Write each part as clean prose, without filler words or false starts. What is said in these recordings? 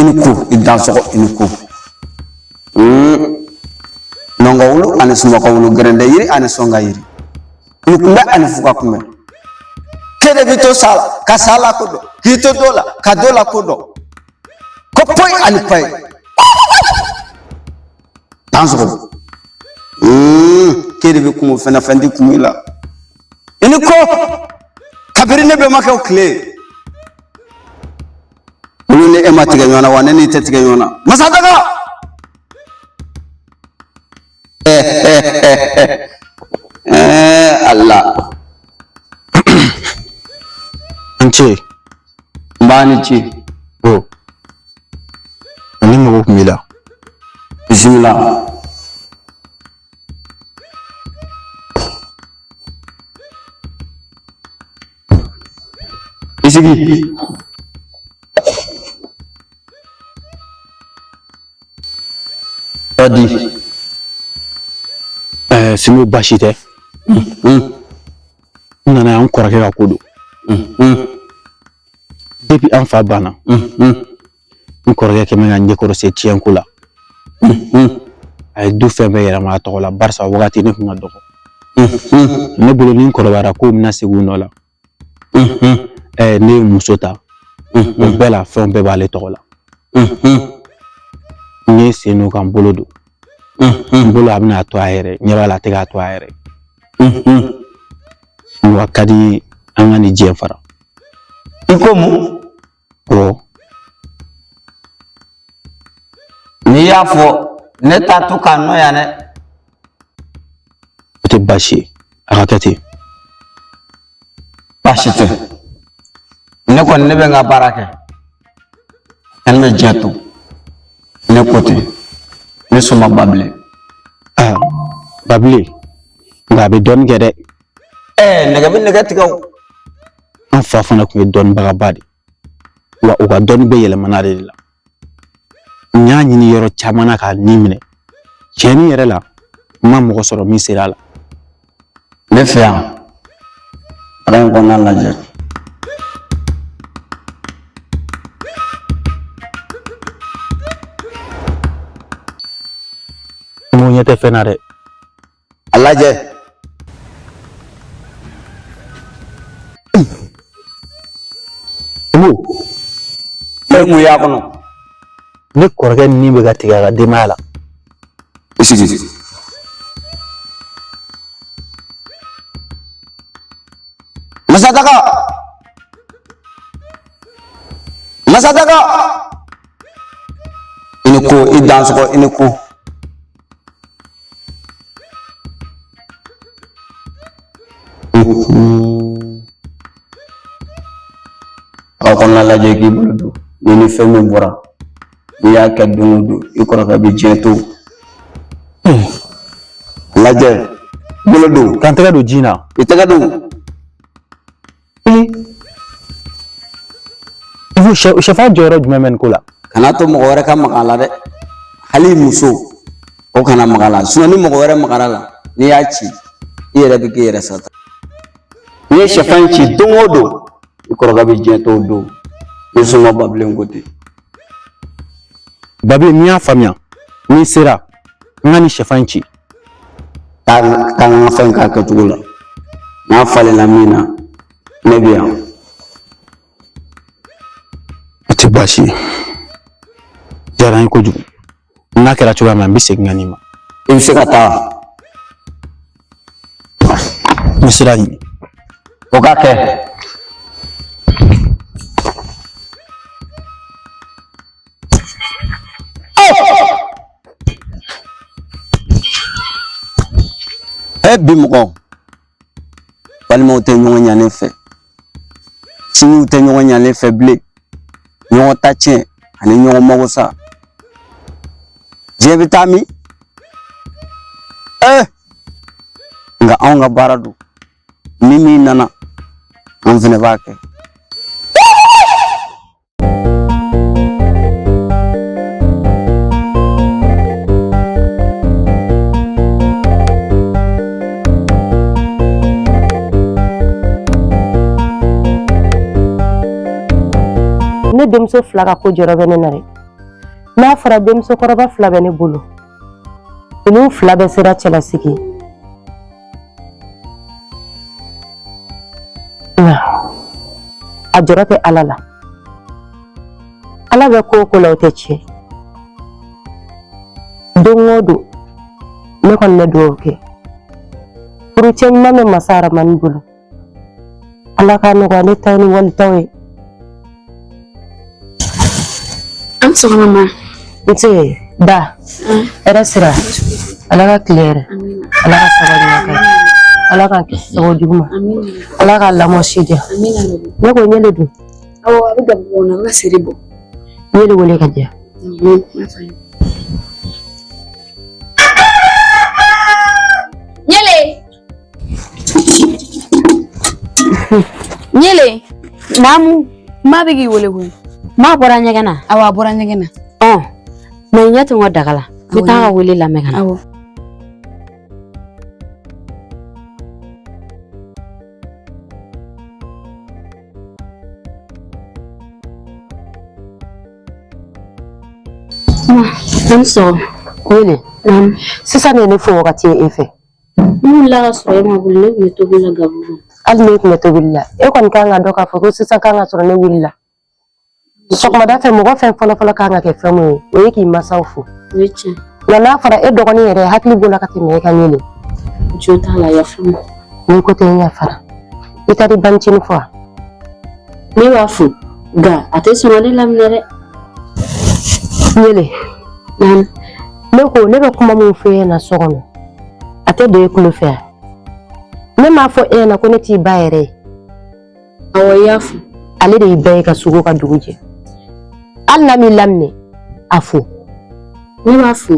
I ni ko, i dansɔgɔ, i ni ko. Nɔngɔ wulu ani sumakɔ wulu, gɛrɛndɛ yiri ani sɔnga yiri, kulukunbɛ ani fuga kunbɛ. K'e de bɛ to sa la ka sa la ko dɔn, k'i to dɔ la ka dɔ la ko dɔn, ko poyi ani payi. Dansɔgɔ. K'e de bɛ kungo fɛn na, fɛn tɛ kun i la. I ni ko, kabiri ne bɛnbakɛw tile. Olu ni e ma tigɛ ɲɔgɔn na wa ne n'i tɛ tigɛ ɲɔgɔn na. Masadaga! Allah. An ce. N b'a ni ce. O. Ne mago tun b'i la. Bisimila. I sigi. Di. Sinbo, baasi tɛ. N nana yan, n kɔrɔkɛ ka ko don. Depuis an fa banna, n kɔrɔkɛ kɛmɛ ka ɲɛkɔrɔ se tiɲɛko la. A ye du fɛn bɛɛ yɛlɛma a tɔgɔ la, barisa wagati ne tun ka dɔgɔ. Ne bolo ni n kɔrɔbayara kow bɛna segin u nɔ la. Ne ye muso ta, o bɛɛ la fɛn bɛɛ b'ale tɔgɔ la. N ye sen don ka n bolo don. N bolo a bɛna a to a yɛrɛ ɲɛ b'a la, a tɛ k'a to a yɛrɛ. Wa ka di an ka nin diɲɛ fara. I ko mun? Awɔ. N'i y'a fɔ, ne t'a to k'a nɔ yan dɛ. O tɛ baasi ye, a ka kɛ ten. Baasi tɛ. Ne kɔni, ne bɛ n ka baara kɛ. Ne bɛ diɲɛ to. Ne ko ten. Ne soma Babilen. Aa Babilen, nka a bɛ dɔɔnin kɛ dɛ. Ɛɛ, nɛgɛ bɛ nɛgɛ tigɛ o. An fa fana tun ye dɔnnibagaba de ye, wa u ka dɔnni bɛ yɛlɛmana ale de la. N y'a ɲini yɔrɔ caman na k'a ni minɛ, tiɲɛni yɛrɛ la, n ma mɔgɔ sɔrɔ min sera a la. Ne fɛ yan, baara in kɔnɔna lajɛ. N ko ɲɛ tɛ fɛn na dɛ. A lajɛ. Mo. E mun y'a kɔnɔ? Ne kɔrɔkɛ ni bɛ ka tigɛ a ka denbaya la. I sigi. Masadaga! Masadaga! I ni ko, i dansɔgɔ, i ni ko. A kɔnɔna lajɛ k'i bolo don ni ni fɛn min bɔra, n'i y'a kɛ don o don, i kɔrɔkɛ bɛ diɲɛ to. Lajɛ, bolo don. K'an tɛgɛ don ji na. I tɛgɛ don. Sɛfan jɔyɔrɔ jumɛn bɛ nin ko la? Kana to mɔgɔ wɛrɛ ka maga a la dɛ, hali muso o kana maga a la. Sinɔn ni mɔgɔ wɛrɛ magara a la, n'i y'a ci, i yɛrɛ bɛ k'i yɛrɛ sata. N'i ye sɛfan in ci don o don, i kɔrɔkɛ bɛ diɲɛ to o don. Ni soma Babilen ko ten. Babilen, n'i y'a faamuya, n'i sera n ka nin sɛfan in ci. Taa taa n ka fɛn k'a kɛcogo la, n'a falenna min na, ne bɛ yan. O tɛ baasi ye, diyara n ye kojugu. N'a kɛra cogoya min na, n bɛ segin ka n'i ma. I bɛ se ka taa. N bɛ sira ɲini. O ka kɛ. E bi mɔgɔ, balimaw tɛ ɲɔgɔn ɲalen fɛ, sinjiw tɛ ɲɔgɔn ɲalen fɛ bilen, ɲɔgɔn ta tiɲɛ ani ɲɔgɔn mago sa. Diɲɛ bɛ taa min? Ee, nka anw ka baara don. Ni min nana, an fɛnɛ b'a kɛ. Ne denmuso fila ka ko jɔrɔ bɛ ne na dɛ. N'a fɔra denmusokɔrɔba fila bɛ ne bolo, ninnu fila bɛɛ sera cɛlasigi. Nka a jɔrɔ tɛ Ala la. Ala bɛ ko o ko la o tɛ tiɲɛ. Don o don ne kɔni bɛ dugawu kɛ. Furucɛ ɲuman bɛ masa Aramani bolo. Ala k'a nɔgɔya ne taw ni walitaw ye. An sɔgɔma ma. Nse da. Hɛrɛ sira. Ala ka tile hɛrɛ. Ala ka sabali ɲuman kɛ. Ala k'an kisi sababu jugu ma. Ala ka lamɔ si diya. Ne ko ɲɛle dun. Awɔ, a bɛ gabugu kɔnɔ, a bɛ ka seri bɔ. Ɲɛle wele ka diya. Ɲɛle. Ɲɛle. Naamu. Ma bɛ k'i wele koyi. Ma bɔra ɲɛgɛn na. Awɔ, a bɔra ɲɛgɛn na. Ɔn, na i ɲɛ to n ka daga la. N bɛ taa ka wele lamɛn ka na. Awɔ. Ma, an sɔgɔma. Ɲɛle. Naamu. Sisan de ye ne fo wagati ye e fɛ. N wulila ka sɔrɔ e ma wuli, ne tun bɛ tobili la gabugu kɔnɔ. Hali ne tun bɛ tobili la, e kɔni kan ka dɔn k'a fɔ ko sisan kan ka sɔrɔ ne wulila. Sɔgɔmada fɛ mɔgɔ fɛn fɔlɔfɔlɔ kan ka kɛ fɛn mun ye, o ye k'i masaw fo. O ye tiɲɛ. Nka n'a fɔra e dɔgɔnin yɛrɛ hakili b'o la ka tɛmɛ e kan ɲɛle. Jo t'a la, yafa n ma. N'i ko tɛ n yafara. I taara i banicinin fo wa? Ne b'a fo, nka a tɛ sɔn ka ne laminɛ dɛ. Ɲɛle. Naamu. Ne ko ne bɛ kuma min fɔ e ɲɛna so kɔnɔ, a tɛ don e tulo fɛ wa? Ne m'a fɔ e ɲɛna ko ne t'i ba yɛrɛ ye. Awɔ, i y'a fɔ. Ale de y'i ba ye ka sugo ka dugu jɛ. Hali n'a m'i laminɛ, a fo. Ne b'a fo.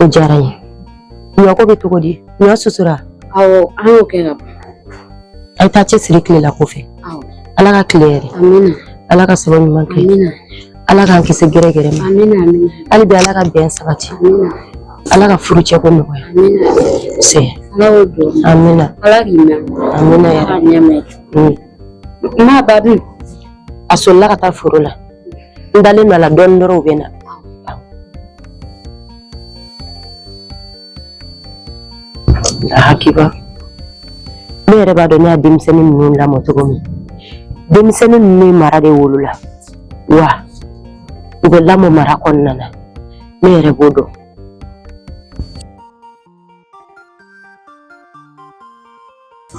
O diyara n ye. Ɲɔ ko bɛ cogo di? Ɲɔ susura? Awɔ, an y'o kɛ ka ban. A ye taa cɛsiri tilela ko fɛ. Awɔ. Ala ka tile hɛrɛ. Amina. Ala ka sababu ɲuman kɛ. Amina. Ala k'an kisi gɛrɛgɛrɛ ma. Amina, amina. Hali bi Ala ka bɛn sabati. Amina. Ala ka furucɛ ko nɔgɔya. Amina. Se. Ala y'o dɔn. Amina. Ala k'i mɛn. Amina Ala ka yɛrɛ. ɲɛ mɛn. Ma ba dun. A solila ka taa foro la. N dalen don a la dɔɔnin dɔrɔn u bɛ na. Hakiba. Ne yɛrɛ b'a dɔn ne y'a denmisɛnnin ninnu lamɔ cogo min. Denmisɛnnin ninnu ye mara de wolo la. Wa u bɛ lamɔ mara kɔnɔna na. Ne yɛrɛ b'o dɔn.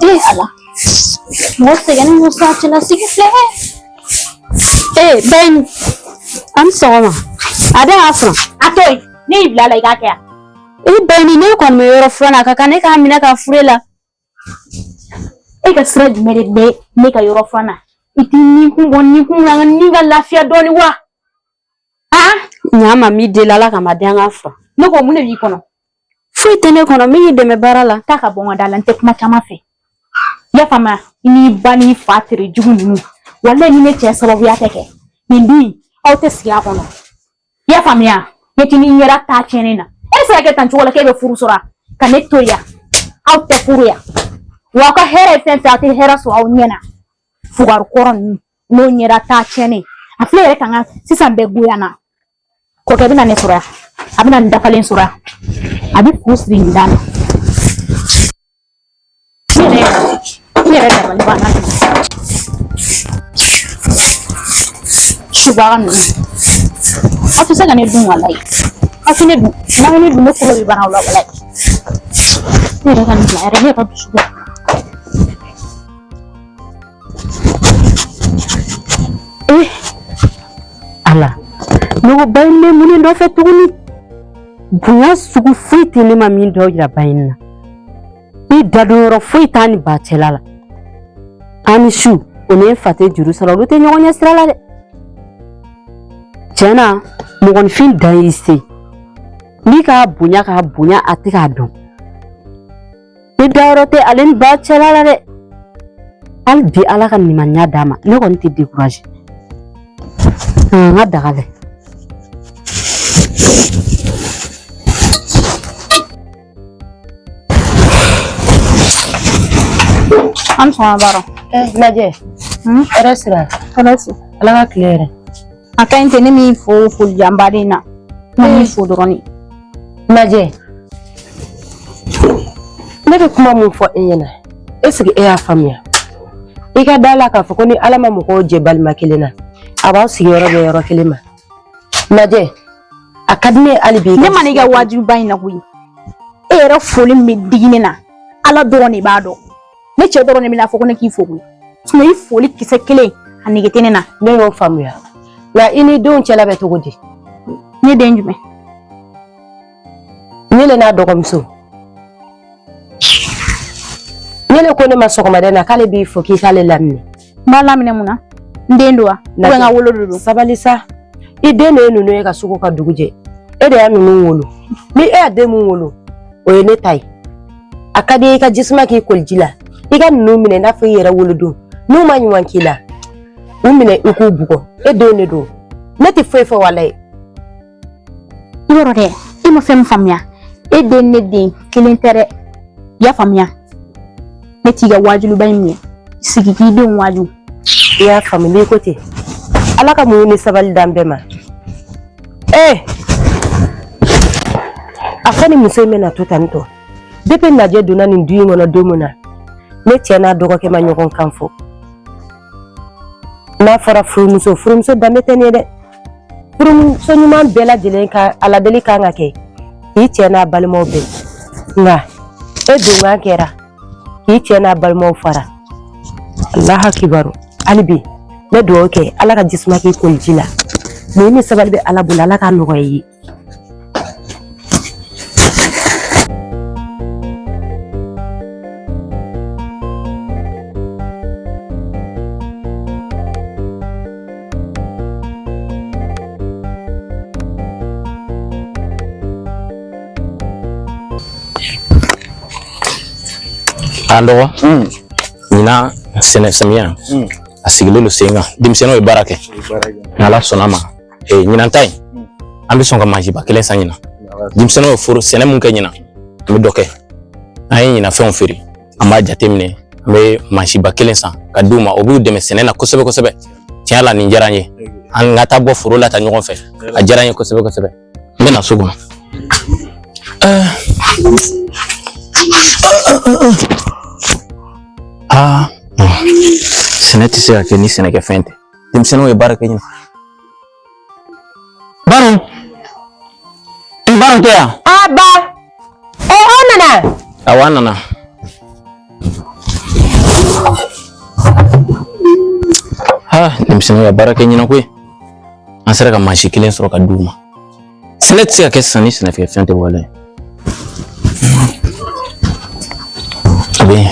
Ee Ala, mɔgɔ sɛgɛnnen don sa cɛlasigi filɛ. Ee Bayini, an ni sɔgɔma. A bɛ k'a furan. A to yen, ne y'i bila a la i k'a kɛ yan. E Bayini, ne kɔni bɛ yɔrɔ furan na, a ka kan ne k'a minɛ k'a fure la. E ka sira jumɛn de bɛ ne ka yɔrɔ furan na? I t'i ni kun bɔ ni kun na ni ka lafiya dɔɔni wa? Ah? Ɲa ma min deli Ala kama den an ka furan. Ne ko mun de b'i kɔnɔ? Foyi tɛ ne kɔnɔ, min y'i dɛmɛ baara la. Taa ka bɔ n ka da la, n tɛ kuma caman fɛ. I y'a faamuya? I n'i ba n'i fa tere jugu ninnu. Walayi ni ne cɛ sababuya tɛ kɛ. Nin du in, aw tɛ sigi a kɔnɔ. I y'a faamuya? Ne t'i n'i ɲɛda taa tiɲɛni na. E bɛ se ka kɛ tan cogo la k'e bɛ furu sɔrɔ ka ne to yan. Aw tɛ furu yan. Wa aw ka hɛrɛ ye fɛn fɛn, aw tɛ hɛrɛ sɔrɔ aw ɲɛ na. Fugari kɔrɔ ninnu n'o ɲɛda taa tiɲɛni. A filɛ yɛrɛ ka n ka sisan bɛɛ goya n na. Kɔkɛ bɛna ne sɔrɔ yan. A bɛna nin dafalen sɔrɔ yan. A bɛ fu siri nin da la. Ne yɛrɛ dabali banna. Subaga ninnu. Aw tɛ se ka ne dun walayi. Aw tɛ ne dun. N'aw ye ne dun ne kolo bɛ ban aw la walayi. Ne yɛrɛ ka nin bila yɛrɛ ne yɛrɛ dusu bɛ. Eh, Ala, ne ko Bayini bɛ mun de nɔfɛ tuguni? Bonya sugu foyi tɛ ne ma min dɔ yira Bayini na. Ni dadon yɔrɔ foyi t'a ni ba cɛla la. An ni su, o ni n fa tɛ juru sara, olu tɛ ɲɔgɔn ɲɛ sira la dɛ. Tiɲɛ na, mɔgɔninfin dan y'i se. N'i k'a bonya k'a bonya a tɛ k'a dɔn. Ni dayɔrɔ tɛ ale ni ba cɛla la dɛ. Hali bi Ala ka limaniya d'a ma, ne kɔni tɛ découragé. N ka daga lajɛ. An sɔn baara. Lajɛ. Hɛrɛ sira. Hɛrɛ sira. Ala ka tile hɛrɛ. A ka ɲi ten, ne m'i fo foli janbaden na. Ne m'i fo dɔrɔn de. Najɛ, ne bɛ kuma mun fɔ e ɲɛna, est-ce que e y'a faamuya? I ka da la k'a fɔ ko ni Ala ma mɔgɔw jɛ balima kelen na, a b'aw sigiyɔrɔ bɛn yɔrɔ kelen ma. Najɛ, a ka di ne ye hali bi. Ne ma n'i ka wajuba in na koyi. E yɛrɛ foli min bɛ digi ne na, Ala dɔrɔn de b'a dɔn. Ne cɛ dɔrɔn de bɛna fɔ ko ne k'i fo koyi. Sinon i foli kisɛ kelen a nege tɛ ne na. Ne y'o faamuya, nka i ni denw cɛla bɛ cogo di? Ne den jumɛn? Ɲele n'a dɔgɔmuso. Ɲele ko ne ma sɔgɔmada in na k'ale b'i fo k'i k'ale laminɛ. N b'a laminɛ mun na? N den don wa? Ou bien n ka wolo de don? Sabali sa, i den de ye ninnu ye ka sugu ka dugu jɛ. E de y'a ninnu wolo. Ni e y'a den mun wolo, o ye ne ta ye. A ka di i ka jisuma k'i koliji la, i ka ninnu minɛ i n'a fɔ i yɛrɛ wolodon. N'u ma ɲuman k'i la, u minɛ i k'u bugɔ. E denw de don, ne tɛ foyi fɔ walayi. I yɔrɔ dɛ, e ma fɛn min faamuya, e den ne den kelen tɛ dɛ. I y'a faamuya? Ne t'i ka wajuliba in minɛ, sigi k'i denw waaju. I y'a faamu, n'i ko ten, Ala ka muɲu ni sabali d'an bɛɛ ma. Ee, a fɔ ni muso in bɛna to tan tɔ. Depuis Najɛ donna nin du in kɔnɔ don min na, ne cɛ n'a dɔgɔkɛ ma ɲɔgɔn kan fɔ. N'a fɔra furumuso, furumuso danbe tɛ nin ye dɛ. Furumuso ɲuman bɛɛ lajɛlen ka aladeli kan ka kɛ k'i cɛ n'a balimaw bɛn, nka e donkan kɛra k'i cɛ n'a balimaw fara. Alaha kibaru, hali bi ne dugawu kɛ Ala ka jisuma k'i koliji la. Muɲu ni sabali bɛ Ala bolo, Ala k'a nɔgɔya i ye. An dɔgɔ, ɲinan sɛnɛ samiya a sigilen don sen kan, denmisɛnninw ye baara kɛ. N'Ala sɔnna ma, ɲinan ta in an bɛ sɔn ka mansinba kelen san ɲinan. Denmisɛnninw ye foro sɛnɛ mun kɛ ɲinan, an bɛ dɔ kɛ. An ye ɲinan fɛnw feere, an b'a jateminɛ, an bɛ mansinba kelen san ka d'u ma, o b'u dɛmɛ sɛnɛ na kosɛbɛ kosɛbɛ. Tiɲɛ la, nin diyara n ye. An ka taa bɔ foro la ta ɲɔgɔn fɛ, a diyara n ye kosɛbɛ kosɛbɛ. N bɛ na so kɔnɔ. Aa, sɛnɛ tɛ se ka kɛ ni sɛnɛkɛfɛn tɛ. Denmisɛnninw ye baara kɛ ɲinan. Baro, Baro tɛ yan? A ba, ɔ aw nana? Awɔ, an nana. Ha, denmisɛnninw ye baara kɛ ɲinan koyi. An sera ka mansin kelen sɔrɔ ka d'u ma. Sɛnɛ tɛ se ka kɛ sisan ni sɛnɛkɛfɛn tɛ walayi. A bɛ yen.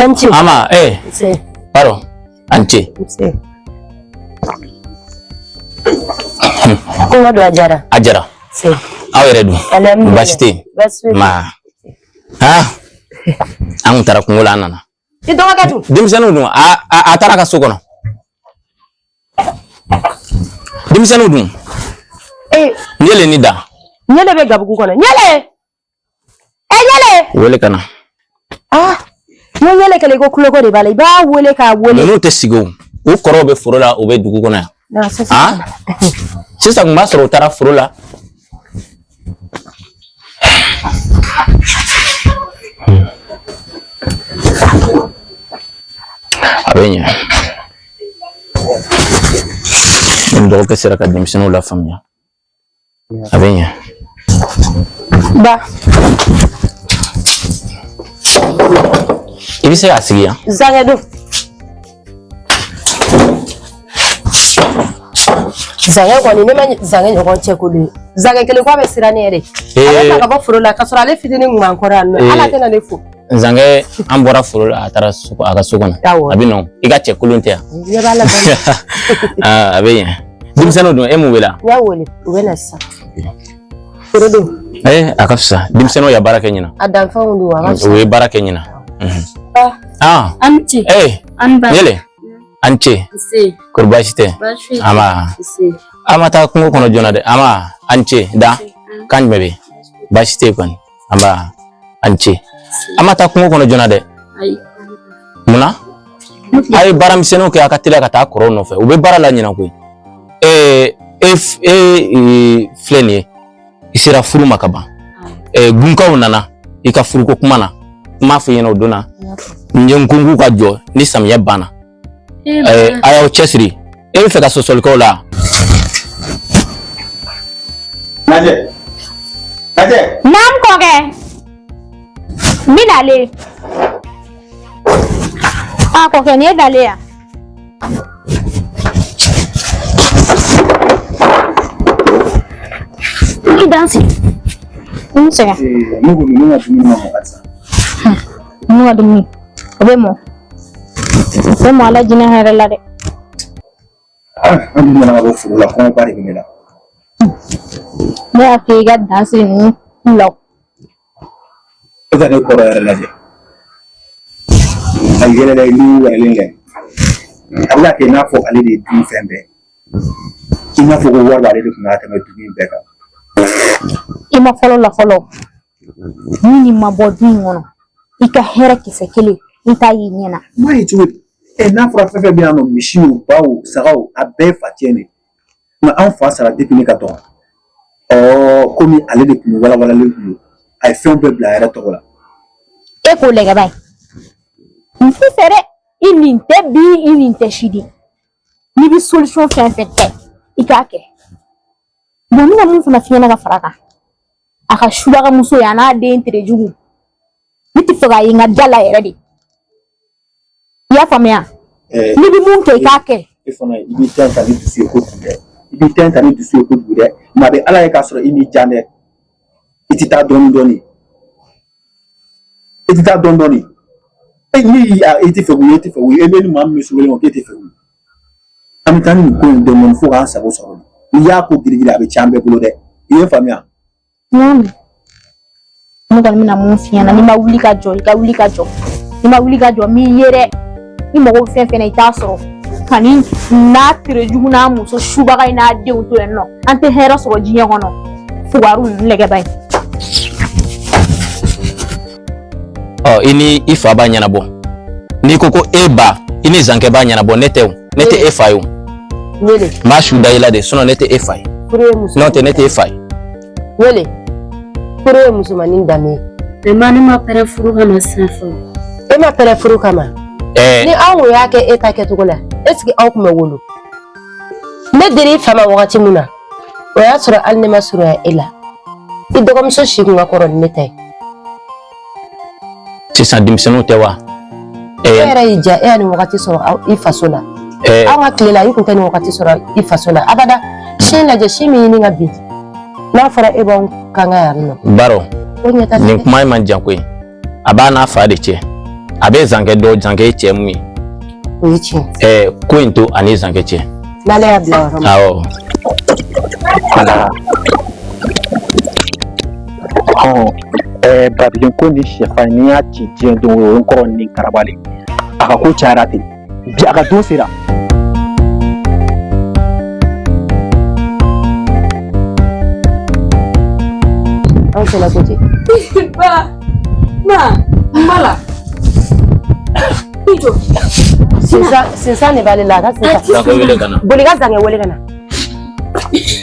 An ce. Ama, eh. Baro, an ce. Kuma don, a diyara. A diyara. Aw yɛrɛ dun? Baasi tɛ yen. Ma. Ha, an kun taara kungo la, an nana. I dɔgɔkɛ dun? Denmisɛnninw dun? A taara a ka so kɔnɔ. Denmisɛnninw dun? Ee. Ɲele ni da. Ɲele bɛ gabugu kɔnɔ. Ɲele! E Ɲele! Wele ka na. Ah, n ko Ɲele kɛlen ko kuloko de b'a la. I b'a wele k'a wele. Ninnu tɛ sigi o. U kɔrɔw bɛ foro la, u bɛ dugu kɔnɔ yan. Ah, sisan kun b'a sɔrɔ u taara foro la. A bɛ ɲɛ. Ni dɔgɔkɛ sera ka denmisɛnninw lafaamuya, a bɛ ɲɛ. Ba. I bɛ se k'a sigi yan. Zankɛ don. Zankɛ kɔni, ne ma zankɛ ɲɔgɔn cɛ ko ye. Zankɛ kelen ko a bɛ siran ne yɛrɛ. A bɛ ta ka bɔ foro la k'a sɔrɔ ale fitinin kun b'an kɔrɔ yan nɔ. Ala tɛna ne fo. Zankɛ, an bɔra foro la, a taara a ka so kɔnɔ. A bɛ nɔ, i ka cɛ kolon tɛ yan. Ɲɛ b'a la. A bɛ ɲɛ. Denmisɛnninw dun, e m'u wele? N y'a wele, u bɛ na sisan. Foro don. Ee, a ka fisa. Denmisɛnninw ye baara kɛ ɲinan. A danfɛnw don, a ka fisa. U ye baara kɛ ɲinan. Ah. An ce. Ee. An ba. Ɲele. An ce. Nse. Kori baasi tɛ? Baasi foyi tɛ. Ama. Nse. An ma taa kungo kɔnɔ joona dɛ. Ama, an ce. Da. Kan jumɛn bɛ yen? Baasi tɛ yen kɔni. Anba, an ce. An ma taa kungo kɔnɔ joona dɛ. Ayi. Munna? A ye baara misɛnninw kɛ, a ka teliya ka taa kɔrɔw nɔfɛ. U bɛ baara la ɲinan koyi. E e filɛ nin ye, i sera furu ma ka ban. Gunkaw nana i ka furuko kuma na, n m'a fɔ i ɲɛna o don na, n ye n ko k'u ka jɔ ni samiyɛ banna. A y'aw cɛsiri. E bɛ fɛ ka sɔsɔli kɛ o la? Najɛ, Najɛ. Naam kɔkɛ, n bɛ nalen. A kɔkɛ, nin ye nalen yan. I danse. N sɛgɛn. Ne ko ninnu ka dumuni ma mɔ halisa. Ninnu ka dumuni, o bɛ mɔ. O bɛ mɔ, Ala jinɛ hɛrɛ la dɛ. An dun nana ka bɔ foro la, kɔngɔba de bɛ ne la. Ne y'a f'i ye i ka dan siri ninnu ku la. E ka ne kɔrɔ yɛrɛ lajɛ. A yɛlɛla i ni wɛrɛlen kɛ. A bɛ ka kɛ i n'a fɔ ale de ye dun fɛn bɛɛ. I n'a fɔ ko wari b'ale de kun ka tɛmɛ dugu in bɛɛ kan. I ma fɔlɔ la fɔlɔ. Ni nin ma bɔ du in kɔnɔ, i ka hɛrɛ kisɛ kelen i t'a y'i ɲɛ na. N b'a ye cogo di? N'a fɔra fɛn fɛn bɛ yan nɔ, misiw, baw, sagaw, a bɛɛ ye fa tiɲɛ de. Nka an fa sara depuis ne ka dɔgɔ. Ɔ komi ale de tun walawalalen tun don, a ye fɛn bɛɛ bila a yɛrɛ tɔgɔ la. E k'o lajɛ ba ye. N t'i fɛ dɛ, i nin tɛ bi, i nin tɛ sini. N'i bɛ solution fɛn fɛn kɛ, i k'a kɛ. Bon, n bɛna mun fana f'i ɲɛna ka fara a kan, a ka subagamuso ye, a n'a den terejugu, ne tɛ fɛ k'a ye n ka da la yɛrɛ de. I y'a faamuya? N'i bɛ mun kɛ, i k'a kɛ. E fana, i b'i ta in ta ni dusu ye kojugu dɛ. I b'i ta in ta ni dusu ye kojugu dɛ. Maa bɛ Ala ye k'a sɔrɔ i m'i jan dɛ. I tɛ taa dɔɔnin dɔɔnin. I tɛ taa dɔɔnin dɔɔnin. E ni i tɛ fɛ k'u ye, e tɛ fɛ k'u ye, e bɛ ni maa min bɛ so kelen kɔnɔ k'e tɛ fɛ k'u ye. An bɛ taa ni nin ko in dɔɔnin dɔɔnin fo k'an sago sɔrɔ. N'i y'a ko girigiri, a bɛ tiɲɛ an bɛɛ bolo dɛ. I ye n faamuya? N y'a mɛn. Ne kɔni bɛna mun f'i ɲɛna, n'i ma wuli ka jɔ, i ka wuli ka jɔ. N'i ma wuli ka jɔ, n b'i ye dɛ. I mago bɛ fɛn fɛn na, i t'a sɔrɔ. Ka ni n'a terejugu n'a muso subaga in n'a denw to yen nɔ, an tɛ hɛrɛ sɔrɔ diɲɛ kɔnɔ. Fugariw lɛgɛba ye. Ɔ, i ni i fa b'a ɲɛnabɔ. N'i ko ko e ba, i ni zankɛ b'a ɲɛnabɔ, ne tɛ o. Ne tɛ e fa ye o. Wele. N b'a su da i la de, sinon ne tɛ e fa ye. Furu ye muso. N'o tɛ, ne tɛ e fa ye. Wele. Furu ye musomanin danbe ye. Mais ma, ne ma pɛrɛn furu kama sisan fɔlɔ. E ma pɛrɛn furu kama. Ni anw kun y'a kɛ e ta kɛcogo la, est ce que aw kun bɛ wolo? Ne dir'i fa ma wagati min na, o y'a sɔrɔ hali ne ma surunya e la. I dɔgɔmuso si kun ka kɔrɔ ni ne ta ye. Sisan denmisɛnninw tɛ wa? E yɛrɛ y'i diya, e y'a nin wagati sɔrɔ i faso la. Anw ka tile la, i kun tɛ nin wagati sɔrɔ i faso la abada. Si lajɛ, si min ɲini ka bin, n'a fɔra e b'anw kan ka yan nɔ. Baro, O ɲɛ t'a nin kuma in man jan koyi. A b'a n'a fa de cɛ. A bɛ zankɛ dɔn, zankɛ ye cɛ mun ye. O ye tiɲɛ. Ko in to ani zankɛ cɛ. N'ale y'a bila yɔrɔ min. Awɔ. Babilen ko ni sɛfan, n'i y'a ci diɲɛ don o, ye n kɔrɔ ni karaba de. A ka ko cayara ten bi, a ka don sera. Anw fana ko ten. Ba, ma, n b'a la. I jɔ. Sisan sisan de b'ale la, a ka sisan. Zankɛ wele ka na. Boli ka zankɛ wele ka na.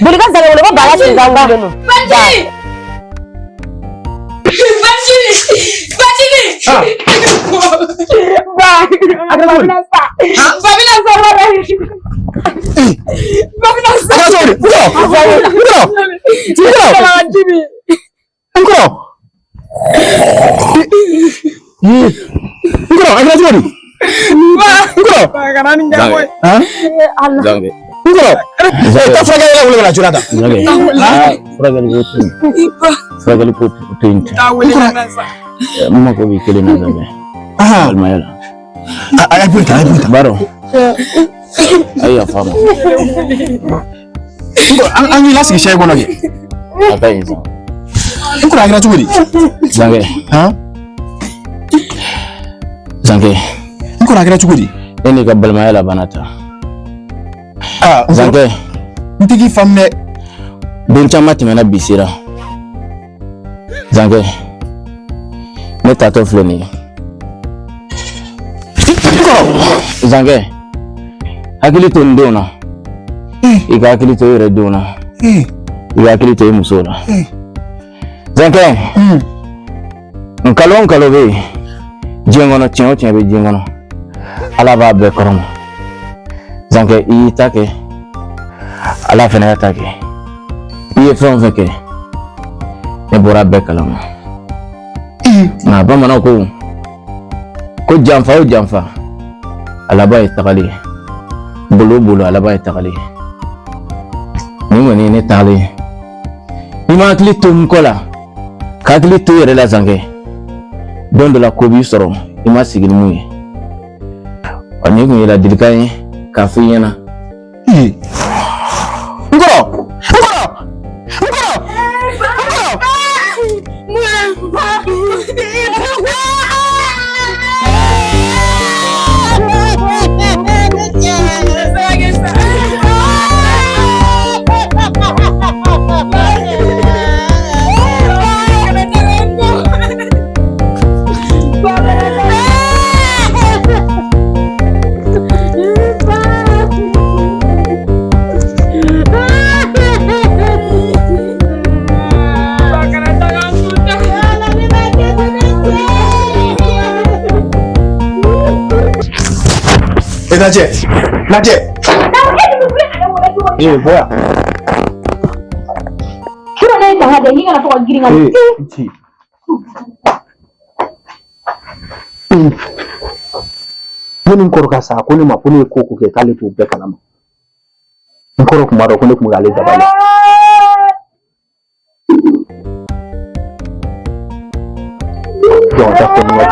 Boli ka zankɛ wele ko ba ka sisan wulilen don. Baji! Baji! Baji! Ba! Ba bɛna sa. Ba bɛna sa walahi. Ba bɛna sa. A kɛra cogo di? N kɔrɔ! N kɔrɔ! N kɔrɔ! N kɔrɔ, a kɛra cogo di? N kɔrɔ! Zankɛ. Han? Zankɛ. N kɔrɔ! Taa furakɛli wele ka na joona tan. Zankɛ. Aa, furakɛli ko to yen. Furakɛli ko to yen. N mako b'i kelen na, Zankɛ. Balimaya la. A ye boli ta, a ye boli ta. Baro. A ye yafa n ma. N kɔrɔ, an k'i lasigi sɛ kɔnɔ kɛ. A ka ɲi sisan. N kɔrɔ, a kɛra cogo di? Zankɛ. Han? Zankɛ. N kɔrɔ, a kɛra cogo di? E n'i ka balimaya labanna tan. Aa, n kɔrɔ, Zankɛ. n tɛ k'i faamu dɛ. Don caman tɛmɛna, bi sera. Zankɛ, ne taatɔ filɛ nin ye. N kɔrɔ! Zankɛ, hakili to n denw na. I ka hakili to i yɛrɛ denw na. I ka hakili to i musow la. Zankɛ, nkalon o nkalon bɛ yen diɲɛ kɔnɔ, tiɲɛ o tiɲɛ bɛ diɲɛ kɔnɔ, Ala b'a bɛɛ kɔrɔma. Zankɛ, i y'i ta kɛ, Ala fana y'a ta kɛ. I ye fɛn o fɛn kɛ, ne bɔra a bɛɛ kalama. Nka bamananw ko ko janfa o janfa, a laban ye tagali ye. Bolo o bolo, a laban ye tagali ye. Nin kɔni ye ne tagalen ye. N'i ma hakili to n kɔ la, ka hakili to i yɛrɛ la Zankɛ, don dɔ la ko b'i sɔrɔ i ma sigi ni mun ye. Ɔ nin kun ye ladilikan ye k'a fɔ i ɲɛna. N kɔrɔ, n kɔrɔ, n kɔrɔ, n kɔrɔ. E lajɛ, lajɛ. Ee bɔ yan. Kura ne ye tanga de k'i kana to ka girin ka Ee ci. Ne ni n kɔrɔ ka sa ko ne ma ko ne ye ko o ko kɛ k'ale t'o bɛɛ kalama. N kɔrɔ tun b'a dɔn ko ne tun bɛ k'ale dabali. Jɔn ta fɔ ni ka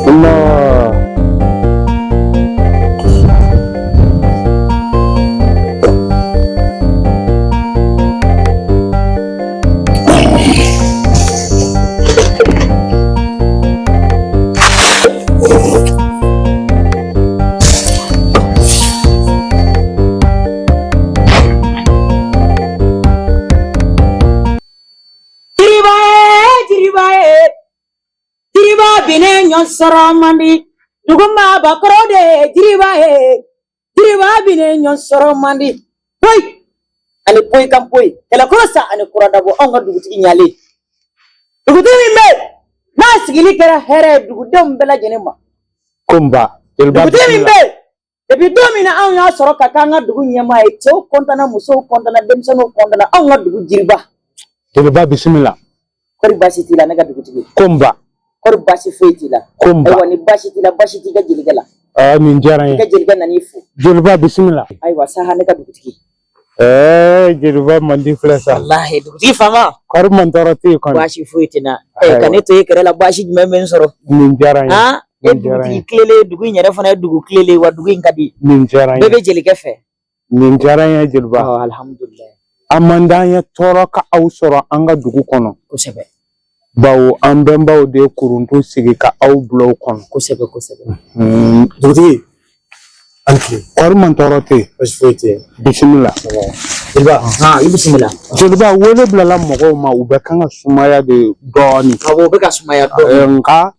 Allah. Jiriba ye jiriba ye jiriba binnen ɲɔ sɔrɔ man di duguma bakɔrɔ de ye jiriba ye jiriba binnen ɲɔ sɔrɔ man di poyi ani poyi kan poyi kɛlɛkɔrɔ sa ani kura dabɔ anw ka dugutigi ɲalen dugutigi min bɛ yen n'a sigili kɛra hɛrɛ ye dugudenw bɛɛ lajɛlen ma Ko n ba. Jeliba dugutigi min bisimila. bɛ yen depuis don min na anw y'a sɔrɔ ka k'an ka dugu ɲɛmaa ye cɛw kɔntanna musow kɔntanna denmisɛnninw kɔntanna anw ka dugu jiriba Jeliba bisimila. Kɔri baasi t'i la ne ka dugutigi Ko n ba. Kɔri baasi foyi t'i la Ko n ba. Ayiwa ni baasi t'i la baasi t'i ka jelikɛ la Aa nin diyara n i ka ye. jelikɛ nan'i fo Jeliba bisimila. Ayiwa saha ne ka dugutigi Ɛɛ jeliba mandi filɛ sa. Walahi dugutigi faama Kɔri mantɔɔrɔ tɛ yen kɔni. Baasi foyi tɛ n na ɛ ka ne to e kɛrɛ la baasi jumɛn bɛ n sɔrɔ Nin diyara n ye. Han e Nin diyara n dugutigi ye. tilelen dugu in yɛrɛ fana ye dugu tilelen wa dugu in ka di Nin diyara n bɛɛ ye. bɛ jelikɛ fɛ Nin diyara n ye jeliba. Ɔ alihamudulilayi A man d'an ye tɔɔrɔ ka aw sɔrɔ an ka dugu kɔnɔ. Kosɛbɛ. Bawo an bɛnbaw de ye kuruntu sigi ka aw bila o kɔnɔ. Kosɛbɛ kosɛbɛ. Dugutigi An tile. Kɔri mantɔɔrɔ tɛ yen. Baasi foyi tɛ yen. Bisimila. Jeliba. Han i bisimila. Jeliba wele bilala mɔgɔw ma u bɛ kan ka sumaya de dɔɔnin. Awɔ u bɛ ka sumaya dɔɔnin. Nka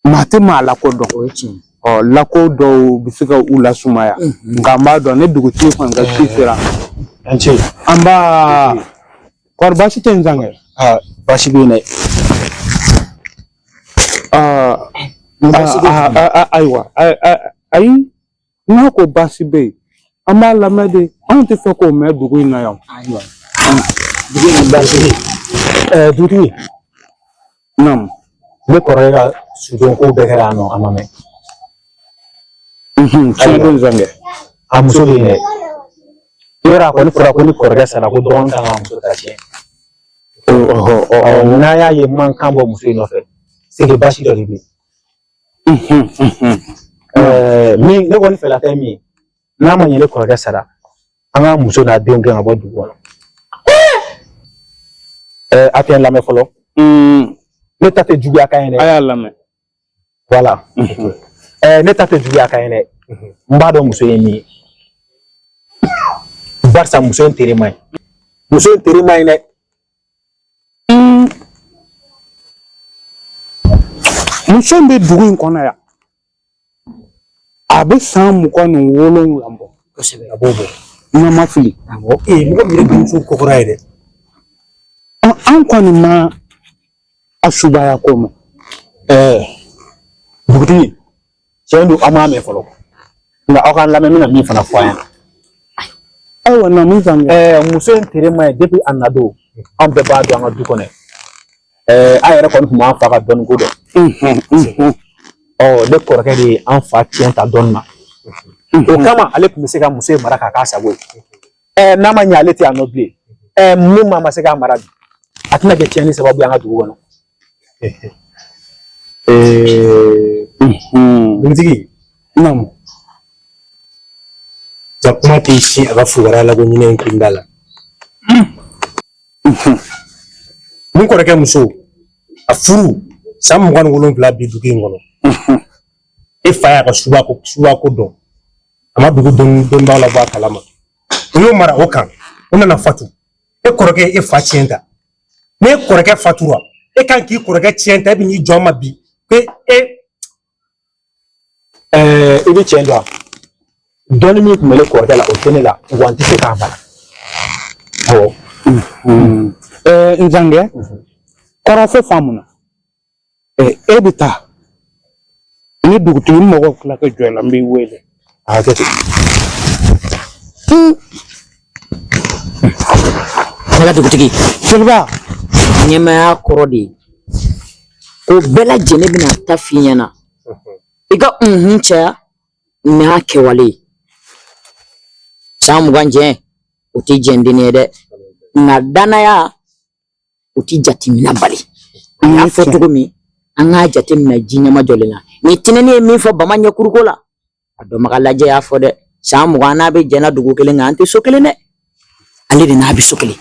maa tɛ maa lakodɔn. O ye tiɲɛ ye. Ɔ, lako dɔw bɛ se ka u lasumaya, nka n b'a dɔn ni dugutigi kɔni ka ci sera. An ce. An b'a kɔri, baasi tɛ n Zankɛ? Aa, baasi bɛ yen dɛ. Aa, ayiwa, ayi, n'a ko baasi bɛ yen, an b'a lamɛn de. Anw tɛ fɛ k'o mɛn dugu in na yan. Ayiwa, dugu in baasi bɛ yen. Ɛɛ, dugutigi. Naamu. Ne kɔrɔkɛ ka sudon ko bɛɛ kɛra yan nɔ, a ma mɛn. Tiɲɛ don Zankɛ. A muso bɛ yen dɛ. Yɔrɔ a kɔni fɔra ko ni kɔrɔkɛ sara, ko dɔgɔnin kan ka muso ta tiɲɛ. Ɔ, n'a y'a ye man kan bɔ muso in nɔfɛ, c'est que baasi dɔ de bɛ yen. Ɛɛ, min ne kɔni fɛla tɛ min ye, n'a ma ɲɛ ne kɔrɔkɛ sara, an ka muso n'a denw gɛn ka bɔ dugu kɔnɔ. Ɛɛ, a tɛ n lamɛn fɔlɔ. Ne ta tɛ juguya kan ye dɛ. A y'a lamɛn. Voilà. Ɛɛ, ne ta tɛ juguya kan ye dɛ. N b'a dɔn muso ye min ye. Barisa muso in tere man ɲi. Muso in tere man ɲi dɛ. Muso in bɛ dugu in kɔnɔ yan, a bɛ san 27 bɔ. Kosɛbɛ. A b'o bɔ. N'a ma fili. Awɔ. Ee, mɔgɔ min yɛrɛ denmuso kɔkɔra ye dɛ. An kɔni ma a subaya ko ma. Ɛɛ, dugutigi, tiɲɛ don, an m'a mɛn fɔlɔ, nka aw k'an lamɛn, n bɛna min fana fɔ an ɲɛna. Ayiwa, na min Zankɛ. Ɛɛ, muso in tere man ɲi depuis a na don, an bɛɛ b'a dɔn an ka du kɔnɔ. Ɛɛ, an yɛrɛ kɔni tun b'an fa ka dɔnni ko dɔn. Ɔ, ne kɔrɔkɛ de ye an fa tiɲɛ ta dɔnni na. O kama ale tun bɛ se ka muso in mara k'a k'a sago ye. Ɛɛ, n'a ma ɲɛ ale tɛ yan nɔ bilen. Ɛɛ, min ma se k'a mara bi, a tɛna kɛ tiɲɛni sababu ye an ka dugu kɔnɔ. Ɛɛ, dugutigi. Naamu. Ja kuma tɛ sin a ka fugariya la ko ɲinɛ in kun da la. Mun kɔrɔkɛ muso, a furu san 27 bi dugu in kɔnɔ. E fa y'a ka subako dɔn. A ma dugu dɔnbaaw labɔ a kalama. U y'o mara o kan, o nana fatu. E kɔrɔkɛ ye e fa tiɲɛ ta. N'e kɔrɔkɛ fatura, e kan k'i kɔrɔkɛ tiɲɛ ta, e bɛ n'i jɔ an ma bi ko e. Ɛɛ, i bɛ tiɲɛ dɔn, dɔnni min tun bɛ ne kɔrɔkɛ la, o tɛ ne la, wa n tɛ se k'a mara. Awɔ. Ɛɛ, n Zankɛ, kɔrɔfɔ faamuna. E bɛ taa ni dugutigi mɔgɔw tila ka jɔ i la, n b'i wele. A hakɛ to. Ne ka dugutigi. Jeliba. Ɲɛmaaya kɔrɔ de ye ko bɛɛ lajɛlen bɛna ta f'i ɲɛna. I ka unhun caya n'a kɛwale ye. San 20 jɛn, o tɛ jɛn denni ye dɛ, nka danaya o tɛ jateminɛ bali. A y'a fɔ cogo min, an k'a jateminɛ ji ɲɛma jɔlen na. Ni tinɛni ye min fɔ bama ɲɛkuruko la, a dɔnbaga lajɛ y'a fɔ dɛ. San 20 n'a bɛ jɛnna dugu kelen kan, an tɛ so kelen dɛ. Ale de n'a bɛ so kelen.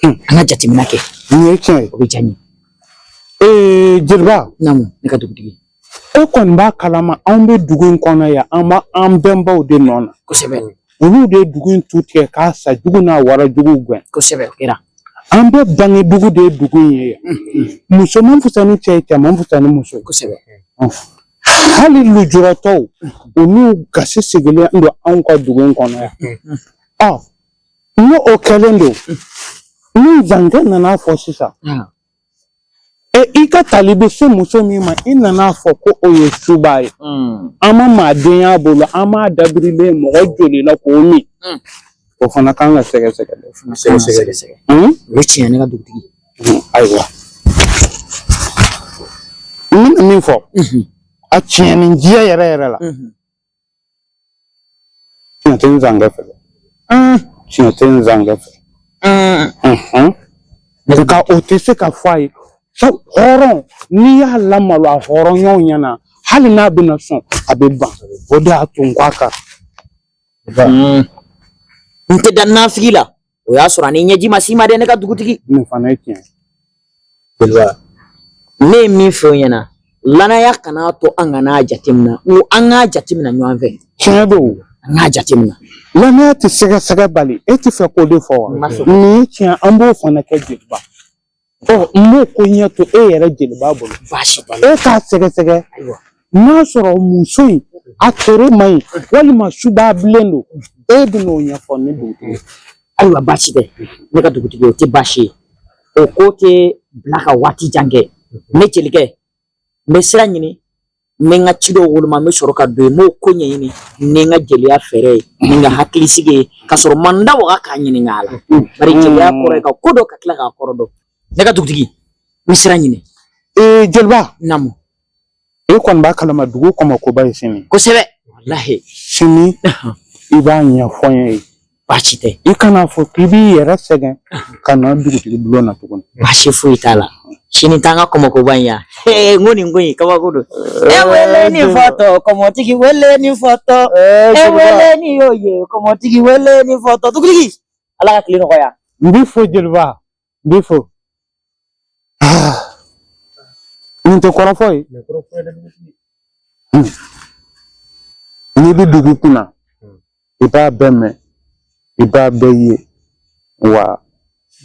An ka jateminɛ kɛ. Nin ye tiɲɛ ye. O bɛ diya n ye. Ee, jeliba. Naamu, ne ka dugutigi. E kɔni b'a kalama, anw bɛ dugu in kɔnɔ yan, an b'an bɛnbaw de nɔ na. Kosɛbɛ. Olu de ye dugu in tu tigɛ k'a sa jugu n'a wara jugu gɛn. Kosɛbɛ, o kɛra. An bɛɛ bange dugu de ye dugu in ye yan. Muso man fisa ni cɛ ye, cɛ man fisa ni muso ye. Kosɛbɛ. Hali lujuratɔw, olu gasi sigilen don anw ka dugu in kɔnɔ yan. Ɔ, n'o o kɛlen don, ni Zankɛ nana fɔ sisan, e i ka tali bɛ se muso min ma, i nana fɔ ko o ye suba ye. An ma maadenya bolo, an m'a dabirilen mɔgɔ joli la k'o min. O fana kan ka sɛgɛsɛgɛ dɛ. Sɛgɛsɛgɛ. O ye tiɲɛ, ne ka dugutigi. Ayiwa, n bɛna min fɔ, a tiɲɛni jɛ yɛrɛ yɛrɛ la, tiɲɛ tɛ n Zankɛ fɛ dɛ. Tiɲɛ tɛ n Zankɛ fɛ. Nka o tɛ se ka fɔ a ye. Hɔrɔn, n'i y'a lamalo a hɔrɔnyaw ɲɛna, hali n'a bɛna sɔn, a bɛ ban. O de y'a to n ko a ka. N tɛ da nafigi la. O y'a sɔrɔ ani ɲɛji ma s'i ma dɛ, ne ka dugutigi. Nin fana ye tiɲɛ ye. Jeliba. Ne ye min fɔ ɲɛna, lanaya kana to an kana jateminɛ. N ko an k'a jateminɛ ɲɔgɔn fɛ. Tiɲɛ don. An k'a jateminɛ. Lanaya tɛ sɛgɛsɛgɛ bali. E tɛ fɛ k'o de fɔ wa? Nin ye tiɲɛ, an b'o fana kɛ jeliba. Ɔ, n b'o ko ɲɛ to e yɛrɛ jeliba bolo. Baasi t'a la. E k'a sɛgɛsɛgɛ. N'a sɔrɔ muso in A tere man ɲi walima suba bilen don, e bɛn'o ɲɛfɔ ne dugutigi ye. Ayiwa, baasi tɛ ne ka dugutigi, o tɛ baasi ye, o ko tɛ bila ka waati jan kɛ. Ne jelikɛ, n bɛ sira ɲini, n bɛ n ka ci dɔw woloma, n bɛ sɔrɔ ka don yen, n b'o ko ɲɛɲini ni n ka jeliya fɛɛrɛ ye, ni n ka hakilisigi ye, ka sɔrɔ n ma n da waga k'a ɲininka a la. Bari jeliya kɔrɔ ye ka ko dɔn ka tila k'a kɔrɔ dɔn. Ne ka dugutigi, n bɛ sira ɲini. Ee jeliba. Naamu. E kɔni b'a kalama dugu kɔmɔkoba ye sini. Kosɛbɛ, walahi. Sini i b'a ɲɛfɔ n ye. Baasi tɛ. I kana fɔ k'i b'i yɛrɛ sɛgɛn ka na dugutigi bulon na tuguni. Baasi foyi t'a la. Sini t'an ka kɔmɔkoba in ya. N ko nin ko in kabako don. E wele ni fɔtɔ kɔmɔtigi, wele ni fɔtɔ. E wele ni y'o ye kɔmɔtigi, wele ni fɔtɔ. Dugutigi, Ala ka tile nɔgɔya. N b'i fo jeliba, n b'i fo. Nin tɛ kɔrɔfɔ ye. N'i bɛ dugu kunna, i b'a bɛɛ mɛn, i b'a bɛɛ ye, wa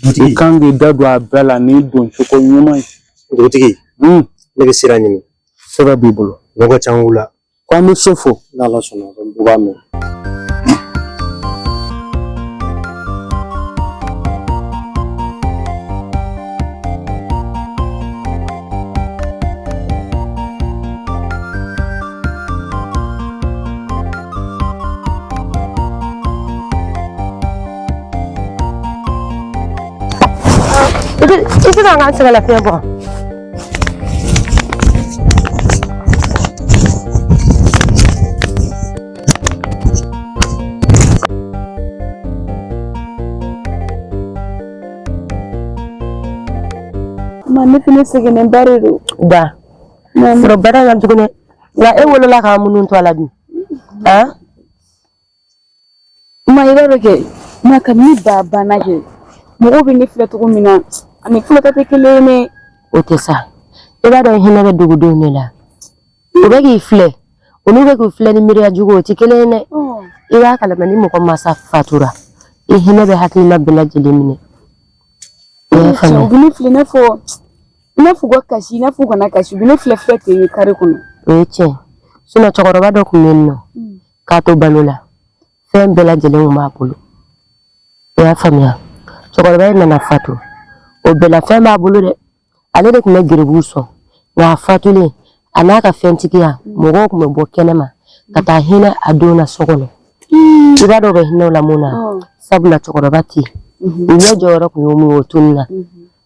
i kan k'i da don a bɛɛ la n'i don cogo ɲuman ye. Dugutigi, ne bɛ sira ɲini. Sira b'i bolo. Mɔgɔ ca la. Ko an bɛ so fo. N'Ala sɔnna, u b'a mɛn. I tɛ ka n ka sɛgɛn lafiɲɛ bɔ. Ma, ne fɛnɛ sɛgɛnnenba de don. Da. Foro baara ka jugu dɛ. Nka e wolola k'an minnu to a la dun. Han? Ma, i b'a dɔn kɛ, ma, kabini ba banna kɛ, mɔgɔw bɛ ne filɛ cogo min na, ani fɔlɔ ta tɛ kelen ye dɛ. O tɛ sa. I b'a dɔn hinɛ bɛ dugudenw de la. U bɛ k'i filɛ, olu bɛ k'i filɛ ni miiriya jugu, o tɛ kelen ye dɛ. I b'a kalama ni mɔgɔ masa fatura, i hinɛ bɛ hakilina bɛɛ lajɛlen minɛ. I y'a faamuya? U bɛ ne filɛ i n'a fɔ u ka kasi, i n'a fɔ u kana kasi, u bɛ ne filɛ filɛ ten ye kare kɔnɔ. O ye tiɲɛ. Sinon cɛkɔrɔba dɔ tun bɛ yen nɔ, k'a to balo la, fɛn bɛɛ lajɛlen tun b'a bolo. I y'a faamuya? Cɛkɔrɔba in nana fatu, o bɛɛ la fɛn b'a bolo dɛ. Ale de tun bɛ geribuw sɔn, nka a fatulen, a n'a ka fɛntigiya, mɔgɔw tun bɛ bɔ kɛnɛma ka taa hinɛ a don na so kɔnɔ. I b'a dɔn u bɛ hinɛ o la mun na? Sabula cɛkɔrɔba tɛ yen, u ɲɛ jɔyɔrɔ tun ye mun ye, o tununna.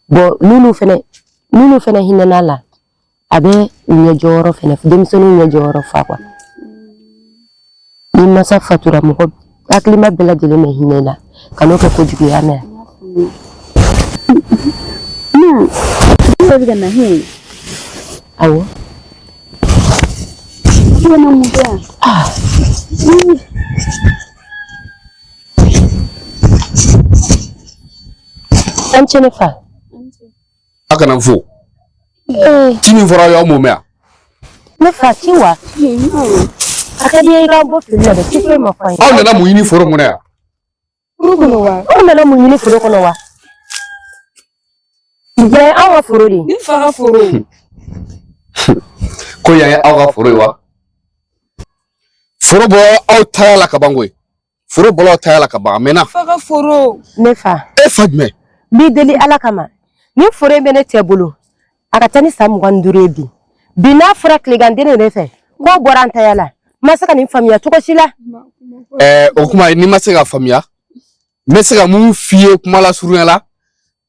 Bon, n'olu fɛnɛ hinɛna la, a bɛ u ɲɛ jɔyɔrɔ fɛnɛ, denmisɛnninw ɲɛ jɔyɔrɔ fa quoi. Ni masa fatura, mɔgɔ hakilima bɛɛ lajɛlen bɛ hinɛ i la, ka n'o kɛ kojugu ye. A mɛn? Ma, bɛ ka na hin. Awɔ. I bɛ na mun kɛ yan? Ah. An cɛ, ne fa. A kana n fo. Ci min fɔra aw ye, aw m'o mɛn wa? Ne fa, ci wa? A ka di i ye i k'an bɔ fili la dɛ, ci foyi ma fɔ an ye. Aw nana mun ɲini foro kɔnɔ yan? Foro kɔnɔ wa? Aw nana mun ɲini foro kɔnɔ wa? Yan ye anw ka foro de ye. Ne fa ka foro. Ko yan ye aw ka foro ye wa? Foro bɔra aw taya la ka ban koyi. Foro bɔra aw taya la ka ban, a mɛnna. Fa ka foro. Ne fa. E fa jumɛn? N b'i deli Ala kama. Nin foro in bɛ ne cɛ bolo. A ka ca ni san 25 ye bi. Bi n'a fɔra tilegan den de fɛ k'o bɔra an taya la. N ma se ka nin faamuya cogo si la. Ɛɛ, o kuma n'i ma se ka faamuya, n bɛ se ka mun f'i ye kuma la surunya la?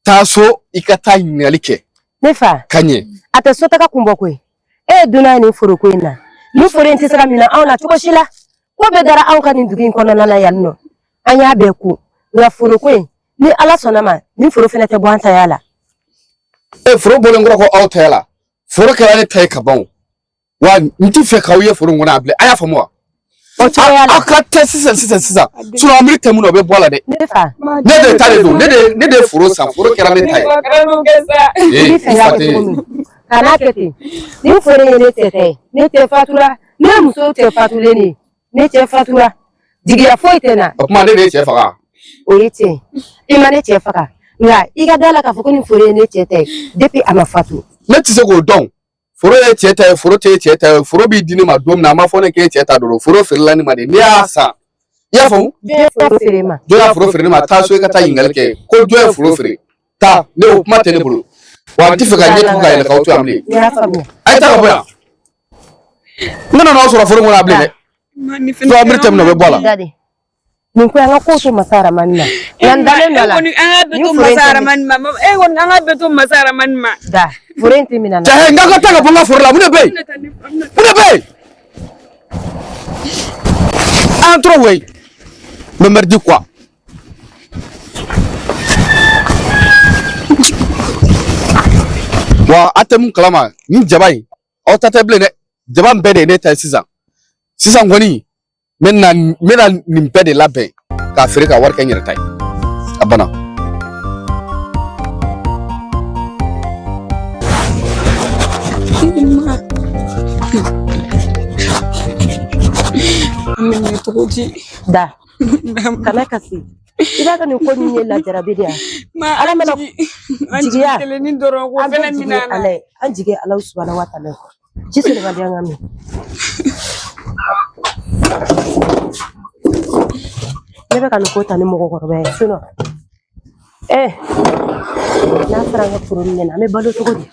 Taa so, i ka taa ɲininkali kɛ. Ne fa. Ka ɲɛ. A tɛ sotaga kun bɔ koyi. E ye dunan ye nin foroko in na. Nin foro in tɛ se ka minɛ anw na cogo si la. Ko bɛɛ dara anw ka nin dugu in kɔnɔna na yan nɔ. An y'a bɛɛ ku. Nka foroko in, ni Ala sɔnna ma, nin foro fɛnɛ tɛ bɔ an taya la. E, foro bɔlen kɔrɔ ko aw taya la, foro kɛra ne ta ye ka ban o. Wa n ti fɛ k'aw ye foro in kɔnɔ a bilen, a y'a faamu wa? O cogoya la. Aw ka taa sisan sisan sisan, sinon aw miiri tɛ mun na, o bɛ bɔ a la dɛ. Ne fa. Ne de ta de don, ne de ye foro san, foro kɛra ne ta ye. I bɛ fɛ k'a kɛ cogo min, kan'a kɛ ten. Nin foro in ye ne cɛ ta ye. Ne cɛ fatura, ne muso cɛ fatulen de ye. Ne cɛ fatura, jigiya foyi tɛ n na. O tuma ne de ye cɛ faga. O ye tiɲɛ, i ma ne cɛ faga, nka i ka da la k'a fɔ ko nin foro ye ne cɛ ta ye depuis a ma fatu. Ne tɛ se k'o dɔn. Foro ye cɛ ta ye, foro tɛ cɛ ta ye. Foro b'i di ne ma don min na, a ma fɔ ne k'e cɛ ta don. Foro feerela ne ma de, ne y'a san. I y'a faamu? Jɔn ye foro feere ma? Jɔn y'a foro feere ne ma? Taa so, i ka taa ɲininkali kɛ ko jɔn ye foro feere. Taa, ne o kuma tɛ ne bolo. Wa n tɛ fɛ ka ɲɛ tugun ka yɛlɛ k'aw to yan bilen. N y'a faamuya. A ye taa ka bɔ yan. N kana n'aw sɔrɔ foro kɔnɔ yan bilen dɛ. Fura miiri tɛ min na, o bɛ bɔ a la. Dade. Nin ko an ka ko to masa Aramani ma. Nka n dalen don a la. An ka bɛɛ to masa Aramani ma. E kɔni, an ka bɛɛ to masa Aramani ma. Da, foro in tɛ minɛ na. Cɛ, n ka taa ka bɔ n ka foro la, mun de bɛ yen? Mun de bɛ yen? An tora wei. Me merde quoi. Wa a tɛ mun kalama, nin jaba in, aw ta tɛ bilen dɛ. Jaba in bɛɛ de ye ne ta ye sisan. Sisan kɔni, n bɛna nin bɛɛ de labɛn k'a feere ka wari kɛ n yɛrɛ ta ye. A banna. Cogo di? Da, kana kasi. I b'a dɔn nin ko ninnu ye lajarabi de ye. Ala mana jigiya, an bɛɛ jigi ye Ala ye, an jigi ye Ala subahana wa taala ye. Ji sɔrɔ ka di an ka min. Ne bɛ ka nin ko ta ni mɔgɔkɔrɔba ye, sinon n'a fɔra an ka foro minɛ, an bɛ balo cogo di?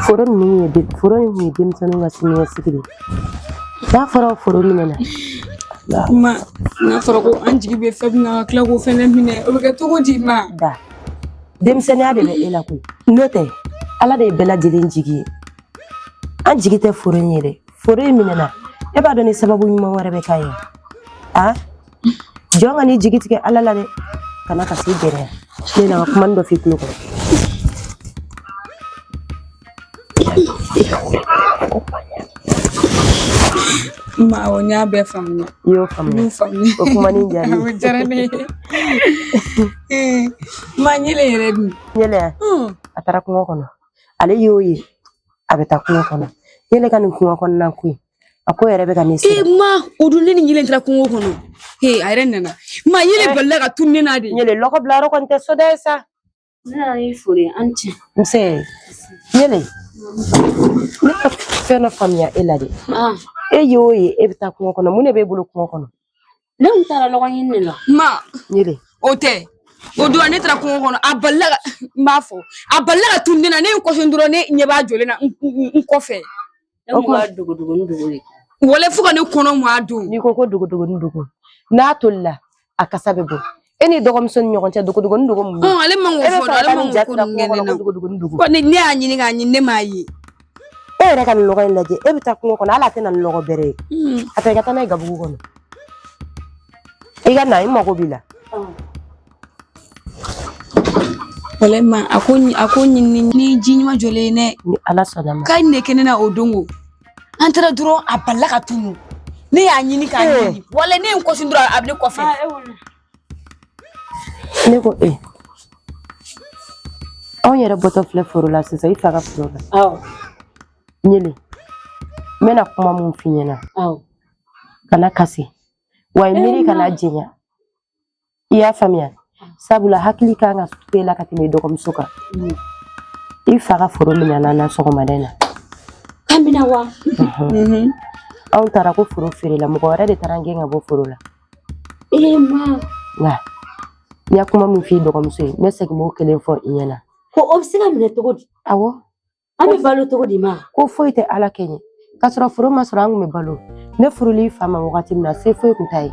Foro ninnu ye foro in ye denmisɛnninw ka siniɲɛsigi de ye. N'a fɔra foro minɛna. Ma, n'a fɔra ko an jigi bɛ fɛn min na, ka tila k'o fɛnɛ minɛ, o bɛ kɛ cogo di ma? Da, denmisɛnninya de bɛ e la koyi. N'o tɛ, Ala de ye bɛɛ lajɛlen jigi ye. An jigi tɛ foro in ye dɛ. Foro in minɛna, e b'a dɔn ni sababu ɲuman wɛrɛ bɛ k'a ye. A jɔn ka n'i jigi tigɛ Ala la dɛ. Kana kasi gɛrɛ. Ne na ka kuma dɔ f'i tulo kɔrɔ. Ma, awɔ, n y'a bɛɛ faamuya. I y'o faamuya. N y'o faamuya. O kuma nin diyara n ye. O diyara ne ye. Ma, ɲɛlɛ yɛrɛ dun? Ɲɛlɛ, a taara kungo kɔnɔ. Ale y'o ye, a bɛ taa kungo kɔnɔ. Ɲɛlɛ ka nin kungo kɔnɔna ko in, a ko yɛrɛ bɛ ka ne sɛgɛn. Ee ma, o don ne ni ɲɛlɛ taara kungo kɔnɔ. Ee, a yɛrɛ nana. Ma, ɲɛlɛ balila ka tunu ne na de. Ɲɛlɛ, lɔgɔ bila yɔrɔ kɔni tɛ soda ye sa. Ne nana n'i foli ye, an cɛ. Nse, Ɲɛlɛ, ne ka fɛn dɔ faamuya e la dɛ. E y'o ye, e bɛ taa kungo kɔnɔ, mun de b'e bolo kungo kɔnɔ? Ne tun taara lɔgɔ ɲini de la. Ma, Ɲɛlɛ. O tɛ. O don ne taara kungo kɔnɔ, a balila ka, n b'a fɔ, a balila ka tunu ne na, ne ye n kɔsi dɔrɔn, ne ɲɛ b'a jɔlen na n kɔfɛ. Ne kun b'a dogo dogo de. Wale fo ka ne kɔnɔ mɔ a don. N'i ko ko dogo dogo dogo, n'a tolila, a kasa bɛ bɔ. E ni dɔgɔmuso ni ɲɔgɔn cɛ, dogo dogo dogo mun? Ale man k'o fɔ, ale man k'o ko ninnu kɛ ne na. Dogo dogo dogo. Ko ne y'a ɲini k'a ɲini, ne m'a ye. E yɛrɛ ka nin lɔgɔ in lajɛ, e bɛ taa kungo kɔnɔ, hali a tɛ na ni lɔgɔ bɛrɛ ye. A ta i ka taa n'a ye gabugu kɔnɔ. I ka na, i mago b'i la. Walayi ma, a ko ɲini ni ji ɲuman jɔlen ye dɛ. Ni Ala sɔnna ma. K'a ne kɛ ne na o don ko. An taara dɔrɔn, a balila ka tunu. Ne y'a ɲini k'a ɲini. Walayi, ne ye n kɔsi dɔrɔn, a bɛ ne kɔfɛ. Ne ko e. Anw yɛrɛ bɔtɔ filɛ foro la sisan, i fa ka foro la. Awɔ. Ɲele, n bɛna kuma mun f'i ɲɛna. Awɔ. Kana kasi. Wa i miiri kana jɛnya. I y'a faamuya? Sabula hakili kan ka to e la ka tɛmɛ i dɔgɔmuso kan. I fa ka foro minɛna na sɔgɔmada in na. K'a minɛ wa? Anw taara ko foro feerela, mɔgɔ wɛrɛ de taara an gɛn ka bɔ foro la. Ee ma. Nka n y'a kuma min f'i dɔgɔmuso ye, n bɛ segin k'o kelen fɔ i ɲɛna. Ko o bɛ se ka minɛ cogo di? Awɔ. An bɛ balo cogo di ma? Ko foyi tɛ Ala kɛ ɲɛ. K'a sɔrɔ foro ma sɔrɔ, an kun bɛ balo. Ne furuli i fa ma wagati min na, se foyi kun t'a ye.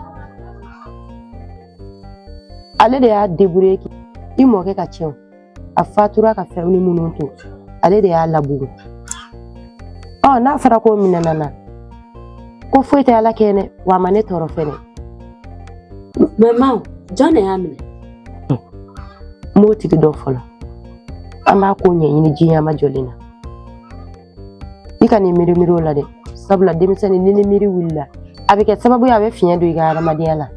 Ale de y'a débrouiller i mɔkɛ ka tiɲɛ. A fatura ka fɛn ni minnu to, ale de y'a labugu. Ɔ, n'a fɔra k'o minɛna na, ko foyi tɛ Ala kɛ dɛ, wa a ma ne tɔɔrɔ fɛnɛ. Mais ma, jɔn de y'a minɛ? N m'o tigi dɔn fɔlɔ. An b'a ko ɲɛɲini jiɲɛma jɔlen na. I ka nin miiri miiri o la dɛ, sabula denmisɛnnin ni ni miiri wulila, a bɛ kɛ sababu ye a bɛ fiɲɛ don i ka hadamadenya la.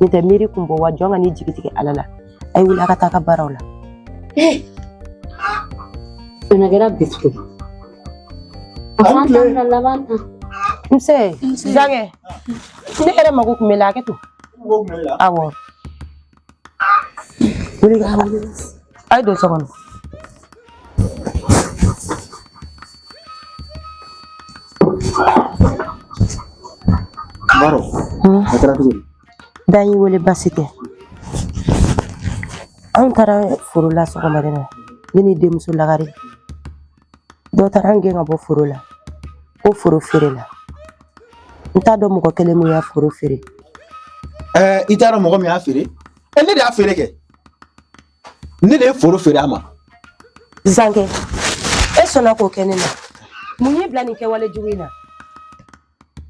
Nin tɛ miiri kun bɔ wa, jɔn ka n'i jigi tigɛ Ala la. A ye wuli a ka taa a ka baaraw la. O na kɛra bi tuguni. A f'an ta bɛna laban tan. Nse Zankɛ, ne yɛrɛ mago tun bɛ la, hakɛ to. Awɔ. Wuli ka a ye don so kɔnɔ. Baro, a kɛra cogo di? Da y'i wele baasi tɛ. Anw taara foro la sɔgɔmada in na, ne ni denmuso lagare. Dɔ taara an gɛn ka bɔ foro la, ko foro feerela. N t'a dɔn mɔgɔ kelen min y'a foro feere. Ɛɛ, i t'a dɔn mɔgɔ min y'a feere? Ɛ, ne de y'a feere kɛ. Ne de ye foro feere a ma. Zankɛ, e sɔnna k'o kɛ ne na. Mun y'i bila nin kɛwale jugu in na?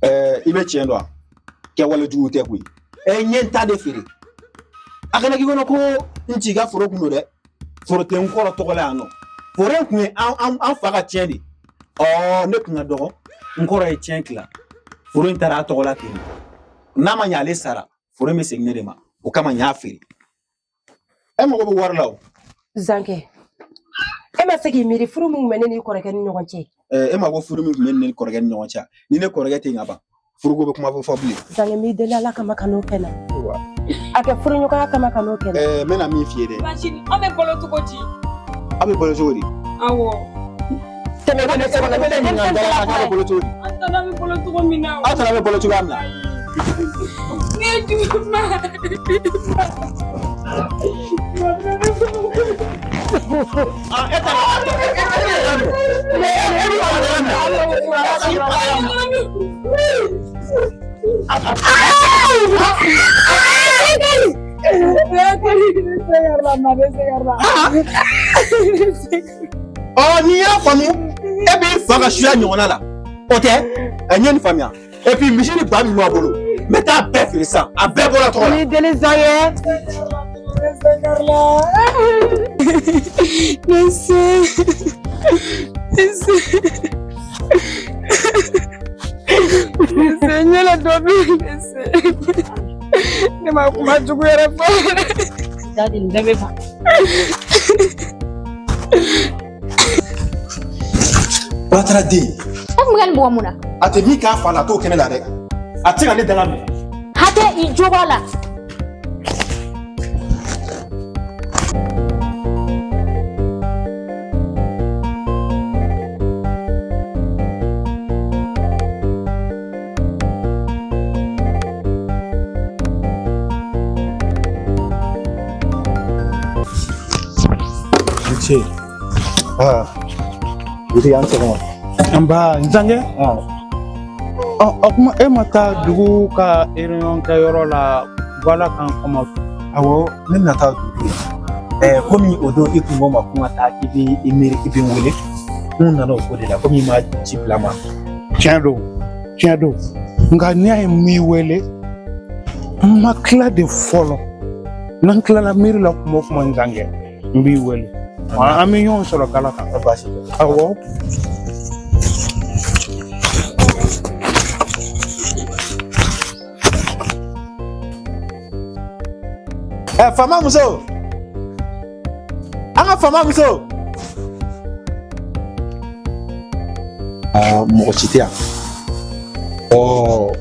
Ɛɛ, i bɛ tiɲɛ dɔn wa? Kɛwale jugu tɛ koyi. Ɛ, n ye n ta de feere. A kana k'i kɔnɔ ko n t'i ka foro kun don dɛ. Foro tɛ n kɔrɔ tɔgɔ la yan nɔ. Foro in kun ye an fa ka tiɲɛ de. Ɔ, ne kun ka dɔgɔ, n kɔrɔ ye tiɲɛ tila. Foro in taara a tɔgɔ la ten. N'a ma ɲɛ ale sara, foro in bɛ segin ne de ma. O kama n y'a feere. E mago bɛ wari la o. Zankɛ, e ma se k'i miiri furu min tun bɛ ne n'i kɔrɔkɛ ni ɲɔgɔn cɛ. E ma ko furu min tun bɛ ne ni kɔrɔkɛ ni ɲɔgɔn cɛ. Ni ne kɔrɔkɛ tɛ yen ka ban, furuko bɛ kuma fɔ bilen. Zankɛ, n b'i deli Ala kama ka n'o kɛ n na. A kɛ furuɲɔgɔnya kama ka n'o kɛ n na. N bɛna min f'i ye dɛ. Bacini, aw bɛ balo cogo di? Aw bɛ balo cogo di? Awɔ. Tɛmɛ ne ɲininka da la k'a bɛ balo cogo di? An tana bɛ balo cogo min na. Aw tana bɛ balo cogoya min na. Ne ye jugu ma. Ɔ, n'i y'a faamu, e b'i fa ka suya ɲɔgɔnna la, o tɛ. Ɛ, n ye nin faamuya. Et puis misi ni ba min b'a bolo, n bɛ taa bɛɛ feere sisan, a bɛɛ bɔra tɔgɔ la. Ni deli Zankɛ. Ne se. Ne se. Ne se n yɛlɛ dɔ bɛ ne se. Ne ma kuma jugu yɛrɛ fɔ. Dadi, nin bɛɛ bɛ ban. Batara den. E kun bɛ ka nin bugɔ mun na? A tɛ min k'a fa la, a t'o kɛ ne la dɛ. A tɛ se ka ne danga minɛ. Hatɛ, i jo b'a la. N ce. Aa, dugutigi, an sɔgɔma. Nba, n Zankɛ. Ɔ, o kuma e ma taa dugu ka réunion kɛyɔrɔ la wala kan kɔma? Awɔ, ne bɛna taa dugu la. Ɛɛ, komi o don i kun ko n ma ko n ka taa, i bɛ i miiri, i bɛ n wele. N nana o ko de la, komi i ma ci bila n ma. Tiɲɛ don, tiɲɛ don. Nka n'i y'a ye n m'i wele, n ma tila de fɔlɔ. N'an tilala miiri la kuma o kuma, n Zankɛ, n b'i wele. An bɛ ɲɔgɔn sɔrɔ gala kan. Baasi tɛ. Awɔ. Ɛ, faama muso, an ka faama muso. Aa, mɔgɔ si tɛ yan. Ɔ,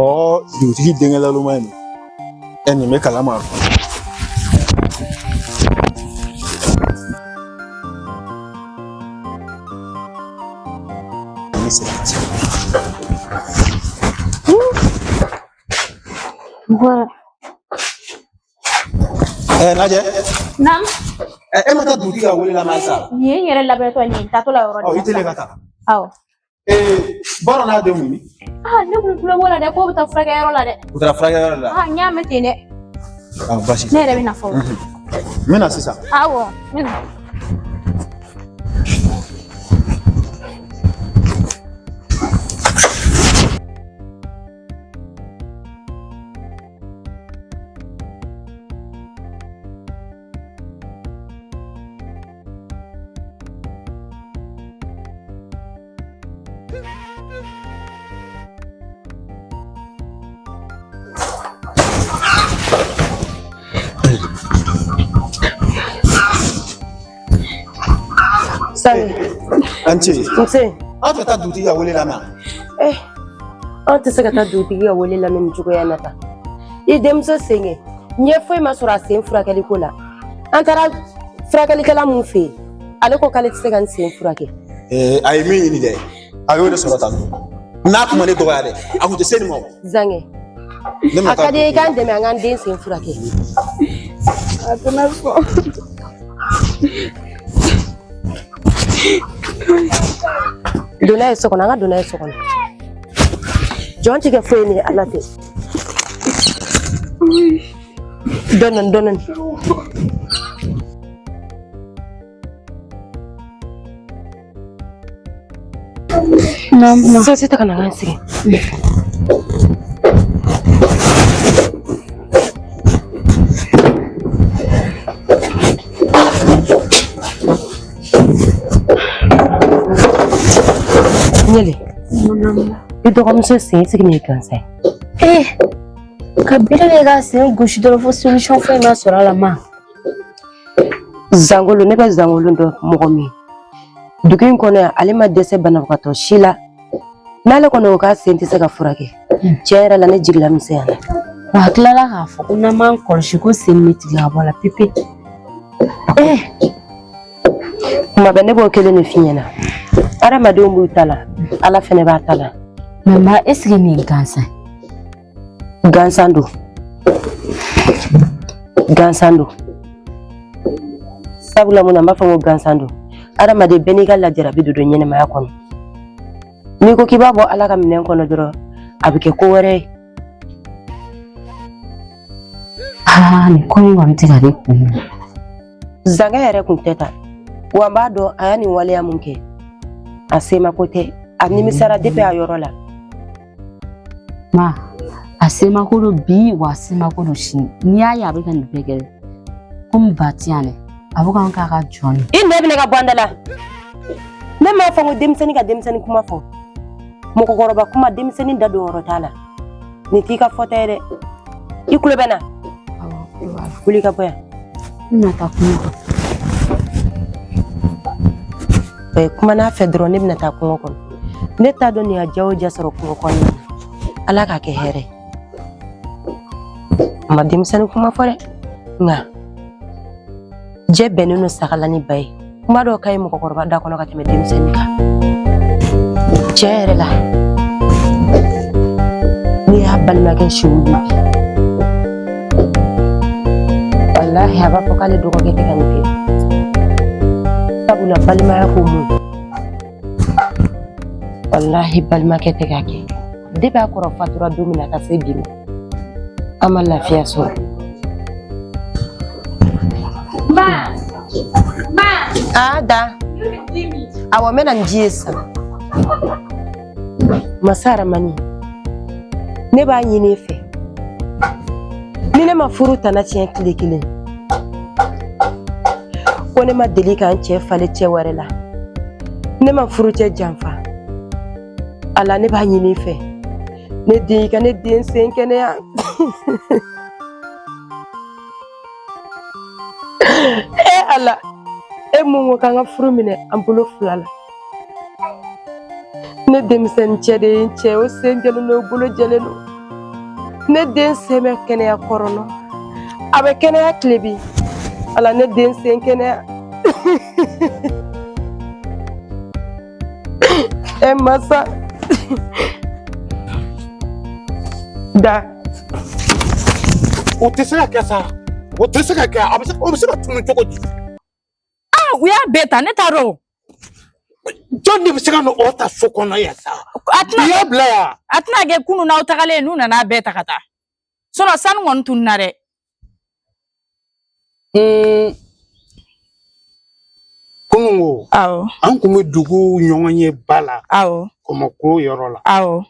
Ɔ, dugutigi denkɛ laloma ye nin. Ɛ, nin bɛ kalama. Ne sera ka se. Bɔra. Ɛ, lajɛ. Naam. Ɛ, e ma taa dugutigi ka wele lamɛn sa? Nin ye n yɛrɛ labɛntɔ nin ye, n taatɔ la yɔrɔ de Ɔ, la i teliya ka sisan. taa. Awɔ. Ee, Baro n'a denw min? Ah, ne kun tulo b'o la dɛ, k'o bɛ taa furakɛyɔrɔ la dɛ. U taara furakɛyɔrɔ de la. Ah, n y'a mɛn ten dɛ. Ah, baasi tɛ. Ne yɛrɛ bɛ na fɔlɔ. N bɛ na sisan. Awɔ, n bɛ na. An ce. Nse. Aw tɛ taa dugutigi ka wele lamɛn. Eh, an tɛ se ka taa dugutigi ka wele lamɛn nin cogoya in na tan. I denmuso sen kɛ, ɲɛ foyi ma sɔrɔ a sen furakɛli ko la. An taara furakɛlikɛla mun fɛ yen, ale ko k'ale tɛ se ka n sen furakɛ. Ee, a ye min ɲini dɛ, a y'o de sɔrɔ tan. N'a kun ma ne dɔgɔya dɛ, a kun tɛ se nin ma o. Zankɛ, Ne ma a ka di i k'an dɛmɛ an k'an den sen furakɛ. A tɛna sɔn. Don n'a ye so kɔnɔ, an ka don n'a ye so kɔnɔ. Jɔn ti kɛ foyi ni Ala tɛ. Dɔɔni dɔɔni. Sosi ta ka na n sigi. Ɲele, i dɔgɔmuso sen sigi nin ye gansan ye. Eh, ka bere kɛ k'a sen gosi dɔrɔn fo solution foyi ma sɔrɔ a la ma. Zangolo, ne bɛ Zangolo dɔn mɔgɔ min dugu in kɔnɔ yan, ale ma dɛsɛ banabagatɔ si la. N'ale kɔni ko k'a sen tɛ se ka furakɛ, tiɲɛ yɛrɛ la ne jigila misɛnyana. Wa a tilala k'a fɔ ko n'an m'an kɔlɔsi ko sen bɛ tigɛ ka bɔ a la pepe. Eh, kuma bɛɛ ne b'o kelen de f'i ɲɛna, adamadenw b'u ta la, Ala fɛnɛ b'a ta la. Mais ma, est ce que nin ye gansan ye? Gansan don, gansan don. Sabula mun na n b'a fɔ ko gansan don? Adamaden bɛɛ n'i ka lajarabi de don ɲɛnɛmaya kɔnɔ. N'i ko k'i b'a bɔ Ala ka minɛn kɔnɔ dɔrɔn, a bɛ kɛ ko wɛrɛ ye. Aa, nin ko in kɔni tɛ ka ne kun minɛ. Zankɛ yɛrɛ kun tɛ tan wa. N b'a dɔn a y'a nin waleya mun kɛ, a semako tɛ, a nimisara depuis a yɔrɔ la. Ma, a semako don bi wa a semako don sini. N'i y'a ye a bɛ ka nin bɛɛ kɛ komi ba ti yan dɛ, a bɛ k'an k'a ka jɔn de. I nɛ minɛ ka bɔ an da la. Ne m'a fɔ ko denmisɛnnin ka denmisɛnnin kuma fɔ, mɔgɔkɔrɔba kuma denmisɛnnin da don yɔrɔ t'a la. Nin t'i ka fɔta ye dɛ. I tulo bɛ n na? Wuli ka bɔ yan. N bɛna taa kungo kɔnɔ. Kuma n'a fɛ dɔrɔn, ne bɛna taa kungo kɔnɔ. Ne t'a dɔn nin ya diya o diya sɔrɔ kungo kɔnɔna na. Ala k'a kɛ hɛrɛ ye. A ma denmisɛnnin kuma fɔ dɛ, nka jɛ bɛnnen don saga la ni ba ye. Kuma dɔw ka ɲi mɔgɔkɔrɔba da kɔnɔ ka tɛmɛ denmisɛnnin kan. Tiɲɛ yɛrɛ la, n'i y'a balimakɛ siw bi, walahi a b'a fɔ k'ale dɔgɔkɛ tɛ ka nin kɛ. Sabula balimaya ko mun, walahi balimakɛ tɛ k'a kɛ. Depuis a kɔrɔ fatura don min na ka se bi ma, an ma lafiya sɔrɔ. Ma! Ma! A da. Awɔ, n bɛ na ni ji ye sisan. Masa Aramani, ne b'a ɲini i fɛ, ni ne ma furu tana tiɲɛ tile kelen ko, ne ma deli ka n cɛ falen cɛ wɛrɛ la, ne ma furu cɛ janfa. Ala, ne b'a ɲini i fɛ, ne den, i ka ne den sen kɛnɛya. E Ala, e mun ko k'an ka furu minɛ an bolo fila la, ne denmisɛnnin cɛ de ye n cɛ, o sen jɛlen don, o bolo jɛlen don. Ne den sen bɛ kɛnɛya kɔrɔnɔ, a bɛ kɛnɛya tilebi. Ala, ne den sen kɛnɛya. E masa da. O tɛ se ka kɛ sa, o tɛ se ka kɛ. A bɛ se, o bɛ se ka tunu cogo di? Ah, u y'a bɛɛ ta, ne t'a dɔn. Jɔn de bɛ se ka na o ta so kɔnɔ yan sa? A tɛna I y'a bila yan. A tɛna kɛ kunun n'aw tagalen n'u nana bɛɛ ta ka taa. Sinon sanu kɔni tununna dɛ. Kunun ko. Awɔ. An kun bɛ dugu ɲɔgɔn ye ba la. Awɔ. Kɔmɔko yɔrɔ la. Awɔ.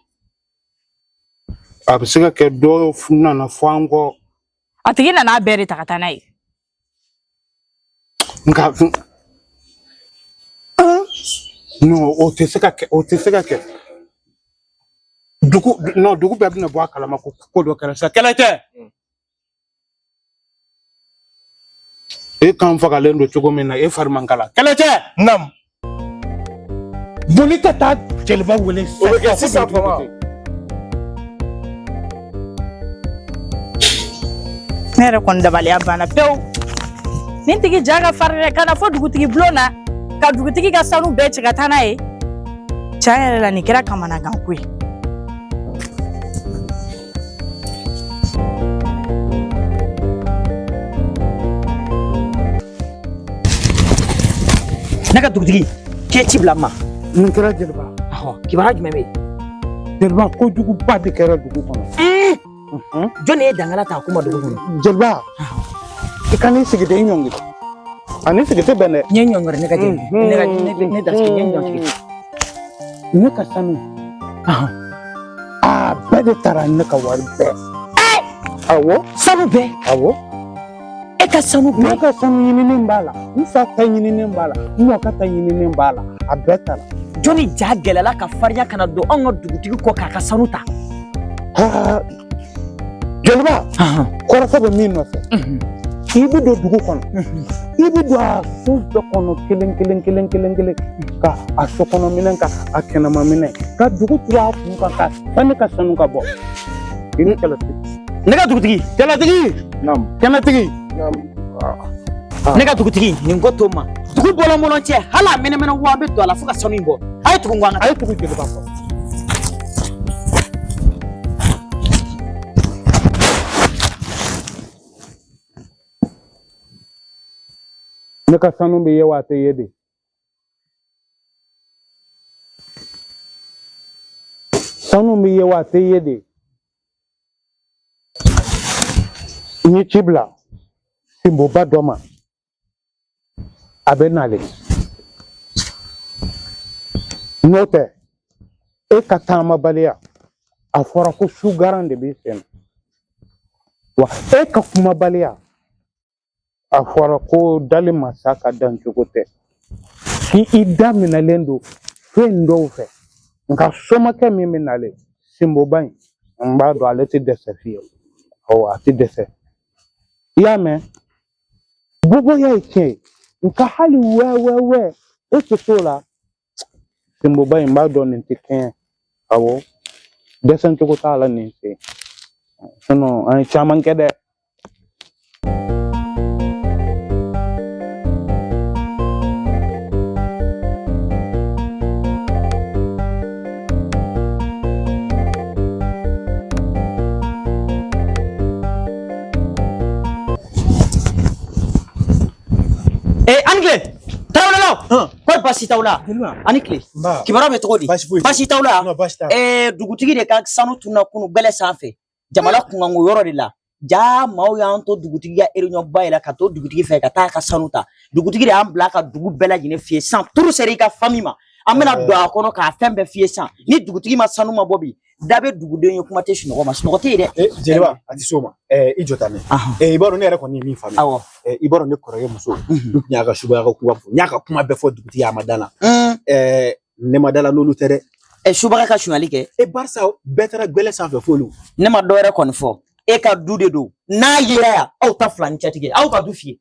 A bɛ se ka kɛ dɔ nana fɔ an kɔ. A tigi nana a bɛɛ de ta ka taa n'a ye. Nka non, o tɛ se ka kɛ, o tɛ se ka kɛ. Dugu, non, dugu bɛɛ bɛna bɔ a kalama ko ko dɔ kɛra sisan. Kɛlɛ tɛ. E kan fagalen don cogo min na, e fari man kala. Kɛlɛ tɛ. Nam. Boli ka taa jeliba wele. O bɛ kɛ sisan fama. Ne yɛrɛ kɔni dabaliya banna pewu. Nin tigi ja ka farin dɛ, ka na fo dugutigi bulon na ka dugutigi ka sanu bɛɛ cɛ ka taa n'a ye. Tiɲɛ yɛrɛ la nin kɛra kamanaganko ye. Ne ka dugutigi k'e ci bila n ma. Mun kɛra jeliba? Kibaruya jumɛn bɛ yen? Jeliba, kojuguba de kɛra dugu kɔnɔ. Jɔnni ye dangala ta a ko ma dugu kɔnɔ? Jeliba, i ka n'i sigi de, i ɲɔngiri. A ni sigi tɛ bɛn dɛ. N ye ɲɔngiri ne ka jeli. Ne ka ne dasigi n ye ɲɔngiri. Ne ka sanu. A bɛɛ de taara, ne ka wari bɛɛ. Awɔ. Sanu bɛɛ? Awɔ. E ka sanu bɛɛ? Ne ka sanu ɲininen b'a la, n fa ta ɲininen b'a la, n mɔkɛ ta ɲininen b'a la, a bɛɛ taara. Jɔnni ja gɛlɛla ka farinya ka na don anw ka dugutigi kɔ k'a ka sanu ta? Jeliba, kɔrɔfɔ bɛ min nɔfɛ, i bɛ don dugu kɔnɔ, i bɛ don a so bɛɛ kɔnɔ kelen kelen kelen kelen kelen, ka a so kɔnɔ minɛ, ka a kɛnɛma minɛ, ka dugu turu a kun kan, ka sani ka sanu ka bɔ. I ni kɛlɛtigi. Ne ka dugutigi. Kɛlɛtigi. Kɛnɛtigi. Ne ka dugutigi, nin ko to ma. Dugu bɔlɔn bɔlɔn cɛ, hali a mɛnɛmɛnɛ wo, an bɛ don a la fo ka sanu in bɔ. A ye tugu n kɔ an ka taa. A ye tugu jeliba kɔ. Ne ka sanu bɛ ye wa a tɛ ye de? Sanu bɛ ye wa a tɛ ye de? N ye ci bila sinboba dɔ ma, a bɛ nalen. N'o tɛ, e ka taamabaliya, a fɔra ko sugaran de b'i sen na. Wa e ka kumabaliya, a fɔra ko dali masa ka dancogo tɛ, k'i i da minɛlen don fɛn dɔw fɛ. Nka somakɛ min bɛ nalen, sinboba in, n b'a dɔn ale tɛ dɛsɛ fiyewu. Awɔ, a tɛ dɛsɛ. I y'a mɛn, bɔbɔya ye tiɲɛ ye, nka hali wɛ wɛ wɛ, e tɛ t'o la. Sinboba in, n b'a dɔn nin tɛ kɛɲɛ. Awɔ, dɛsɛ cogo t'a la nin sen, sinon an ye caman kɛ dɛ. Ee, ani tile tarawelelaw, kɔri baasi t'aw la? Ani tile. Kibaruya bɛ cogo di? Baasi t'aw la? Ee, dugutigi de ka sanu tununa kunu gbɛlɛ sanfɛ, jamana kunkanko yɔrɔ de la. Ja maaw y'an to dugutigi ka réunion ba yɛrɛ, ka to dugutigi fɛ ka taa ka sanu ta. Dugutigi de y'an bila ka dugu bɛɛ lajɛlen f'i ye sisan. Turu sera i ka famille ma, an bɛna don a kɔnɔ k'a fɛn bɛɛ f'i ye sisan. Ni dugutigi ma sanu ma bɔ bi, da bɛ duguden ye, kuma tɛ sunɔgɔ ma, sunɔgɔ tɛ yen dɛ. Jeliba, a tɛ s'o ma. I jɔ tan dɛ. I b'a dɔn ne yɛrɛ kɔni ye min faamuya. Awɔ. I b'a dɔn ne kɔrɔkɛ muso, n tun y'a ka subaya ka kuma fɔ, n y'a ka kuma bɛɛ fɔ dugutigi a ma da la. Ne ma da la n'olu tɛ dɛ. Subaga ka sonyali kɛ. Barisa bɛɛ taara gbɛlɛ sanfɛ f'olu. Ne ma dɔ wɛrɛ kɔni fɔ, e ka du de don, n'a yera yan, aw ta fila ni cɛtigi, aw ka du fiyɛ,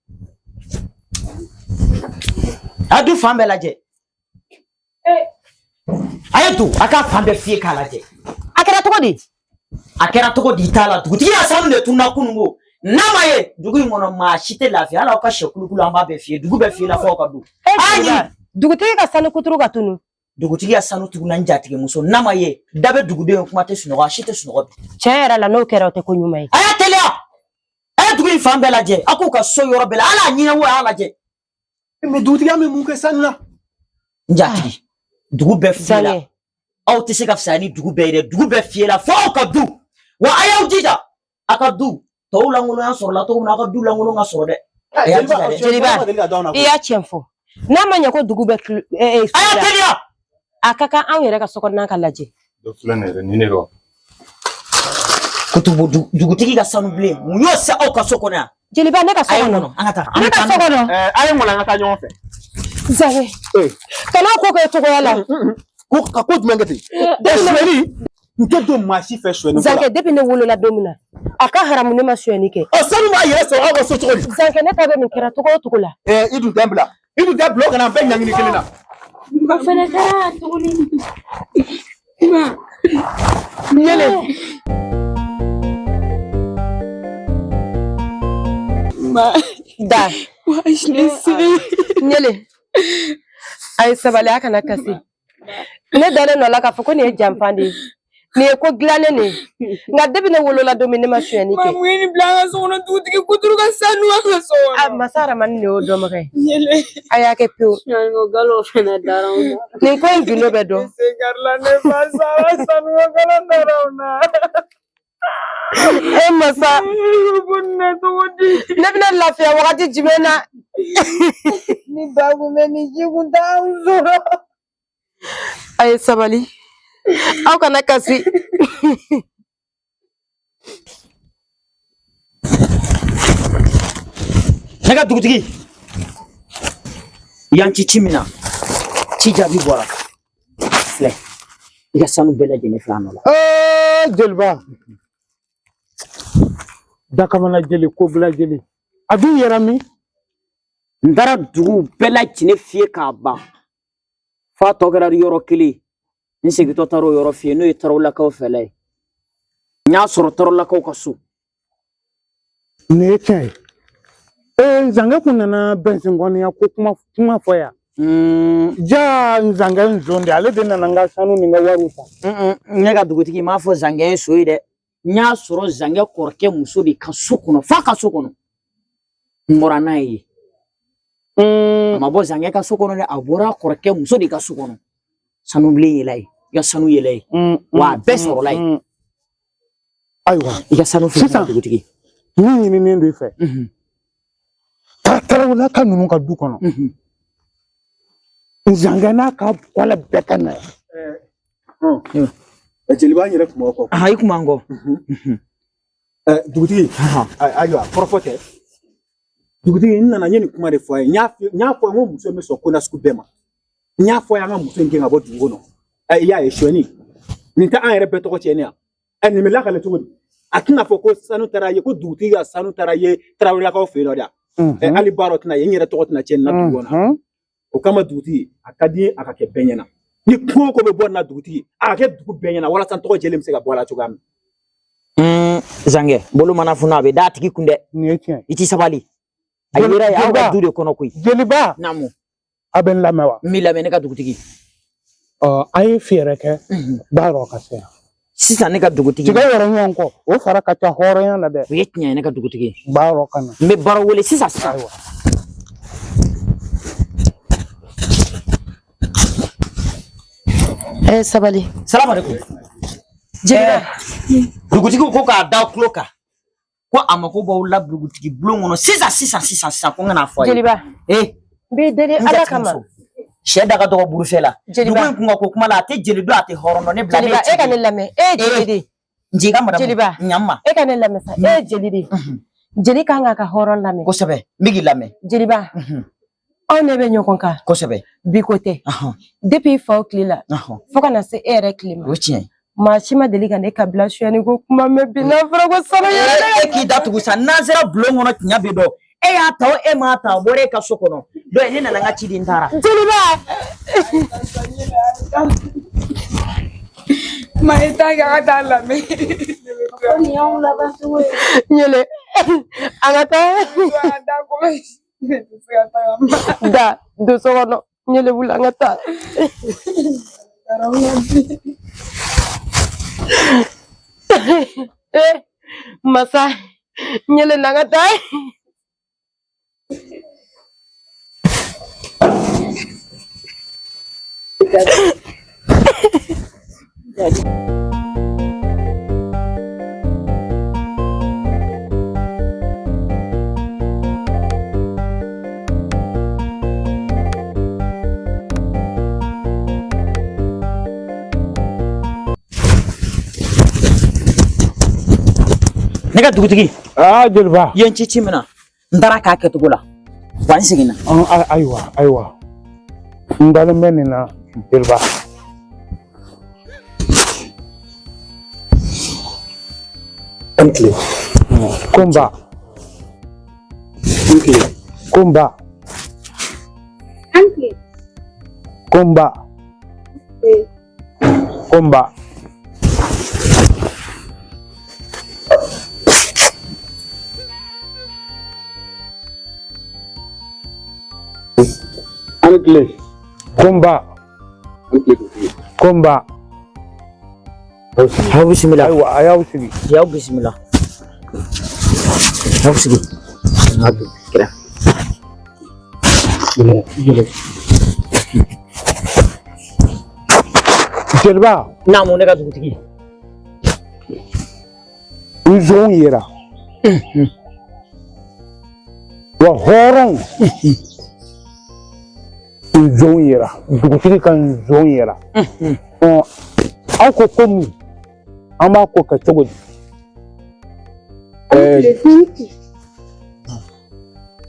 a du fan bɛɛ lajɛ. A ye don a ka fan bɛɛ fiyɛ k'a lajɛ. A kɛra cogo di? A kɛra cogo di t'a la. Dugutigi ya sanu de tununa kununko, n'a ma ye dugu in kɔnɔ, maa si tɛ lafiya. Hali aw ka sɛ kulukulu, an b'a bɛɛ fiyɛ, dugu bɛɛ fiyɛ la fo aw ka du. E ɲini dugutigi ka sanu kuturu ka tunu. Dugutigi ya sanu tuguna, n jatigi muso, n'a ma ye, da bɛ duguden ye, kuma tɛ sunɔgɔ, a si tɛ sunɔgɔ bi. Tiɲɛ yɛrɛ la, n'o kɛra, o tɛ ko ɲuman ye. A y'a teliya, a ye dugu in fan bɛɛ lajɛ, a k'u ka so yɔrɔ bɛɛ la, hali a ɲinɛ wo, a y'a lajɛ. Mais dugutigi bɛ mun kɛ sanu la? N jatigi, dugu bɛɛ fiyɛ la, aw tɛ se ka fisaya ni dugu bɛɛ ye dɛ. Dugu bɛɛ fiyɛ la fo aw ka du. Wa a y'aw jija, a ka du tɔw lankolonya sɔrɔla cogo min na, aw ka du lankolon ka sɔrɔ dɛ. A y'a jija dɛ. Jeliba, i y'a tiɲɛ fɔ. N'a ma ɲɛ ko dugu bɛ A y'a teliya. A ka kan anw yɛrɛ ka sokɔnɔna ka lajɛ. Dɔ filɛ nin yɛrɛ, nin de don. Kutubu, dugutigi ka sanu bilen, mun y'o se aw ka so kɔnɔ yan? Jeliba, ne ka so A ye kɔnɔ. ŋɔnɔ, an ka taa. Ne ka so kɔnɔ. A ye ŋɔnɔ, an ka taa ɲɔgɔn fɛ. Zanɛ, kana ko kɛ cogoya la. Ko ka ko jumɛn kɛ ten? Sonyɛli, n tɛ don maa si fɛ sonyɛli ko la. Zankɛ, depuis ne wolola don min na, a ka haramu ne ma sonyɛli kɛ. Ɔ, sanu b'a yɛrɛ sɔrɔ aw ka so cogo di? Zankɛ, ne ta bɛ nin kɛra cogo o cogo la. I dun tɛ n bila. I dun tɛ bila o kana an bɛɛ ɲangini kelen na. O fɛnɛ kɛra yan tuguni. Ɲele. Da. Ɲele. A ye sabali a kana kasi. Ne dalen nɔ la k'a fɔ ko nin ye janfa de ye. Nin ye ko dilannen de ye. Nka depuis ne wolola don min ne ma sonyɛni kɛ. Mun ye nin bila an ka so kɔnɔ dugutigi kuturu ka sanu an ka so kɔnɔ. A masa Aramani de y'o dɔnbaga ye. Ɲele. A y'a kɛ pewu. Sonyɛliko galo fɛnɛ dara anw na. Nin ko in gundo bɛ dɔn. Ne sen karila ne fa sara sanu ko galo dara anw na. E masa. Ne bɛna lafiya wagati jumɛn na? Ni ba kun bɛ nin ji kun t'anw sɔrɔ. A ye sabali. Aw kana kasi. Ne ka dugutigi yan ci ci min na ci jaabi bɔra filɛ i ka sanu bɛɛ lajɛlen filɛ a nɔ la. Jeliba dakamana jeli kobila jeli a dun yɛrɛ min. N taara dugu bɛɛ lajɛlen fiyɛ k'a ban f'a tɔ kɛra yɔrɔ kelen n segintɔ taara o yɔrɔ fiyɛ n'o ye tarawelelakaw fɛla ye n y'a sɔrɔ tarawelelakaw ka so. Nin ye tiɲɛ ye. Nzankɛ kun nana bɛnsenkɔniya ko kuma kuma fɔ yan. Ja nzankɛ nzon de ale de nana n ka sanu ni n ka wariw ta. Ne ka dugutigi m'a fɔ zankɛ ye so ye dɛ. N y'a sɔrɔ zankɛ kɔrɔkɛ muso de ka so kɔnɔ f'a ka so kɔnɔ. N bɔra n'a ye. A ma bɔ zankɛ ka so kɔnɔ dɛ, a bɔra a kɔrɔkɛ muso de ka so kɔnɔ. Sanubilen yela yen, i ka sanu yela yen. Wa a bɛɛ sɔrɔla yen. Ayiwa. I ka sanu filɛ Sisan dugutigi. Min ɲininen don i fɛ. Taa tarawelelaka ninnu ka du kɔnɔ. Nzankɛ n'a ka kɔlɛ bɛɛ ka na yan. Jeliba an yɛrɛ kun b'aw kɔ. I kun b'an kɔ. Dugutigi ayiwa kɔrɔfɔ tɛ. Dugutigi n nana n ye nin kuma de fɔ a ye n y'a fɔ n ko muso in bɛ sɔn ko nasugu bɛɛ ma. N y'a fɔ a ye an ka muso in gɛn ka bɔ dugu kɔnɔ. I y'a ye sonyɛni nin tɛ an yɛrɛ bɛɛ tɔgɔ tiɲɛni yan. Nin bɛ lakale cogo di? A tɛna fɔ ko sanu taara ye ko dugutigi ka sanu taara ye tarawelelakaw fɛ yen nɔ dɛ. Hali baara tɛna ye n yɛrɛ tɔgɔ tɛna tiɲɛ nin na dugu kɔnɔ. O kama dugutigi a ka di a ka kɛ bɛɛ ɲɛna. Ni ko o ko bɛ bɔ nin na dugutigi a ka kɛ dugu bɛɛ ɲɛna walasa n tɔgɔ jɛlen bɛ se ka bɔ a la cogoya min. Zankɛ bolo mana funu a bɛ d'a tigi kun dɛ. Nin ye tiɲɛ. I ti sabali. A yera yen aw ka du de kɔnɔ koyi. Jeliba. Naamu. A bɛ n lamɛn wa? N b'i lamɛn ne ka dugutigi. An ye fɛɛrɛ kɛ baaraw ka se yan. Sisan ne ka dugutigi. Tiga yɛrɛ ɲɔgɔn kɔ o fara ka ca hɔrɔnya la dɛ. O ye tiɲɛ ye ne ka dugutigi. Baaraw ka na. N bɛ baara wele sisan sisan. Ayiwa. Sabali. Salamu aleykum. Jeliba. Dugutigi ko k'a da tulo kan. Ko a mako b'aw la dugutigi bulon kɔnɔ sisan sisan sisan sisan ko n kana fɔ a ye. Jeliba. N b'i deli Ala kama. Sɛ da ka dɔgɔ burufɛ la. Jeliba. Dugu in kun ka ko kuma la a tɛ jeli dɔn a tɛ hɔrɔn dɔn ne bila ne Jeliba e ka ne lamɛn e ye jeli de ye. Nci ka madamu. Jeliba. Ɲama. E ka ne lamɛn sa e ye jeli de ye. Jeli kan k'a ka hɔrɔn lamɛn. Kosɛbɛ n bɛ k'i lamɛn. Jeliba. Anw ne bɛ ɲɔgɔn kan. Kosɛbɛ. Bi ko tɛ. Depuis faw tile la. Fo ka na se e yɛrɛ tile ma. O tiɲɛ. Maa si ma deli ka ne ka bila sonyɛni ko kuma mɛn bi n'a fɔra ko sanu yɛrɛ. E k'i da tugu sa n'an sera bulon kɔnɔ tiɲɛ bɛ dɔn. E y'a ta o e m'a ta o bɔra e ka so kɔnɔ. Donc ne nana n ka ci di n taara. Jeliba. Ma e t'a kɛ a ka taa lamɛn. Ko nin y'anw laban cogo ye. Ɲele an ka taa. Da don so kɔnɔ ɲele wuli an ka taa. Masa ɲele na an ka taa. Ne ka dugutigi. Jeliba. I ye n ci ci min na n taara k'a kɛcogo la wa n seginna. Ayiwa ayiwa n dalen bɛ nin na jeliba. An tile. Ko n ba. An tile. Ko n ba. An tile. Ko Ko n ba. Ko n ba. An ni tile. Ko n ba. An tile dugutigi. Ko n ba. Aw bisimila. Ayiwa a y'aw sigi. Y'aw bisimila. Aw sigi. Kira. Jeliba. Naamu ne ka dugutigi. Nson yera. Wa hɔrɔn. Nson yera. Dugutigi ka nson yera. Ɔ aw ko ko mun? An b'a ko kɛ cogo di?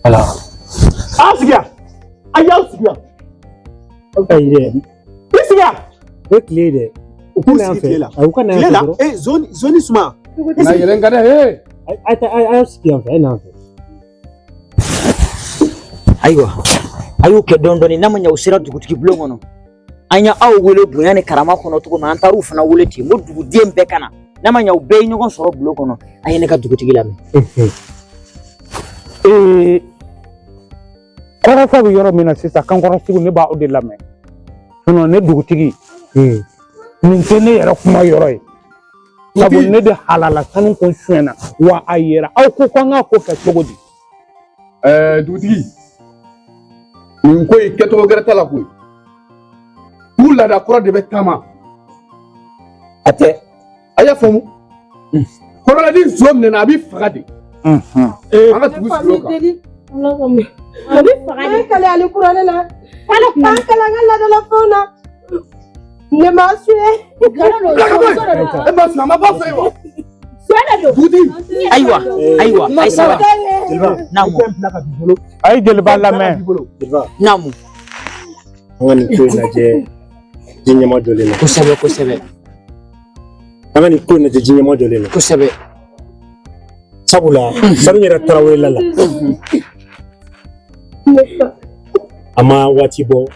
Ala. Aw sigi yan. A y'aw sigi yan. Ayi dɛ. I sigi yan. O ye tile ye dɛ. U k'u sigi tile la. U ka na yan Tile la. fɛ dɔrɔn. E zon zoni suma. Na yɛlɛ n ka dɛ he. A y'aw sigi yan fɛ, a ye na yan fɛ. Ayiwa a y'u kɛ dɔɔni dɔɔni n'a ma ɲɛ u sera dugutigi bulon kɔnɔ an ye aw wele bonya ni karama kɔnɔ cogo min an taar'u fana wele ten n ko duguden bɛɛ ka na n'a ma ɲɛ u bɛɛ ye ɲɔgɔn sɔrɔ bulon kɔnɔ a ye ne ka dugutigi lamɛn. Kɔrɔfɔ bɛ yɔrɔ min na sisan kankɔrɔsigi ne b'aw de lamɛn sinon ne dugutigi nin tɛ ne yɛrɛ kuma yɔrɔ ye sabu ne de halala sanu kun sonyɛna wa a yera aw ko k'an k'a ko kɛ cogo di. Dugutigi nin ko in kɛcogo gɛrɛ t'a la koyi du laada kɔrɔ de bɛ taama a tɛ a y'a faamu kɔrɔla ni nson minɛna a bɛ faga de an ka dugu sigi o kan. A bɛ faga de. An kale ali kuranɛ la. An kale an ka laadala fɛnw na. Ne ma suye. E ma suye a ma bɔ fɛ yen wa. Dugutigi. Ayiwa ayiwa a ye sabali. Naamu. A ye jeliba lamɛn. Naamu. An ka nin ko in lajɛ ji ɲɛma jɔlen na. Kosɛbɛ kosɛbɛ. An ka nin ko in lajɛ ji ɲɛma jɔlen na. Kosɛbɛ. Sabula sanu yɛrɛ tarawele la. A ma waati bɔ.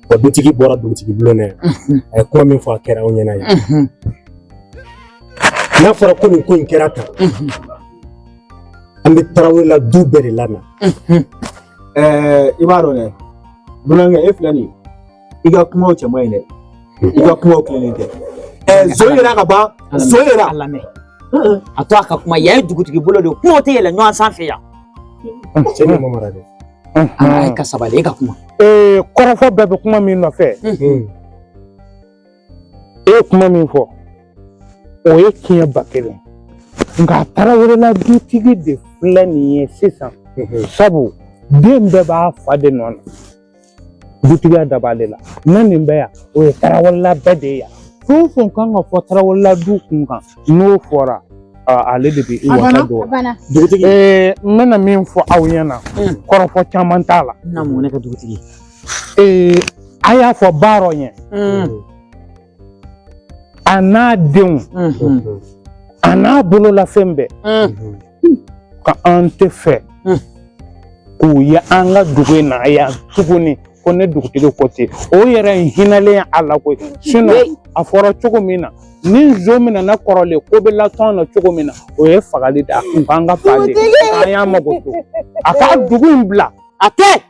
Wa dutigi bɔra dugutigi bulon na yan. A ye kuma min fɔ a kɛra anw ɲɛna yan. N'a fɔra ko nin ko in kɛra tan. An bɛ tarawele la du bɛɛ de lana. I b'a dɔn dɛ dunankɛ e filɛ nin ye i ka kumaw cɛ man ɲi dɛ i ka kumaw tilennen tɛ zon yera ka ban zon yera. A lamɛn a to a ka kuma yan ye dugutigi bolo de ye kumaw tɛ yɛlɛ ɲɔgɔn sanfɛ yan. Cɛ ni ma mara dɛ. Aa e ka sabali e ka kuma. Kɔrɔfɔ bɛɛ bɛ kuma min nɔfɛ. E ye kuma min fɔ o ye tiɲɛ 1000 nka tarawele dutigi de filɛ nin ye sisan sabu den bɛɛ b'a fa de nɔ na dutigiya da b'ale la n'a nin bɛ yan o ye tarawele bɛɛ de ye yan fɛn o fɛn kan ka fɔ tarawele du kun kan n'o fɔra ale de bɛ i wasa don dugutigi n bɛna min fɔ aw ɲɛna kɔrɔfɔ caman t'a la. Naamu ne ka dugutigi. A y'a fɔ baarɔ ɲɛ. A n'a denw a n'a bololafɛn bɛɛ ka an tɛ fɛ k'u ye an ka dugu in na yan tuguni ko ne dugutigi ko ten o yɛrɛ ye hinɛlen a la koyi sinon a fɔra cogo min na ni nson minɛna kɔrɔlen ko bɛ latɔn na cogo min na o ye fagali de a kun k'an ka fa de an y'a mago to a ka dugu in bila a tɛ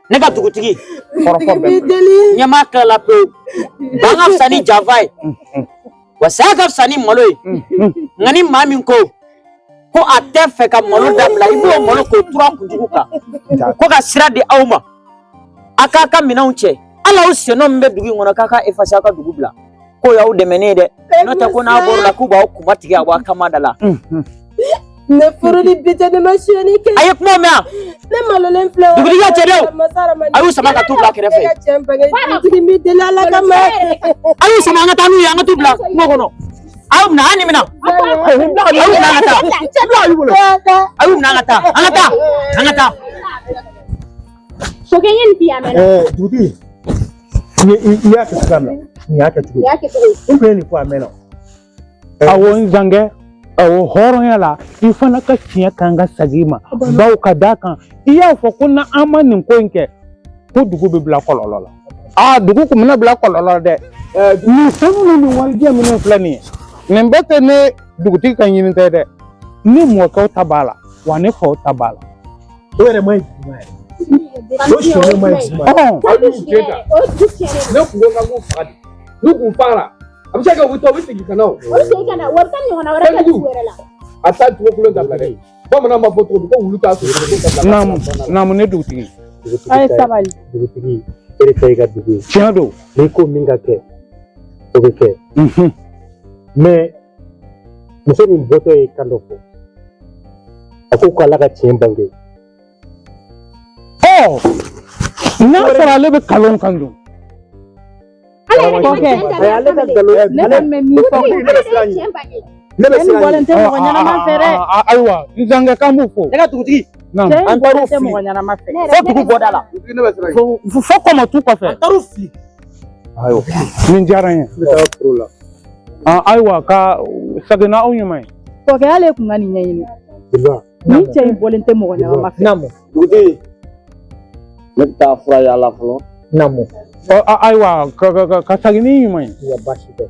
ne ka dugutigi kɔrɔfɔ bɛɛ ɲɛmaa tilala pewu ban ka fisa ni janfa ye wa saya ka fisa ni malo ye nka ni maa min ko ko a tɛ fɛ ka malo dabila i b'o malo k'o turu a kunjugu kan ko ka sira di aw ma a k'a ka minɛnw cɛ hali aw sennɔ min bɛ dugu in kɔnɔ k'a ka efase aw ka dugu bila k'o y'aw dɛmɛ ne ye dɛ n'o tɛ ko n'a bɔr'o la k'u b'aw kunba tigɛ a b'aw kama da la. Ne furu ni bi tɛ ne ma suyɛni kɛ. A ye kuma mɛn wa? Ne malolen filɛ. Dugutigi ka cɛdenw a y'u sama ka t'u bila kɛrɛfɛ. Ne ka cɛ bange dugutigi n b'i deli Ala kama. A y'u sama an ka taa n'u ye an ka t'u bila kungo kɔnɔ. A y'u minɛ an ni minɛ. A y'u minɛ an ka taa. A y'u minɛ an ka taa an ka taa an ka taa. Sokɛ ye nin bi a mɛnna. Dugutigi i y'a kɛ cogoya min na nin y'a kɛ cogo ye. Nin y'a kɛ cogo ye. N tun ye nin fɔ a mɛnna. Awɔ n zankɛ awɔ hɔrɔnya la i fana ka tiɲɛ kan ka segin i ma bawo ka d'a kan i y'a fɔ ko n'an ma nin ko in kɛ ko dugu bɛ bila kɔlɔlɔ la. Aa, dugu kun bɛna bila kɔlɔlɔ la dɛ. Nin sanu ni nin warijɛ minnu filɛ nin ye, nin bɛɛ tɛ ne dugutigi ka ɲini tɛ dɛ. Ne mɔkɛw ta b'a la, wa ne faw ta b'a la. O yɛrɛ man ɲi dugu ma yɛrɛ. O sonyali man ɲi dugu ma. Ne kun ko k'an k'u faga de. N'u kun fagara, a bɛ se ka kɛ u bɛ taa u bɛ segin ka na o. O bɛ segin ka na, wa bɛ taa ɲɔgɔnna wɛrɛ kɛ dugu wɛrɛ la. A t'a cogo kolon dabila dɛ. Bamananw b'a fɔ cogo di ko wulu t'a sogo dabila. Naamu, naamu ne dugutigi. A ye sabali. Dugutigi, e de ta y'i ka dugu ye. Tiɲɛ don. N'i ko min ka kɛ, o bɛ kɛ. Mais muso min bɔtɔ ye kan dɔ fɔ. A ko ko Ala ka tiɲɛ bange. Ɔ, n'a sɔrɔ ale bɛ kalon kan dun. Kɔkɛ, ne kɔni bɛ min fɔ. Ne bɛ Cɛ nin bɔlen tɛ mɔgɔ ɲɛnama fɛ dɛ. Ayiwa, n zankɛ k'an b'u fo. Ne ka dugutigi. Naamu. Cɛ in An taar'u bɔlen tɛ fili. mɔgɔ ɲɛnama fɛ. Fo dugu bɔda la. Fo kɔmɔtu kɔfɛ. An taar'u fili. Ayiwa, nin diyara n ye. Ne bɛ taa foro la. Ayiwa, ka segin n'aw ɲuman ye. Kɔkɛ, ale kun ka nin ɲɛɲini. Jeliba. Nin cɛ in bɔlen tɛ mɔgɔ ɲɛnama fɛ. Naamu. Dugutigi, ne bɛ taa fura yaala fɔlɔ. Naamu. Ayiwa, ka segin n'i ɲuman ye. Ya baasi tɛ.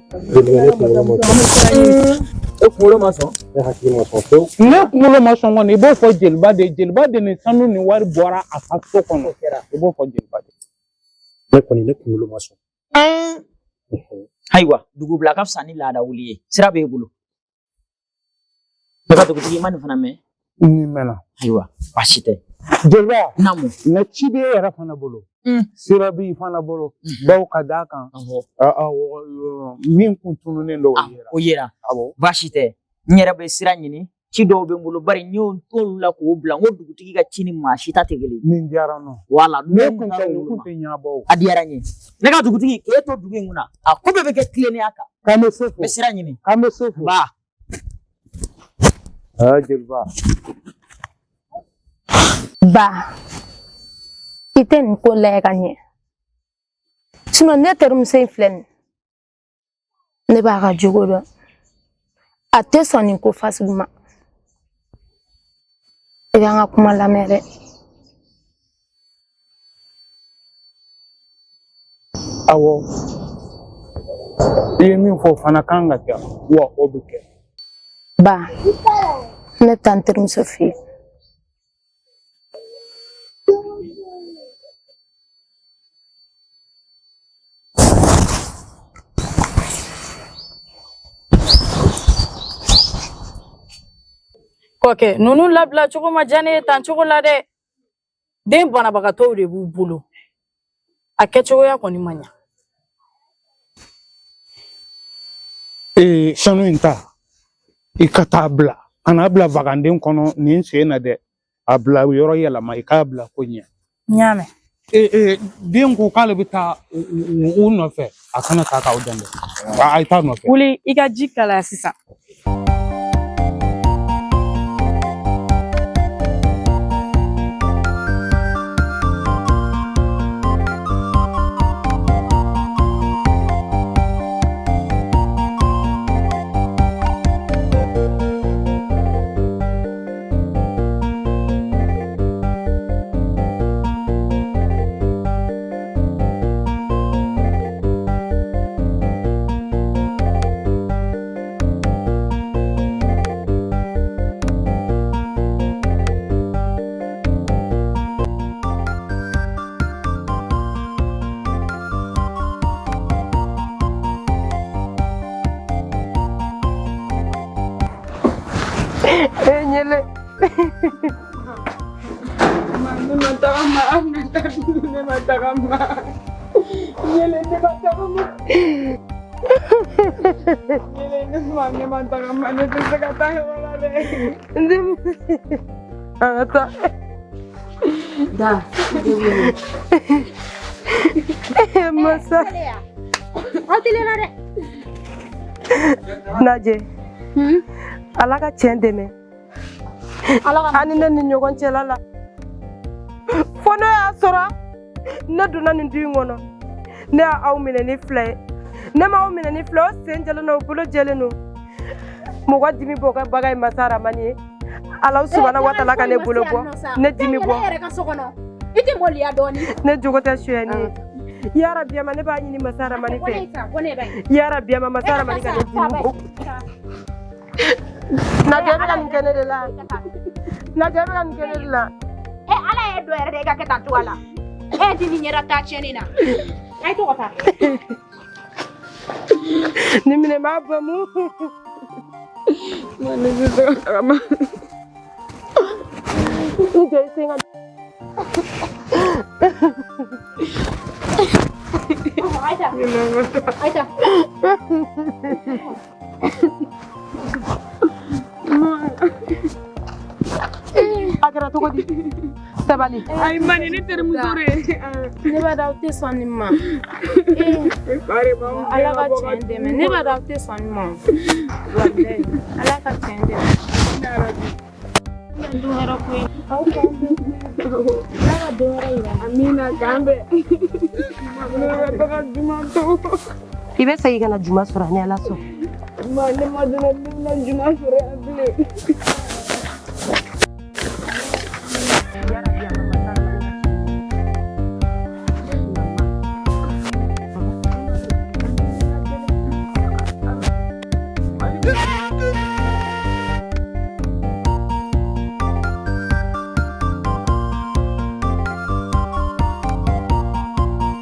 Jeliba, ne kunkolo ma sɔn. E kunkolo ma sɔn? Ne hakili ma sɔn fewu. Ne kunkolo ma sɔn kɔni, i b'o fɔ jeliba de ye. Jeliba de ni sanu ni wari bɔra a ka so kɔnɔ. I b'o fɔ jeliba de. Ne kɔni, ne kunkolo ma sɔn. Ayiwa, dugubila ka fisa ni laada wuli ye. Sira b'e bolo. Ne ka dugutigi, i ma nin fana mɛn? Nin mɛnna. Ayiwa, baasi tɛ. Jeliba. Naamu. Na ci b'e yɛrɛ fana bolo. Sira b'i fana bolo. Bawo ka d'a kan. Min kun tununnen don, o yera. O yera. Awɔ. Baasi tɛ. N yɛrɛ bɛ sira ɲini. Ci dɔw bɛ n bolo, bari n y'o t'olu la k'o bila. N ko dugutigi ka ci ni maa si ta tɛ kelen ye. Nin diyara n nɔ. Wala. Ne kun tɛ, nin kun tɛ ɲɛnabɔ o. A diyara n ye. Ne ka dugutigi, k'e to dugu in kunna, a ko bɛɛ bɛ kɛ tilennenya kan. K'an bɛ se fo. N bɛ sira ɲini. K'an bɛ se fo. Ba. Aa, jeliba. Ba, i tɛ nin ko lajɛ ka ɲɛ. Sinon ne terimuso in filɛ nin, ne b'a ka jogo dɔn. A tɛ sɔn nin ko fasugu ma. I b'an ka kuma lamɛn dɛ. Awɔ, i ye min fɔ o fana kan ka kɛ, wa o bɛ kɛ. Ba, ne bɛ taa n terimuso fɛ yen. Kɔkɛ, ninnu labila cogo ma diya ne ye tan cogo la dɛ. Den banabagatɔw de b'u bolo. A kɛcogoya kɔni ma ɲa. Ee, sanu in ta, i ka taa bila. Kana bila vaganden kɔnɔ nin sen na dɛ. A bila yɔrɔ yɛlɛma, i k'a bila ko ɲɛ. N y'a mɛn. Ee, den ko k'ale bɛ taa u nɔfɛ, a kana taa k'aw dan dɛ. A ye taa nɔfɛ. Wuli, i ka ji kalaya sisan. Nyele. Ne ma tagama, ne ma tagama. Nyele, ne ma tagama. Nyele, ne ma tagama, ne tɛ se ka taa yɔrɔ la dɛ. An ka taa. Da, Masa. Aw teliya dɛ. Najɛ. Ala ka tiɲɛ dɛmɛ. Ani ne ni ɲɔgɔn cɛla la. Fo ne y'a sɔrɔ ne donna nin du in kɔnɔ. Ne y'aw minɛ ni fila ye. Ne m'aw minɛ ni fila ye, o sen jɛlen don, o bolo jɛlen don. Mɔgɔ dimi b'o kɛ bagan ye masa Ramani ye. Ala subahana wa taala ka ne bolo bɔ. Ne dimi bɔ. E yɛrɛ ka so kɔnɔ. I tɛ maloya dɔɔni. Ne jogo tɛ sonyɛni ye. Yarabi ama ne b'a ɲini masa Ramani fɛ. Yarabi ama masa Ramani ka ne dimi bɔ. Najɛ bɛ ka nin kɛ ne de la. Najɛ bɛ ka nin kɛ ne de la. E Ala ye dɔ yɛrɛ de e ka kɛ tan cogoya la. E di nin ɲɛda taa tiɲɛni na. A ye to ka taa. Nin minɛ b'a bamu. Ne tɛ se ka tagama. I jɔ i sen kan. Aïcha. Aïcha. A kɛra cogo di? Sabali. Ayi mani ne terimuso de ye. Ne b'a dɔn aw tɛ sɔn nin ma. Ala ka tiɲɛ dɛmɛ. Ne b'a dɔn aw tɛ sɔn nin ma. Walayi Ala ka tiɲɛ dɛmɛ. Don wɛrɛ koyi. Aw k'an bɛn. Ala ka don wɛrɛ yira. Amina k'an bɛn. Ne bɛ taga juma to. I bɛ segin ka na juma sɔrɔ ni Ala sɔn. Ma ne ma dɔn ne bɛna juma sɔrɔ yan bilen.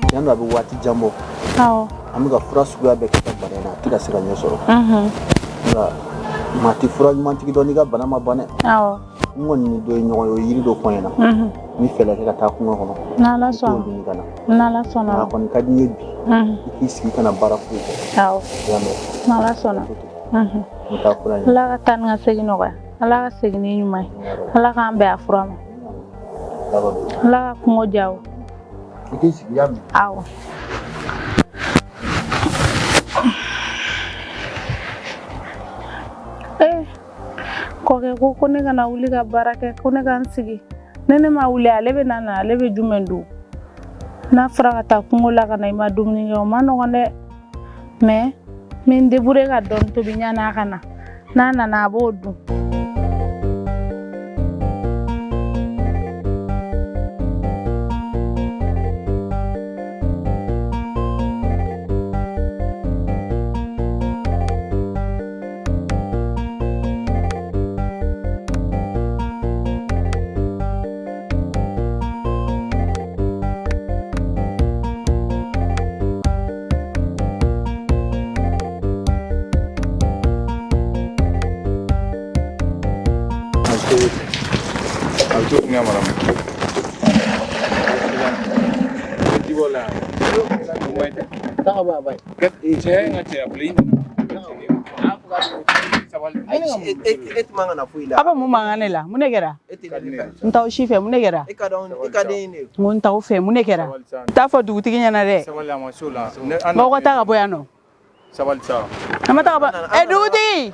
Tiɲɛ don a bɛ waati jan bɔ. Awɔ. An bɛ ka fura suguya bɛɛ kɛ ka bana in na a tɛ ka se ka ɲɛ sɔrɔ. Nka maa tɛ fura ɲumantigi dɔn n'i ka bana ma ban dɛ. Awɔ. N kɔni ni dɔ ye ɲɔgɔn ye o ye yiri dɔ fɔ n ɲɛna. N bɛ fɛɛrɛ kɛ ka taa kungo kɔnɔ. N'Ala N t'o sɔnna. ɲini ka na. N'Ala sɔnna. Nka a kɔni ka di n ye bi. I k'i sigi kana baara foyi kɛ. Awɔ. I y'a mɛn. N'Ala sɔnna. N bɛ taa fura ɲini. Ala ka taa ni ka segin nɔgɔya. Ala ka segin ni ɲuman ye. Ala k'an bɛn a fura ma. Ala ka kungo diya o. I k'i sigi i y'a mɛn. Awɔ. Kɔkɛ ko ko ne kana wuli ka baara kɛ, ko ne ka n sigi. Ne ma wuli, ale bɛ na ale bɛ jumɛn dun? N'a fɔra ka taa kungo la ka na i ma dumuni kɛ, o ma nɔgɔn dɛ. Mais n bɛ n débrouiller ka dɔɔni tobi yanni a ka na. N'a nana a b'o dun. A bɛ mun mankan ne la? Mun de kɛra? N t'aw si fɛ, mun de kɛra? N ko n t'aw fɛ, mun de kɛra? N t'a fɔ dugutigi ɲɛna dɛ. Mɔgɔ ka taa ka bɔ yan nɔ. An ma taa ka bɔ. Ɛ dugutigi!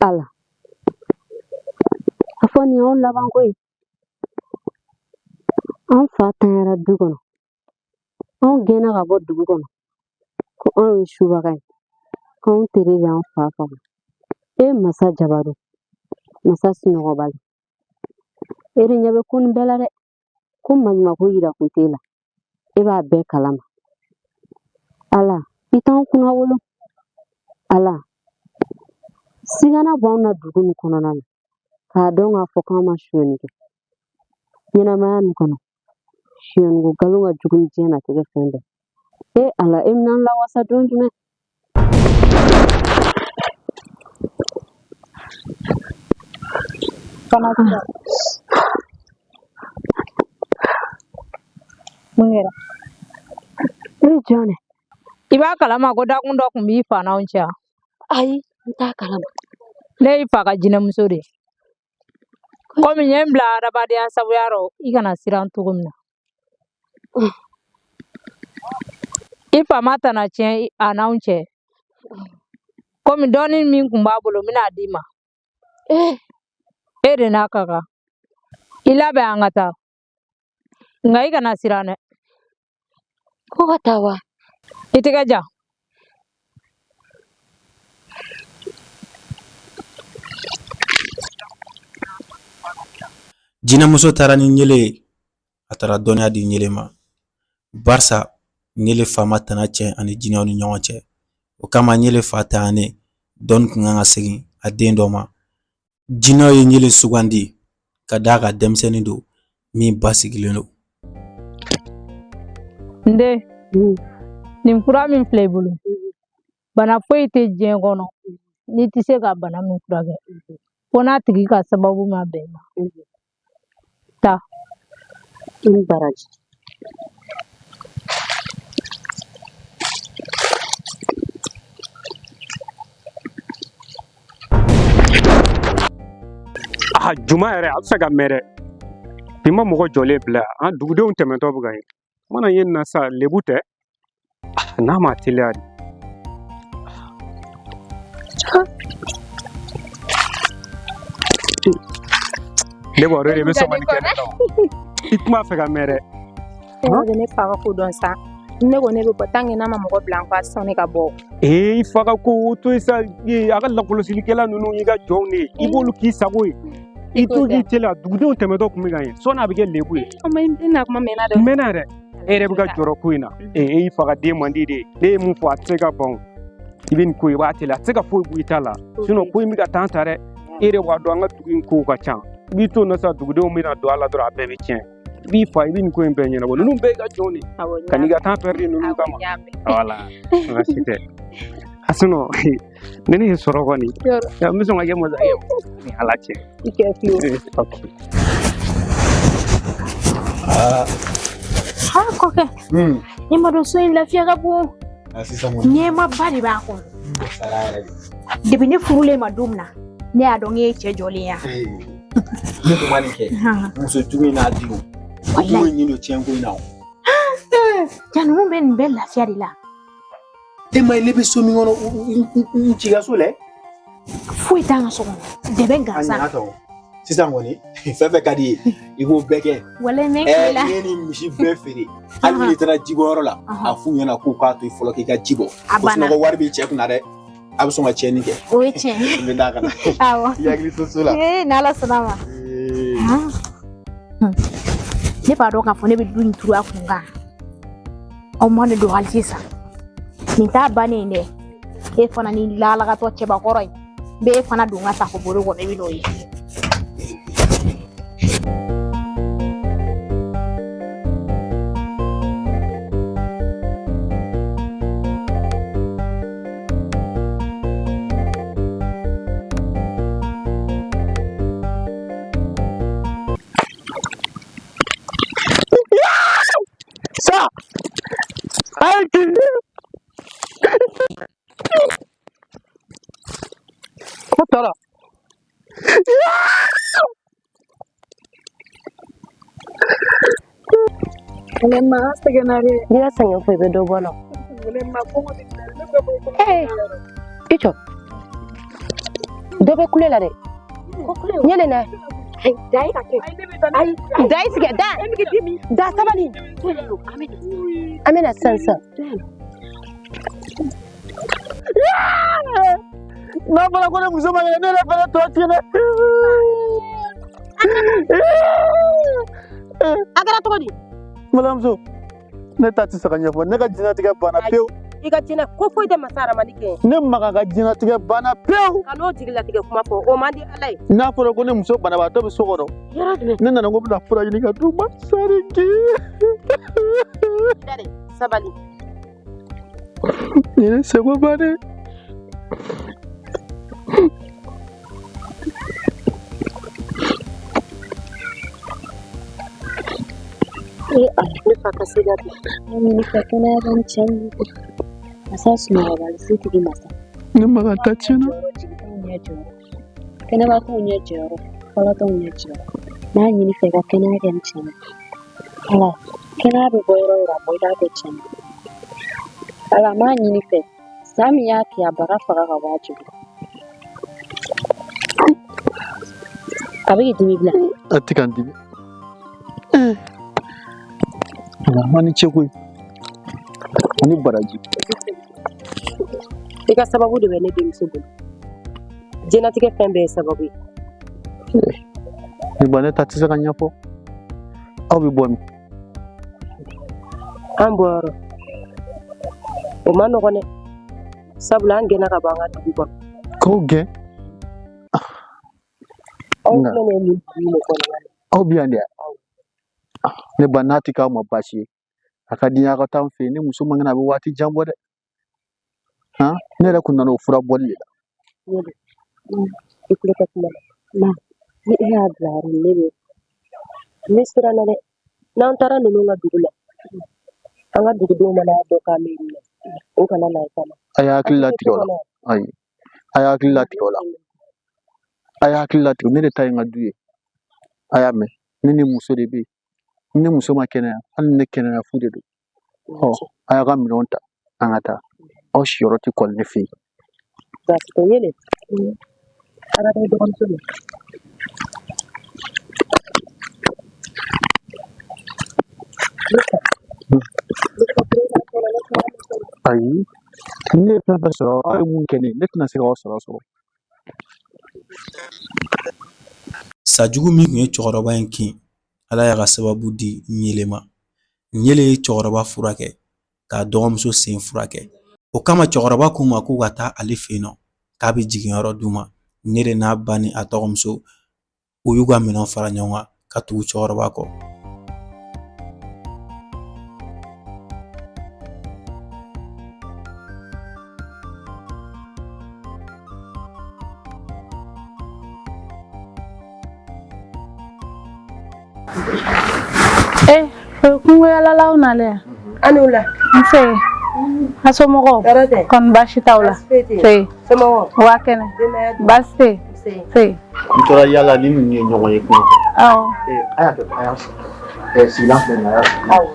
Ala a fɔ nin y'anw laban ko ye. An fa tanyara du kɔnɔ, anw gɛnna ka bɔ dugu kɔnɔ ko anw ye subaga ye, k'anw teri de y'an fa faga. E masa Jabaro, masa sunɔgɔbali, e de ɲɛ bɛ ko nin bɛɛ la dɛ. Ko maɲumanko yira kun t'e la, e b'a bɛɛ kalama. Ala i t'anw kunna wolo. Ala sigana b'anw na dugu nin kɔnɔna na k'a dɔn k'a fɔ k'an ma sonyɛni kɛ ɲɛnamaya nin kɔnɔ. Sonyɛniko nkalon ka jugu ni diɲɛnatigɛ fɛn bɛɛ. E Ala e bɛna an lawasa don jumɛn? Mun kɛra? E jɔn de? I b'a kalama ko dakun dɔ tun b'i fa n'anw cɛ wa? Ayi, n t'a kalama. Ne y'i fa ka jinɛmuso de ye. Komi n ye n bila adamadenya sabuya rɔ, i kana siran cogo min na. I fa ma tana tiɲɛ a n'anw cɛ. Komi dɔɔnin min tun b'a bolo, n bɛna d'i ma. E de n'a ka kan. I labɛn an ka taa. Nka i kana siran dɛ. Ko ka taa wa? I tɛgɛ ja. Jinɛmuso taara ni ɲele ye, a taara dɔnniya di ɲele ma, barisa ɲele fa ma tana tiɲɛ ani jinɛw ni ɲɔgɔn cɛ. O kama ɲele fa taɲanen, dɔnni kun kan ka segin a den dɔ ma. Jinɛw ye ɲele sugandi ka d'a kan denmisɛnnin don min basigilen don. N den, nin fura min filɛ i bolo, bana foyi tɛ diɲɛ kɔnɔ n'i tɛ se ka bana min furakɛ, fo n'a tigi ka sababu ma bɛn ma. Taa. I ni baraji. A juma yɛrɛ a bɛ se ka mɛn dɛ. Bi ma mɔgɔ jɔlen bila an dugudenw tɛmɛtɔ bɛ ka ye. Mana ye nin na sa, lebu tɛ n'a ma teliya de. Ne b'a dɔn de bɛ sɔn ka nin kɛ ne la. I kuma fɛ ka mɛn dɛ. E bɛ ne fa ka ko dɔn sa. Ne ko ne bɛ bɔ tant que n'a ma mɔgɔ bila n kɔ, a tɛ sɔn ne ka bɔ. Ee, i fa ka ko o to yen sa. Ee, a ka lakɔlɔsilikɛla ninnu y'i ka jɔnw de ye, i b'olu k'i sago ye. I to k'i teliya, dugudenw tɛmɛtɔ tun bɛ ka ye, sɔnni a bɛ kɛ lebu ye. I na kuma mɛnna dɛ. N mɛnna yɛrɛ. E yɛrɛ bɛ ka jɔrɔ ko in na. Ee, e y'i fa ka den man di de ye. Ne ye mun fɔ, a tɛ se ka ban o. I bɛ nin ko in, i b'a teliya, a tɛ se ka foyi bɔ i ta la. Sinon ko in bɛ ka temps ta dɛ. E yɛrɛ b'a dɔn an ka dugu in kow ka ca. I b'i to yen nɔ sa, dugudenw bɛna don a la dɔrɔn, a bɛɛ bɛ tiɲɛ. I b'i fa, i bɛ nin ko in bɛɛ ɲɛnabɔ. Ninnu bɛɛ y'i ka jɔnw de ye. Ka n'i ka temps perdu ninnu kama. Voilà, baasi tɛ. A sinon ni ne ye sɔrɔ kɔni, n bɛ sɔn ka kɛ masakɛ ye ni Ala cɛ. I kɛ fiyewu. Ok. Ha kɔkɛ. I ma dɔn so in lafiya ka bon. Nɛɛmaba de b'a kɔnɔ. Depuis ne furulen ma don min na, ne y'a dɔn e ye cɛ jɔlen ye. Ne tun ma nin kɛ. Muso jugu in n'a denw. O tun ye nin don tiɲɛ ko in na o. Ja ninnu bɛ nin bɛɛ lafiya de la. E ma ye ne bɛ so min kɔnɔ, n ci ka so lɛ. Foyi t'an ka so kɔnɔ. Dɛbɛ gansan. A ɲana tɔ. Sisan kɔni, fɛn fɛn ka di ye, i b'o bɛɛ kɛ. Walayi n bɛ n tile la. N'i ye nin misi bɛɛ feere, hali n'i taara jibɔyɔrɔ la, a f'u ɲɛna k'u k'a to yen fɔlɔ k'i ka ji bɔ. A Ko banna. sinon ko wari b'i cɛ kunna dɛ. A bɛ sɔn ka tiɲɛni kɛ. O ye tiɲɛ ye. N bɛ taa ka na. Awɔ. I hakili to so la. Ee, n'Ala sɔnna a ma. Ne b'a dɔn k'a fɔ ne bɛ du in turu a kun kan. Aw ma ne don hali sisan. Nin t'a bannen ye dɛ. E fana ni lalagatɔ cɛbakɔrɔ in. N bɛ e fana don n ka safo bolo kɔnɔ, i bɛ n'o ye. Sa! Ayi! Ko taara. Ne ma sɛgɛnna dɛ. N'i ka sɛgɛn fɔ i bɛ dɔ bɔ a la. Ne ma kɔngɔ de bila ne bɛ bɔ. Ee, i jɔ. Dɔ bɛ kule la dɛ. Ɲɛlɛ na. Da i ka kɛ. Ayi, da i tigɛ, da. Da sabali. An bɛ na sisan sisan. N'a fɔra ko ne muso ma kɛnɛ, ne yɛrɛ fana tɔ tiɲɛ dɛ. A kɛra cogo di? N balimamuso, ne ta tɛ se ka ɲɛfɔ. Ne ka diɲɛlatigɛ banna pewu. I ka diɲɛ ko foyi tɛ masa hadamaden kɛ. Ne Makan ka diɲɛlatigɛ banna pewu. Ka n'o jigilatigɛ kuma fɔ, o man di Ala ye. N'a fɔra ko ne muso banabaatɔ bɛ so kɔnɔ, Yɔrɔ jumɛn? ne nana ko n bɛna fura ɲini ka d'u ma. Sariki. Dare, sabali. Nin ye seko bannen. Ee Ala, ne fa ka se ka bi. Ne ɲini fɛ kɛnɛya ka n cɛ in. Masa sunɔgɔbali setigi masa. Ne Makan ta tiɲɛna. Jigitanw ɲɛ jɔyɔrɔ. Kɛnɛbatɔw ɲɛ jɔyɔrɔ. Fɔlɔtɔw ɲɛ jɔyɔrɔ. N'a ɲini fɛ ka kɛnɛya kɛ n cɛ la. Ala, kɛnɛya bɛ bɔ yɔrɔ o yɔrɔ, a bɔ i k'a kɛ cɛ la. Ala, n b'a ɲini fɛ. San min y'a kɛ, a baga faga ka bɔ a joli. A bɛ k'i dimi bila. A tɛ ka n dimi. Ala, ma ni ce koyi. Ni baraji. I ka sababu de bɛ ne denmuso bolo. Diɲɛnatigɛ fɛn bɛɛ ye sababu ye. Ne ba, ne ta tɛ se ka ɲɛfɔ. Aw bɛ bɔ min? An bɔyɔrɔ o man nɔgɔn dɛ, sabula an gɛnna ka bɔ an ka dugu kɔnɔ. K'aw gɛn? Anw filɛ nin ye nin dugu in de kɔnɔna na. Aw bɛ yan de? Ne ba, n'a tɛ k'aw ma baasi ye, a ka di n ye aw ka taa n fɛ yen. Ne muso man kɛnɛ, a bɛ waati jan bɔ dɛ. Han, ne yɛrɛ kun nana o fura bɔli de la. I tulo tɛ kuma la. Ni e y'a bila yɔrɔ min, ne bɛ ne siranna dɛ. N'an taara ninnu ka dugu la, an ka dugudenw mana dɔn k'an bɛ yen nɔ, o kana na kama. A y'a hakili latigɛ o la. Ayi, a y'a hakili latigɛ o la. A y'a hakili latigɛ, ne de ta ye n ka du ye. A y'a mɛn, ne ni muso de bɛ yen. Ni ne muso ma kɛnɛya, hali ni ne kɛnɛya, fu de don. Ɔ, a y'a ka minɛnw ta, an ka taa. Aw siyɔrɔ tɛ kɔli ne fɛ yen. Baasi tɛ yele. Ala bɛ dɔgɔmuso min. Ayi, ne ye fɛn fɛn sɔrɔ, aw ye mun kɛ ne ye, ne tɛna se k'aw sɔrɔ sɔrɔ. Sajugu min tun ye cɛkɔrɔba in kin, Ala y'a ka sababu di Ɲele ma. Ɲele ye cɛkɔrɔba furakɛ k'a dɔgɔmuso sen furakɛ. O kama cɛkɔrɔba k'u ma k'u ka taa ale fɛ yen nɔ, k'a bɛ jiginyɔrɔ d'u ma. Ɲele n'a ba ni a dɔgɔmuso, u y'u ka minɛnw fara ɲɔgɔn kan ka tugu cɛkɔrɔba kɔ. Eh, o ye kungoyaalalaw nalen yan. A ni wula. Nse. A somɔgɔw? Tɔɔrɔ tɛ. Kɔni baasi t'aw la? Baasi foyi tɛ yen. Nse. Somɔgɔw? Wa kɛnɛ. Denbaya dun? Baasi tɛ yen. Nse. Nse. N tora yaala ni ninnu ye ɲɔgɔn ye kungo. Awɔ. Ee, a y'a kɛ, a y'a sɔrɔ. Ɛɛ, sigilan filɛ nin ye, a y'a sɔrɔ. Awɔ.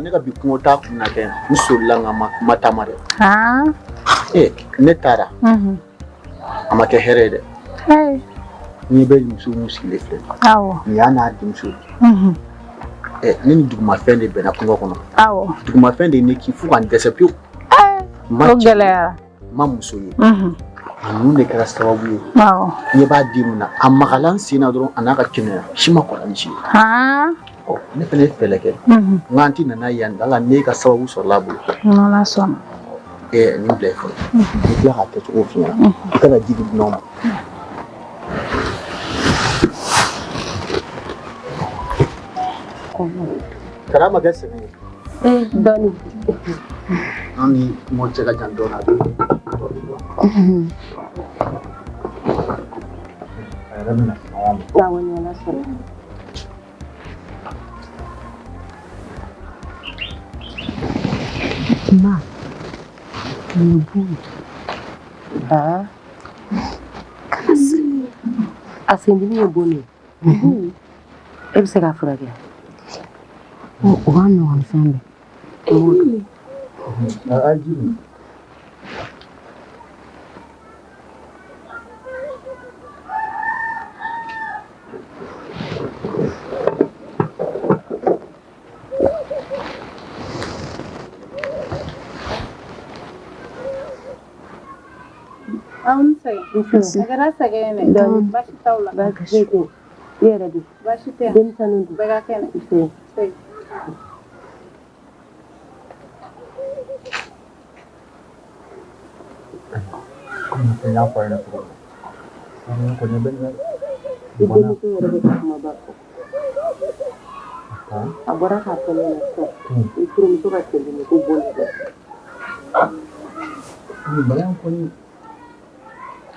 Ne ka bi kungo taa kun na kɛ n solila nka ma taama dɛ. Ee, ne taara, a ma kɛ hɛrɛ ye dɛ. N'i bɛ muso min sigilen filɛ, nin y'a n'a denmuso ye. Ne ni dugumafɛn de bɛnna kungo kɔnɔ. Dugumafɛn de ye ne kin fo ka n dɛsɛ pewu. O gɛlɛyara. N ma muso ye. Ninnu de kɛra sababu ye. Ɲɛ b'a den min na, a magala n sen na dɔrɔn, a n'a ka kɛnɛya si ma kɔrɔ ni si ye. Ne fana ye fɛɛrɛ kɛ. N k'an tɛ nana yan la, n'e ka sababu sɔrɔla a bolo. N'Ala sɔnna. Nin bila i fɔlɔ. N bɛ tila k'a kɛcogo f'i ɲɛna. I kana ji di dunanw ma. Kara ma kɛ sɛgɛn ye. Ee, dɔɔni. An ni kungo cɛ ka jan dɔɔnin, a bɛ a yɛrɛ bɛna sumaya ma. Awɔ, ni Ala sɔnna. Ma, nin ye bon ye. Aa, a sendimi ye bon de ye. E bɛ se k'a furakɛ? O ka nɔgɔn ni fɛn bɛɛ. A ye ji min. Aw ni sɛgɛn. A kɛra sɛgɛn ye dɛ. Dɔɔni. Baasi t'aw la. Baasi foyi tɛ yen. I yɛrɛ dun? Baasi tɛ yan. Denmisɛnninw dun? Bɛɛ ka kɛnɛ. Nse. Nse. Komi n y'a fɔ a ɲɛna cogo min na, n kɔni bɛ nin I denmuso yɛrɛ bɛ ka kumaba fɔ. A bɔra k'a fɔ ne ɲɛna sisan. I furumuso ka sendimi ko bon de don. Nin bana in kɔni,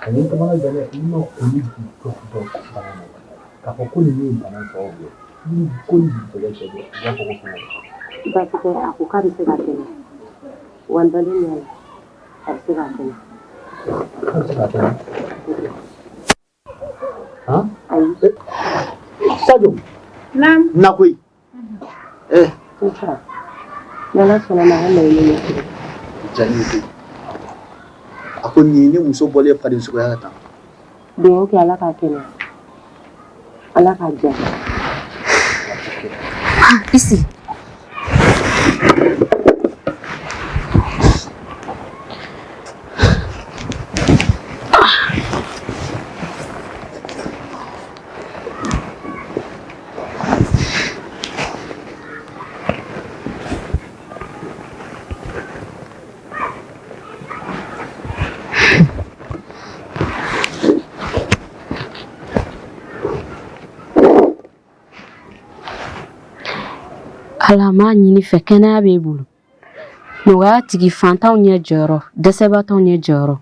a ye n kamana gan dɛ. N ma kɔni bi dɔn bana in na k'a fɔ ko nin ye bana sababu ye. Ni ko ni dugu cɛ cɛ, u b'a fɔ ko fɛn wɛrɛ. Baasi tɛ, a ko k'a bɛ se k'a kɛnɛya. Wa n dalen b'a la, a bɛ se k'a kɛnɛya. K'a bɛ se k'a kɛnɛya? Han? Ayi. Sajo. Naam. Na koyi. N fa, n'Ala sɔnna ma a ka laɲini bɛ kɛ. Diya n ye koyi. A ko nin ye ne muso bɔlen farisogoya la tan. Dugawu kɛ Ala k'a kɛnɛya. Ala k'a diya. Isi. Ala m'a ɲini fɛ kɛnɛya b'e bolo nɔgɔya tigi fantanw ɲɛ jɔyɔrɔ dɛsɛbatɔw ɲɛ jɔyɔrɔ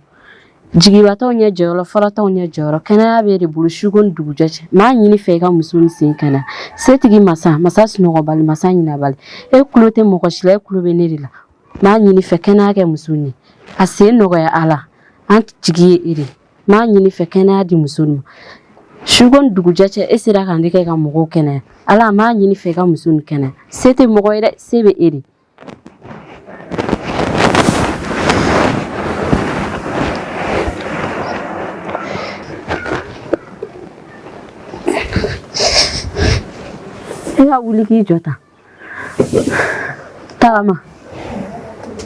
jigibatɔw ɲɛ jɔyɔrɔ fɔlɔtɔw ɲɛ jɔyɔrɔ kɛnɛya b'e de bolo suko ni dugujɛ cɛ m'a ɲini fɛ i ka muso nin sen kɛnɛya setigi masa masa sunɔgɔbali masa ɲinabali e tulo tɛ mɔgɔ si la e tulo bɛ ne de la m'a ɲini fɛ kɛnɛya kɛ muso nin a sen nɔgɔya ala an jigi ye e de m'a ɲini fɛ kɛnɛya di muso nin ma suko ni dugujɛ cɛ e sera ka ne kɛ ka mɔgɔw kɛnɛya ala m'a ɲini fɛ i ka muso nin kɛnɛya se tɛ mɔgɔ ye dɛ se bɛ e de E ka wuli k'i jɔ tan tagama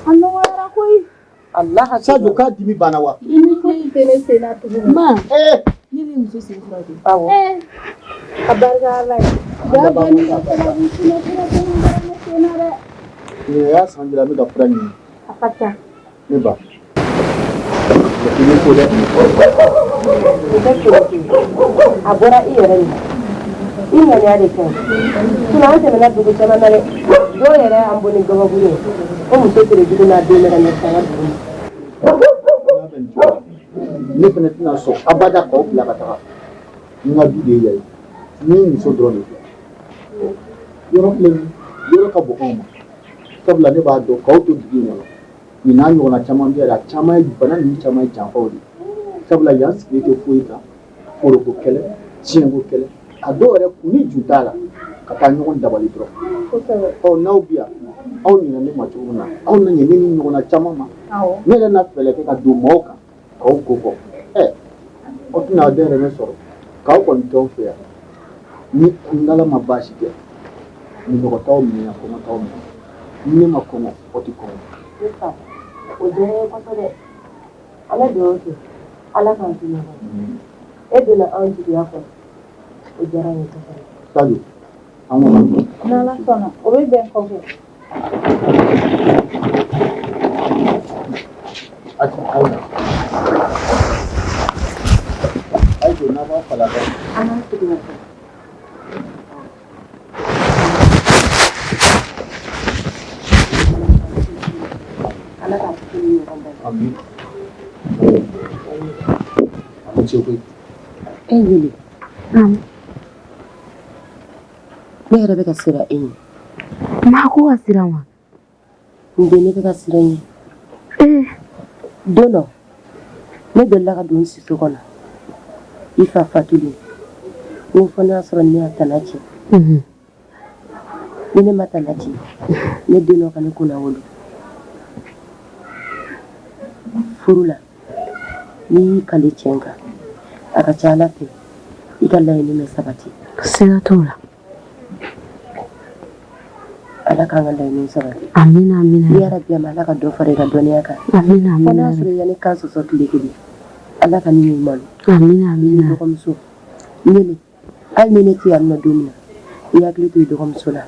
A nɔgɔyara koyi. Allah Sadio k'a dimi banna wa? Dimi foyi tɛ ne sen na tuguni. Ma. Eh. Ne ni muso sen furakɛ. Awɔ. Eh. A barika Ala ye. Ja bani ka sababu sinon fura caman bɔra ne sen na dɛ. Nin y'a san joli an bɛ ka fura ɲini? A ka ca. Ne ba. I ni ko dɛ. O tɛ cogo di? A bɔra i yɛrɛ de la. I ŋaniya de ka ɲi. Sinon an tɛmɛna dugu caman na dɛ. Dɔw yɛrɛ y'an bon ni gabakuru ye. Ko muso tere jugu n'a den bɛ ka ɲɛsin an ka dugu ma. Ne fana tɛna sɔn abada k'aw bila ka taga. N ka du de ye yan ye. Ni muso dɔrɔn de filɛ. Yɔrɔ filɛ nin ye, yɔrɔ ka bon anw ma. Sabula ne b'a dɔn k'aw to dugu in kɔnɔ. Nin n'a ɲɔgɔnna caman bɛ yan a caman ye bana ninnu caman ye janfaw de ye. Sabula yan sigilen tɛ foyi kan. Foroko kɛlɛ, tiɲɛko kɛlɛ, a dɔw yɛrɛ kun ni ju t'a la ka taa ɲɔgɔn dabali dɔrɔn. Ɔ n'aw bi yan, aw ɲinɛ ne ma cogo min na, aw na ɲɛ ne ni ɲɔgɔnna caman ma. Ne yɛrɛ na fɛɛrɛ kɛ ka don maaw kan k'aw ko fɔ. Ɛ aw tɛna aw dɛrɛmɛ sɔrɔ k'aw kɔni to anw fɛ yan. Ni Ala ma baasi kɛ, minnɔgɔ t'aw minɛ yan, kɔngɔ t'aw minɛ. Ni ne ma kɔngɔ, aw tɛ kɔngɔ. Ne fa, o diyara n ye kosɛbɛ. An bɛ dugawu kɛ Ala k'an to ɲɔgɔn ye. E donna anw jigiya kɔrɔ, o diyara n ye kosɛbɛ. Sadio, an kɔni. N'Ala sɔnna, o bɛ bɛn kɔfɛ. A ye don n'a b'a fala An b'an sigi ka fɔ. Ala k'a kisi ni ɲɔgɔn ba ye. Amin. A ni ce koyi. E Ɲele. Ne yɛrɛ bɛ ka siran e ɲɛ. Maa ko ka siran wa? N den ne bɛ ka siran i ɲɛ. Don dɔ ne delila ka don siso kɔnɔ i fa fatulen n ko fo n'a sɔrɔ ne y'a tana ci ni ne ma tana ci ne den dɔ ka ne kunnawolo furu la n'i y'i kali cɛn kan a ka ca Ala fɛ i ka laɲini bɛ sabati Siga t'o la. Ala k'an ka laɲini sabati Amina amina. Ya rabi ama Ala ka dɔ fara i ka dɔnniya kan Amina fo n'a amina. sɔrɔ i ka ne kan sɔsɔ tile kelen Ala ka ne n'i malo Amina amina. I dɔgɔmuso Ɲele hali ni ne tɛ yan nɔ don min na i hakili to i dɔgɔmuso la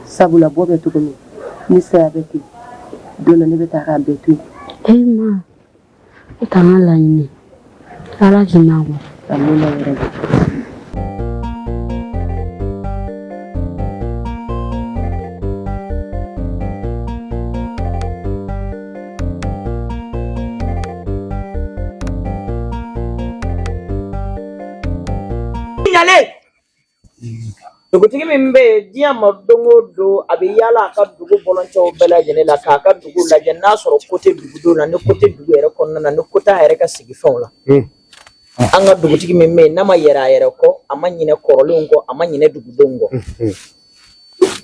sabula bɔ bɛ cogo min ni saya bɛ ten don dɔ ne bɛ taa k'a bɛɛ to yen E ma o t'an ka laɲini Ala k'i mɛn kɔ. Amina ya rabi. Ɲale dugutigi min bɛ yen diɲɛ ma don o don a bɛ yaala a ka dugu bɔlɔncɛw bɛɛ lajɛlen la k'a ka dugu lajɛ n'a sɔrɔ ko tɛ dugudenw na ni ko tɛ dugu yɛrɛ kɔnɔna na ni ko t'a yɛrɛ ka sigifɛnw la an ka dugutigi min bɛ yen n'a ma yɛrɛ a yɛrɛ kɔ a ma ɲinɛ kɔrɔlenw kɔ a ma ɲinɛ dugudenw kɔ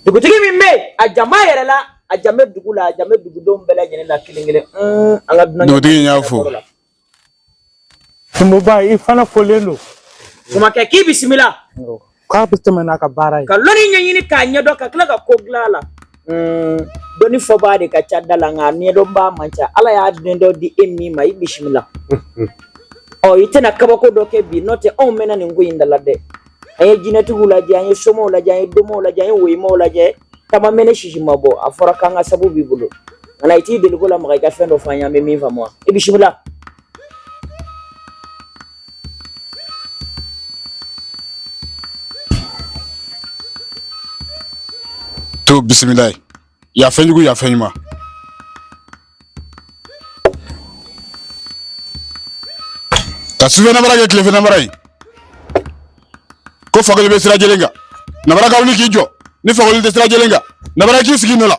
Dugutigi min bɛ yen, a jama yɛrɛ la, a jan bɛ dugu la, a jan bɛ dugudenw bɛɛ lajɛlen la kelen kelen. An ka dunan. Dugutigi n y'a fo. Sinboba, i fana folen don. Somakɛ k'i bisimila. K'a bɛ tɛmɛ n'a ka baara ye. Ka lɔnni ɲɛɲini k'a ɲɛdɔn ka tila ka ko dilan a la. Dɔnni fɔbaa de ka ca da la, nka a ɲɛdɔnbaa man ca. Ala y'a den dɔ di e min ma, i bisimila. Ɔ, i tɛna kabako dɔ kɛ bi, n'o tɛ anw mɛnna nin ko in da la dɛ. An ye jinɛtigiw lajɛ, an ye somaw lajɛ, an ye domaw lajɛ, an ye woyimaw lajɛ. Tama mɛnɛ sisi ma bɔ, a fɔra k'an ka sabu b'i bolo. Nka i t'i deliko lamaga, i ka fɛn dɔ fɔ an ye, an bɛ min faamu wa? I bisimila. To bisimila ye. Ya fɛn jugu, ya fɛn ɲuman. Ka sufɛ nabara kɛ tilefɛ nabara ye. Ko fakoli bɛ sira jɛlen kan. Nabara ka wuli k'i jɔ. Ni fakoli tɛ sira jɛlen kan, nabara k'i sigi nɔ la.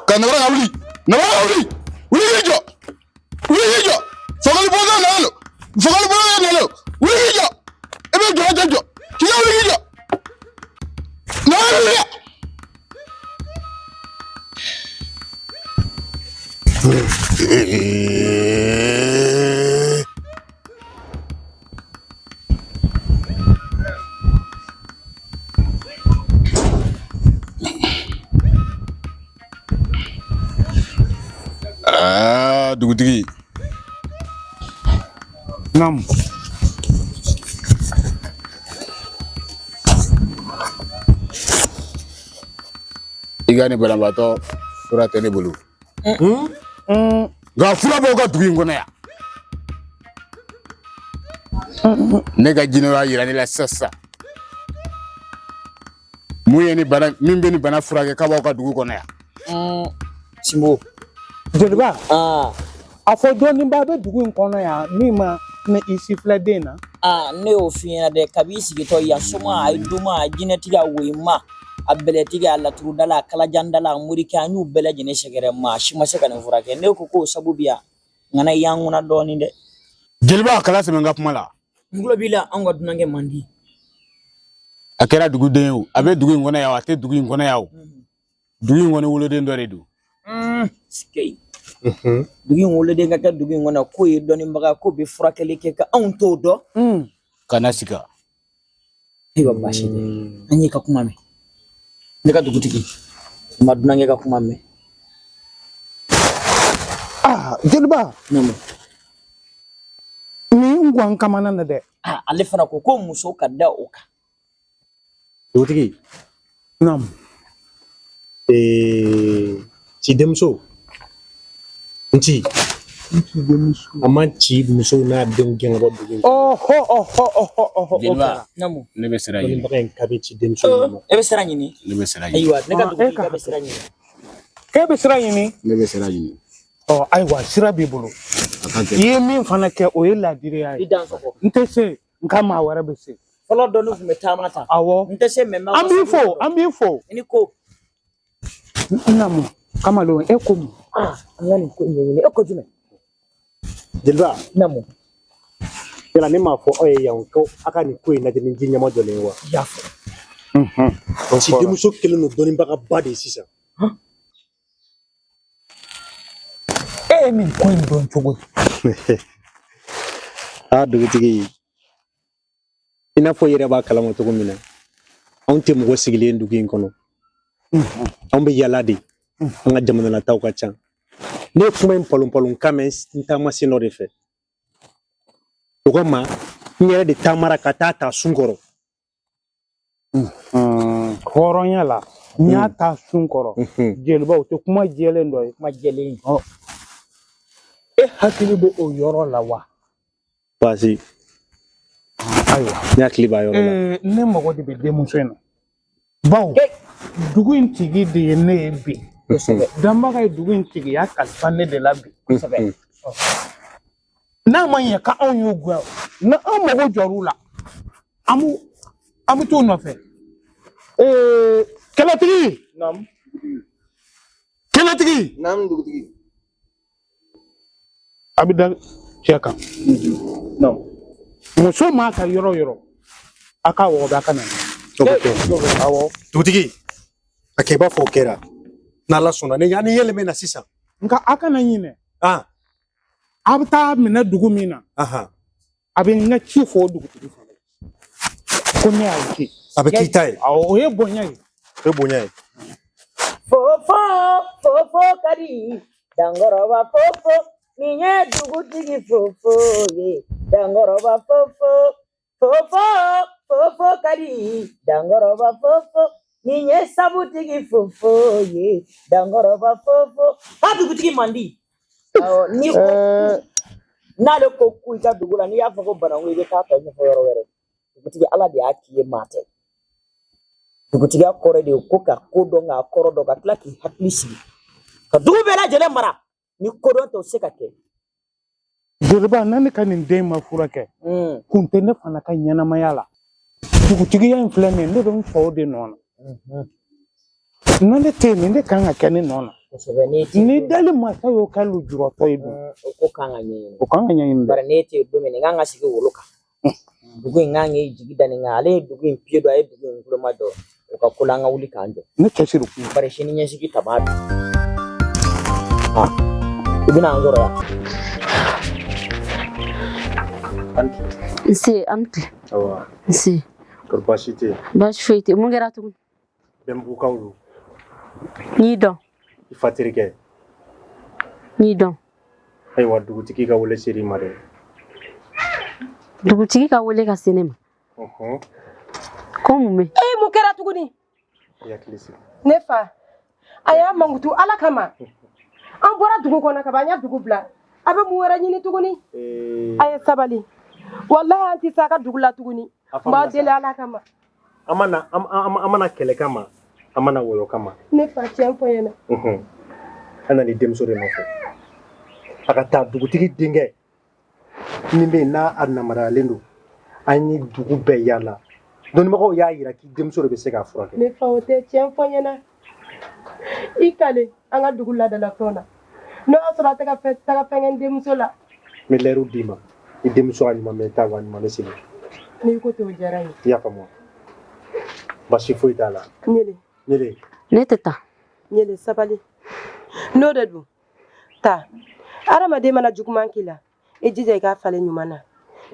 Ka nabara ka wuli. Nabara ka wuli. Wuli k'i jɔ. Wuli k'i jɔ. Fakoli bɔtɔ nana don. Fakoli bɔtɔ nana don. Wuli k'i jɔ. I bɛ jɔ tɛ jɔ. K'i ka wuli k'i jɔ. Nabara wuli. Aa dugutigi. Naamu. I ka nin banabaatɔ fura tɛ ne bolo. Nka fura b'aw ka dugu in kɔnɔ yan. Ne ka jinɛw y'a yira ne la sisan sisan. Mun ye ni bana min bɛ nin bana furakɛ k'a b'aw ka dugu kɔnɔ yan. Sinbo. Jeliba. A fɔ dɔnnibaa bɛ dugu in kɔnɔ yan min ma ne i sifilɛ den na. Aa, ne y'o f'i ɲɛna dɛ, kabi i sigitɔ yan, soma, a ye doma, a jinɛtigi, a woyima, a bɛlɛtigi, a laturudala, a kalajandala, a morikɛ, an y'u bɛɛ lajɛlen sɛgɛrɛ, maa si ma se ka nin furakɛ. Ne ko k'o sabu bi yan, nka na i y'an kunna dɔɔnin dɛ. Jeliba, kala sɛmɛ n ka kuma la. N tulo b'i la, anw ka dunankɛ man di. A kɛra duguden ye o, a bɛ dugu in kɔnɔ yan o, a tɛ dugu in kɔnɔ yan o, dugu in kɔni woloden dɔ de don. Dugu in woloden ka kɛ dugu in kɔnɔ k'o ye dɔnnibaga, k'o bɛ furakɛli kɛ, ka anw t'o dɔn. Kana siga. Ayiwa, baasi tɛ, an y'i ka kuma mɛn. Ne ka dugutigi, n ma dunankɛ ka kuma mɛn. Aa jeliba. Naamu. Nin guwan kamana na dɛ. Aa, ale fana ko ko muso ka da o kan. Dugutigi. Naamu. Cidenmuso. Nci. A ma ci muso n'a denw gɛn ka bɔ dugu in. Ɔhɔ ɔhɔ ɔhɔ ɔhɔ. Jeliba. Naamu. Ne bɛ sira ɲini. Dɔnnibaga in k'a bɛ cidenmuso in ma. E bɛ sira ɲini. Ne bɛ sira ɲini. Ayiwa, ne ka dugutigi k'a bɛ sira ɲini. E bɛ sira ɲini. Ne bɛ sira ɲini. Ɔ ayiwa, sira b'i bolo. A ka I ye min fana kɛ, o ye laadiriya ye. I dansɔgɔ. N tɛ se, nka maa wɛrɛ bɛ se. Fɔlɔ dɔnni tun bɛ taama ta. Awɔ. N tɛ se mɛ. An b'i fo, an b'i fo. I ni ko. Naamu, kamalen, e ko mun? Aa, an ka nin ko in ɲɛɲini. E ko jumɛn? Jeliba. Naamu. Yala ne m'a fɔ aw ye yan ko aw ka nin ko in lajɛ ni ji ɲɛma jɔlen ye wa? I y'a fɔ. Cidenmuso kɛlen don dɔnnibagaba de ye sisan. E ye nin ko in dɔn cogo di? Aa dugutigi, i n'a fɔ i yɛrɛ b'a kalama cogo min na, anw tɛ mɔgɔ sigilen dugu in kɔnɔ. Anw bɛ yala de, an ka jamanalataw ka ca. Ne ye kuma in palon palon kan mɛn n taama sen dɔ de fɛ. O kama n yɛrɛ de taamara ka taa ta sun kɔrɔ. Hɔrɔnya la, n y'a ta sun kɔrɔ. Jeliba, o tɛ kuma jɛlen dɔ ye. Kuma jɛlen. E hakili bɛ o yɔrɔ la wa? Baasi. Ayiwa. Ne hakili b'a yɔrɔ la. Ne mago de bɛ denmuso in na. Bawo dugu in tigi de ye ne ye bi. Danbaga ye dugu in tigiya kalifa ne de la bi. N'a ma ɲɛ k'anw y'u gɛn, ni an mago jɔr'u la, an bɛ t'u nɔfɛ. Kɛlɛtigi. Naamu. Kɛlɛtigi. Naamu dugutigi. A bɛ da cɛ kan. Naamu. Muso m'a ka yɔrɔ yɔrɔ, a k'a wɔgɔbɛ a ka na. O bɛ kɛ. Awɔ. Dugutigi, a kɛ i b'a fɔ o kɛra. N'Ala sɔnna, ne ani yɛlɛ bɛ na sisan. Nka a kana ɲinɛ. A bɛ taa minɛ dugu min na. A bɛ n ka ci fɔ o dugutigi fana ye. Ko ne y'a ci. A bɛ k'i ta ye. Awɔ, o ye bonya ye. O ye bonya ye. Fofo, fofo ka di, dankɔrɔba fofo, nin ye dugutigi fofo ye, dankɔrɔba fofo, fofo, fofo ka di, dankɔrɔba fofo, nin ye sabutigi fofo ye, dankɔrɔba fofo. A dugutigi man di. Awɔ, n'i ko n'ale ko ku i ka dugu la, n'i y'a fɔ ko bananku i bɛ taa tɔ ɲɛfɔ yɔrɔ wɛrɛ. Dugutigi Ala de y'a k'i ye maa tɛ. Dugutigiya kɔrɔ de ye ko ka ko dɔn k'a kɔrɔ dɔn ka tila k'i hakili sigi ka dugu bɛɛ lajɛlen mara ni kodɔn tɛ o tɛ se ka kɛ. Jeliba, n'a ne ka nin den ma furakɛ, kun tɛ ne fana ka ɲɛnamaya la. Dugutigiya in filɛ nin ye, ne bɛ n faw de nɔ na. Na ne tɛ yen, nin de kan ka kɛ ne nɔ na. Kosɛbɛ, n'e tɛ Ni dali masa y'o kɛ lujuratɔ ye dun. O ko kan ka ɲɛɲini. O kan ka ɲɛɲini dɛ. Bari n'e tɛ yen don min, nin kan ka sigi wolo kan. Dugu in kan k'i jigi da nin kan, ale ye dugu in pied don, a ye dugu in kuloma jɔ. O ka ko la an ka wuli k'an jɔ. Ne cɛsiri kun. Bari sini ɲɛsigi tama don. I bɛna an sɔrɔ yan. Nse, an tile. Awa. Nse. Kɔri baasi tɛ yen? Baasi foyi tɛ. Mun kɛra tugun? Bɛnbugukaw don. N y'i dɔn. I fa terikɛ. N y'i dɔn. Ayiwa, dugutigi ka wele ser'i ma dɛ. Dugutigi ka wele ka se ne ma. Ko mun bɛ? E, mun kɛra tuguni? I hakili sigi. Ne fa, a y'a mankutu Ala kama. An bɔra dugu kɔnɔ kaban, an ya dugu bila. A bɛ mun wɛrɛ ɲini tuguni? A ye sabali. Walahi an tɛ se a ka dugu la tuguni. A N b'aw faamuna sa. deli Ala kama. An ma na an ma na kɛlɛ kama, an ma na wɔyɔ kama. Ne fa, tiɲɛ fɔ n ɲɛna. An nana i denmuso de nɔfɛ. A ka taa dugutigi denkɛ min bɛ yen n'a a namarayalen don, an ye dugu bɛɛ yaala. Dɔnnibagaw y'a jira k'i denmuso de bɛ se k'a furakɛ. Ne fa, o tɛ tiɲɛ fɔ n ɲɛna. I kale an ka dugu laadalafɛnw na. N'o y'a sɔrɔ a tɛ ka fɛn taga fɛn kɛ n denmuso la. N bɛ lɛriw d'i ma. I denmuso a ɲuman bɛ taa wa a ɲuman bɛ segin. N'i ko ten, o diyara n ye. I y'a faamu wa? Baasi foyi t'a la. Ɲele. Ɲele. Ne tɛ taa. Ɲele, sabali. N'o de don, taa. Adamaden mana juguman k'i la, i jija i k'a falen ɲuman na.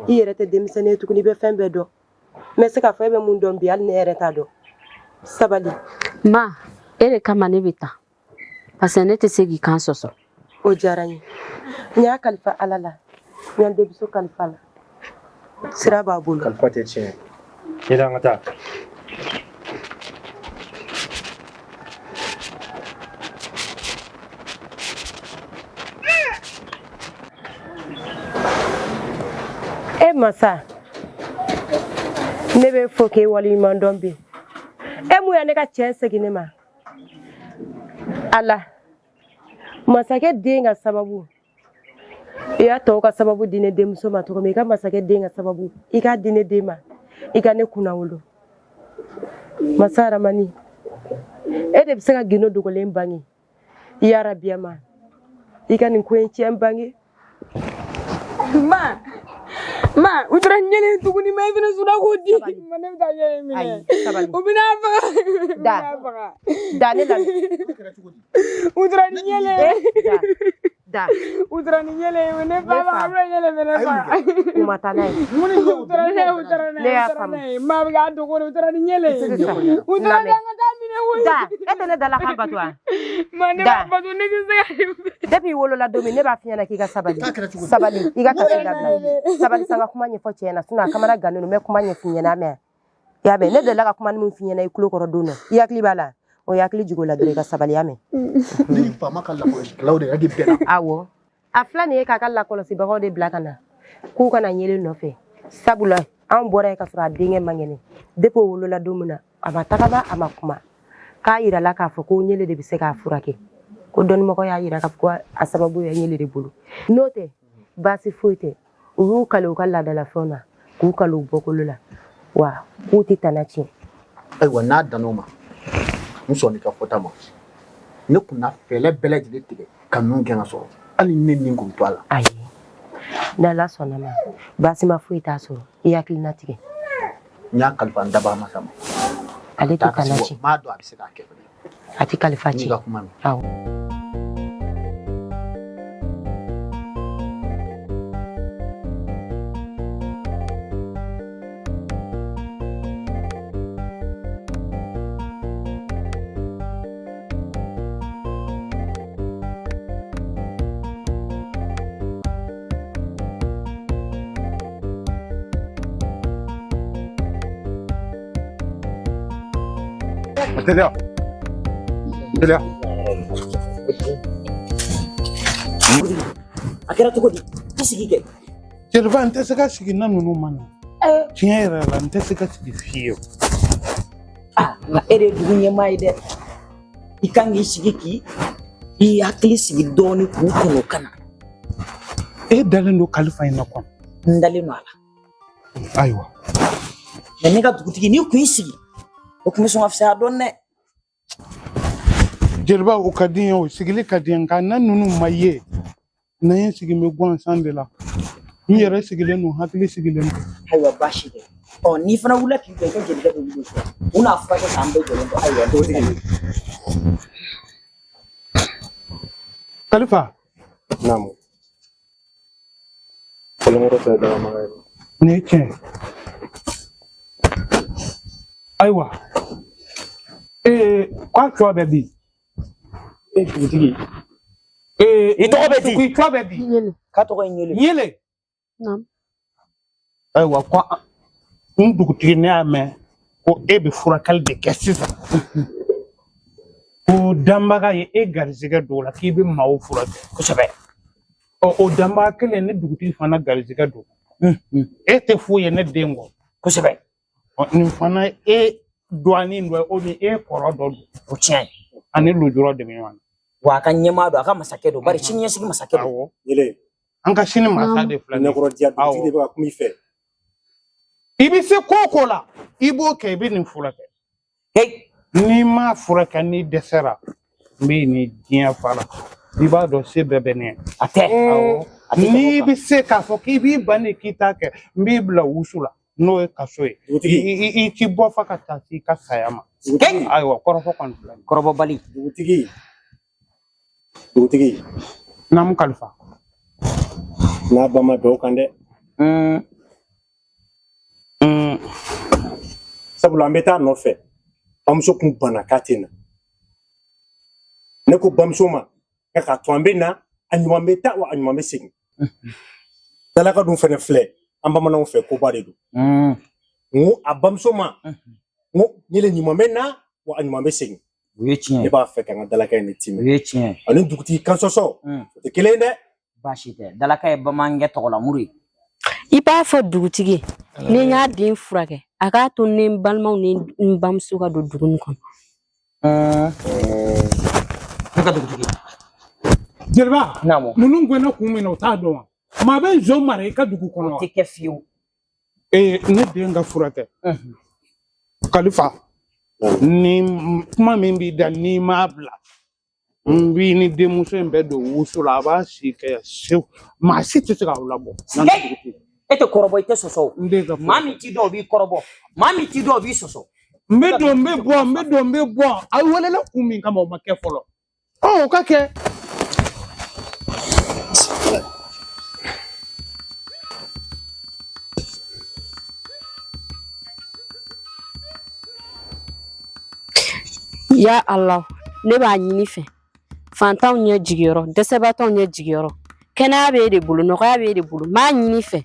I yɛrɛ tɛ denmisɛnnin ye tuguni, i bɛ fɛn bɛɛ dɔn. N bɛ se k'a fɔ e bɛ mun dɔn bi, hali ne yɛrɛ t'a dɔn. Sabali. Ma, e de kama ne bɛ taa. Parce que ne tɛ se k'i kan sɔsɔ. O diyara n ye. N y'a kalifa Ala la. N y'a denmuso kalifa la. Sira b'a bolo. Kalifa tɛ tiɲɛ. Ɲele, an ka taa. E masa, ne bɛ fo k'e waleɲuman dɔn bi. E mun ya ne ka cɛ segin ne ma? Ala, masakɛ den ka sababu, i y'a tɔw ka sababu di ne denmuso ma cogo min, i ka masakɛ den ka sababu i k'a di ne den ma, i ka ne kunnawolo. Masa Aramani, e de bɛ se ka gindo dogolen bange. Yarabiyama, i ka nin ko in tiɲɛ bange. Ma, ma, u taara ɲɛlen tuguni, ma, i fana sɔnna k'o di. Ma, ne bɛ taa ɲɛlen minɛ. Ayi, sabali. U bɛna a faga. U Da. bɛna a faga. Da, ne lamɛn. U taara ni ɲɛlen ye. Da. U taara ni ɲɛlen ye. Ne fa b'a a bɛna ɲɛlen fɛnɛ faga. U ma taa n'a ye. U taara n'a ye, u taara n'a Ne ye, y'a u taara faamu. n'a ye. Ma bɛ k'a dogo de, u taara ni ɲɛlen ye. Sisan, U taara lamɛn. n'a ye, an ka taa minɛ koyi. Da, e tɛ ne dalakan bato wa? Ma, ne Da. b'a bato, ne tɛ se ka. Depuis i wolola don min, ne b'a f'i ɲɛna k'i ka sabali. Sabali, i ka kasi dabila. Sabali, sa, n ka kuma ɲɛfɔ cɛ ɲɛna, sinon a kamana gannen don. N bɛ kuma ɲɛf'i ɲɛna, a mɛn. I y'a mɛn, ne delila ka kuma ni min f'i ɲɛna i tulo kɔrɔ don dɔ, i hakili b'a la? O ye hakili jigin o la dɔrɔn, i ka sabali, y'a mɛn. Ne ni faama ka lakɔlɔsikɛlaw de yɛrɛ de bɛnna. Awɔ, a filɛ nin ye k'a ka lakɔlɔsibagaw de bila ka na k'u ka na ɲelen nɔfɛ, sabula anw bɔra yen ka sɔrɔ a denkɛ man kɛnɛ. Depuis o wolola don min na, a ma tagama, a ma kuma. K'a yirala k'a fɔ ko ɲele de bɛ se k'a furakɛ, ko dɔnnimɔgɔ y'a yira k'a fɔ ko a sababu ye ɲele de bolo. N'o tɛ baasi foyi tɛ. U y'u kale u ka laadalafɛnw na, k'u kale u bɔkolo la, wa k'u tɛ tana tiɲɛ. Ayiwa, n'a dan'o ma, n sɔnn'i ka fɔta ma. Ne kun na fɛɛrɛ bɛɛ lajɛlen tigɛ ka ninnu gɛn ka sɔrɔ hali ne ni kun to a la. Ayi, n'Ala sɔnna ma, baasima foyi t'a sɔrɔ. I hakilina tigɛ. N y'a kalifa n dabaa masa ma. Ale tɛ kana ci. N b'a dɔn a bɛ se k'a kɛ fɛnɛ. A tɛ kalifa ci. N'i ka kuma mɛn. Awɔ. Teliya, teliya. A kɛra cogo di? I sigi kɛ. Jeliba, n tɛ se ka sigi na ninnu ma na. Tiɲɛ yɛrɛ la, n tɛ se ka sigi fiyewu. Nka e de ye dugu ɲɛmaa ye dɛ. I kan k'i sigi k'i i hakili sigi dɔɔni k'u kɔnɔ ka na. E dalen don kalifa in na kɔni? N dalen don a la. Ayiwa. Mɛ ne ka dugutigi, n'i kun y'i sigi, o tun bɛ sɔn ka fisaya dɔɔni dɛ. Jeliba, o ka di n ye, o sigili ka di n ye, nka na ninnu ma ye na ye sigi bɛ gansan de la. N yɛrɛ sigilen don, hakili sigilen don. Ayiwa, baasi tɛ. Ɔ, n'i fana wulila k'i jɔ, i ka jelikɛ bɛ wuli o fɛ. U n'a furakɛ k'an bɛɛ jɔlen to. Ayiwa, dugutigi. Kalifa. Naamu. Kolonkɔrɔ tɛ dagamaga ye. Nin ye tiɲɛ ye. Ayiwa, k'a tɔ bɛ di? E dugutigi. I tɔgɔ bɛ di? I tɔgɔ bɛ di? Ɲele. K'a tɔgɔ ye Ɲele. Ɲele. Naamu. Ayiwa, ko n dugutigi, ne y'a mɛn ko e bɛ furakɛli de kɛ sisan. Ko danbaga ye e garizigɛ don o la k'i bɛ maaw furakɛ. Kosɛbɛ. Ɔ, o danbaga kelen, ne dugutigi fana garizigɛ don. E tɛ foyi ye ne den kɔ. Kosɛbɛ. Ɔ, nin fana e dɔgɔnin dɔ ye, o ni e kɔrɔ dɔ don. O tiɲɛ ye. Ani lujura de bɛ ɲɔgɔn na. Wa a ka ɲɛmaa don, a ka masakɛ don, bari sini ɲɛsigi masakɛ don. Awɔ. Ɲele. An ka sini masa de filɛ nin ye. Ɲɛkɔrɔ diya, dugutigi de bɛ ka kuma i fɛ. I bɛ se ko o ko la, i b'o kɛ, i bɛ nin furakɛ. N'i m'a furakɛ, n'i dɛsɛra, n bɛ ni diɲɛ fara. I b'a dɔn se bɛɛ bɛ ne ye. A tɛ. Awɔ. N'i bɛ se k'a fɔ k'i b'i ban de k'i t'a kɛ, n b'i bila wusu la, n'o ye kaso ye. Dugutigi. I t'i bɔ fo ka taa se i ka saya ma. Ayiwa, kɔrɔfɔ kɔni filɛ nin ye. Kɔrɔbɔbali. Dugutigi. Dugutigi. Naamu Kalifa. N'a ba ma bɛn o kan dɛ. Sabula an bɛ taa nɔfɛ. Bamuso kun banna k'a tɛ na. Ne ko bamuso ma k'a to an bɛ na, a ɲuman bɛ taa wa a ɲuman bɛ segin. Dalaka dun fɛnɛ filɛ, an bamananw fɛ koba de don. N ko a bamuso ma, n ko ɲele ɲuman bɛ na wa a ɲuman bɛ segin. O ye tiɲɛ ye. Ne b'a fɛ ka n ka dalaka in de timɛ. O ye tiɲɛ ye. Ani dugutigi kan sɔsɔ, o tɛ kelen ye dɛ. Baasi tɛ. Dalaka ye bamanankɛ tɔgɔlamuru ye. I b'a fɔ dugutigi ni n y'a den furakɛ, a k'a to ne n balimaw ni n bamuso ka don dugu nin kɔnɔ. Ne ka dugutigi. Jeliba, Naamu. ninnu gɛnna kun min na, u t'a dɔn wa? Maa bɛ nson mara i ka dugu kɔnɔ wa? O tɛ kɛ fiyewu. Ne den ka furakɛ. Kalifa, ni kuma min b'i da n'i m'a bila, n b'i ni denmuso in bɛɛ don wusu la, a b'a si kɛ sewu, maa si tɛ se k'aw labɔ. E tɛ kɔrɔbɔ, i tɛ sɔsɔ o. N den ka Maa min t'i dɔn, o b'i kɔrɔbɔ. Maa min t'i dɔn, o b'i sɔsɔ. N bɛ don, n bɛ bɔ, n bɛ don, n bɛ bɔ. A welela kun min kama, o ma kɛ fɔlɔ. Ɔ, o ka kɛ. Ya Allah, ne b'a ɲini fɛ, fantanw ɲɛ jigiyɔrɔ, dɛsɛbaatɔw ɲɛ jigiyɔrɔ, kɛnɛya b'e de bolo, nɔgɔya b'e de bolo. N b'a ɲini fɛ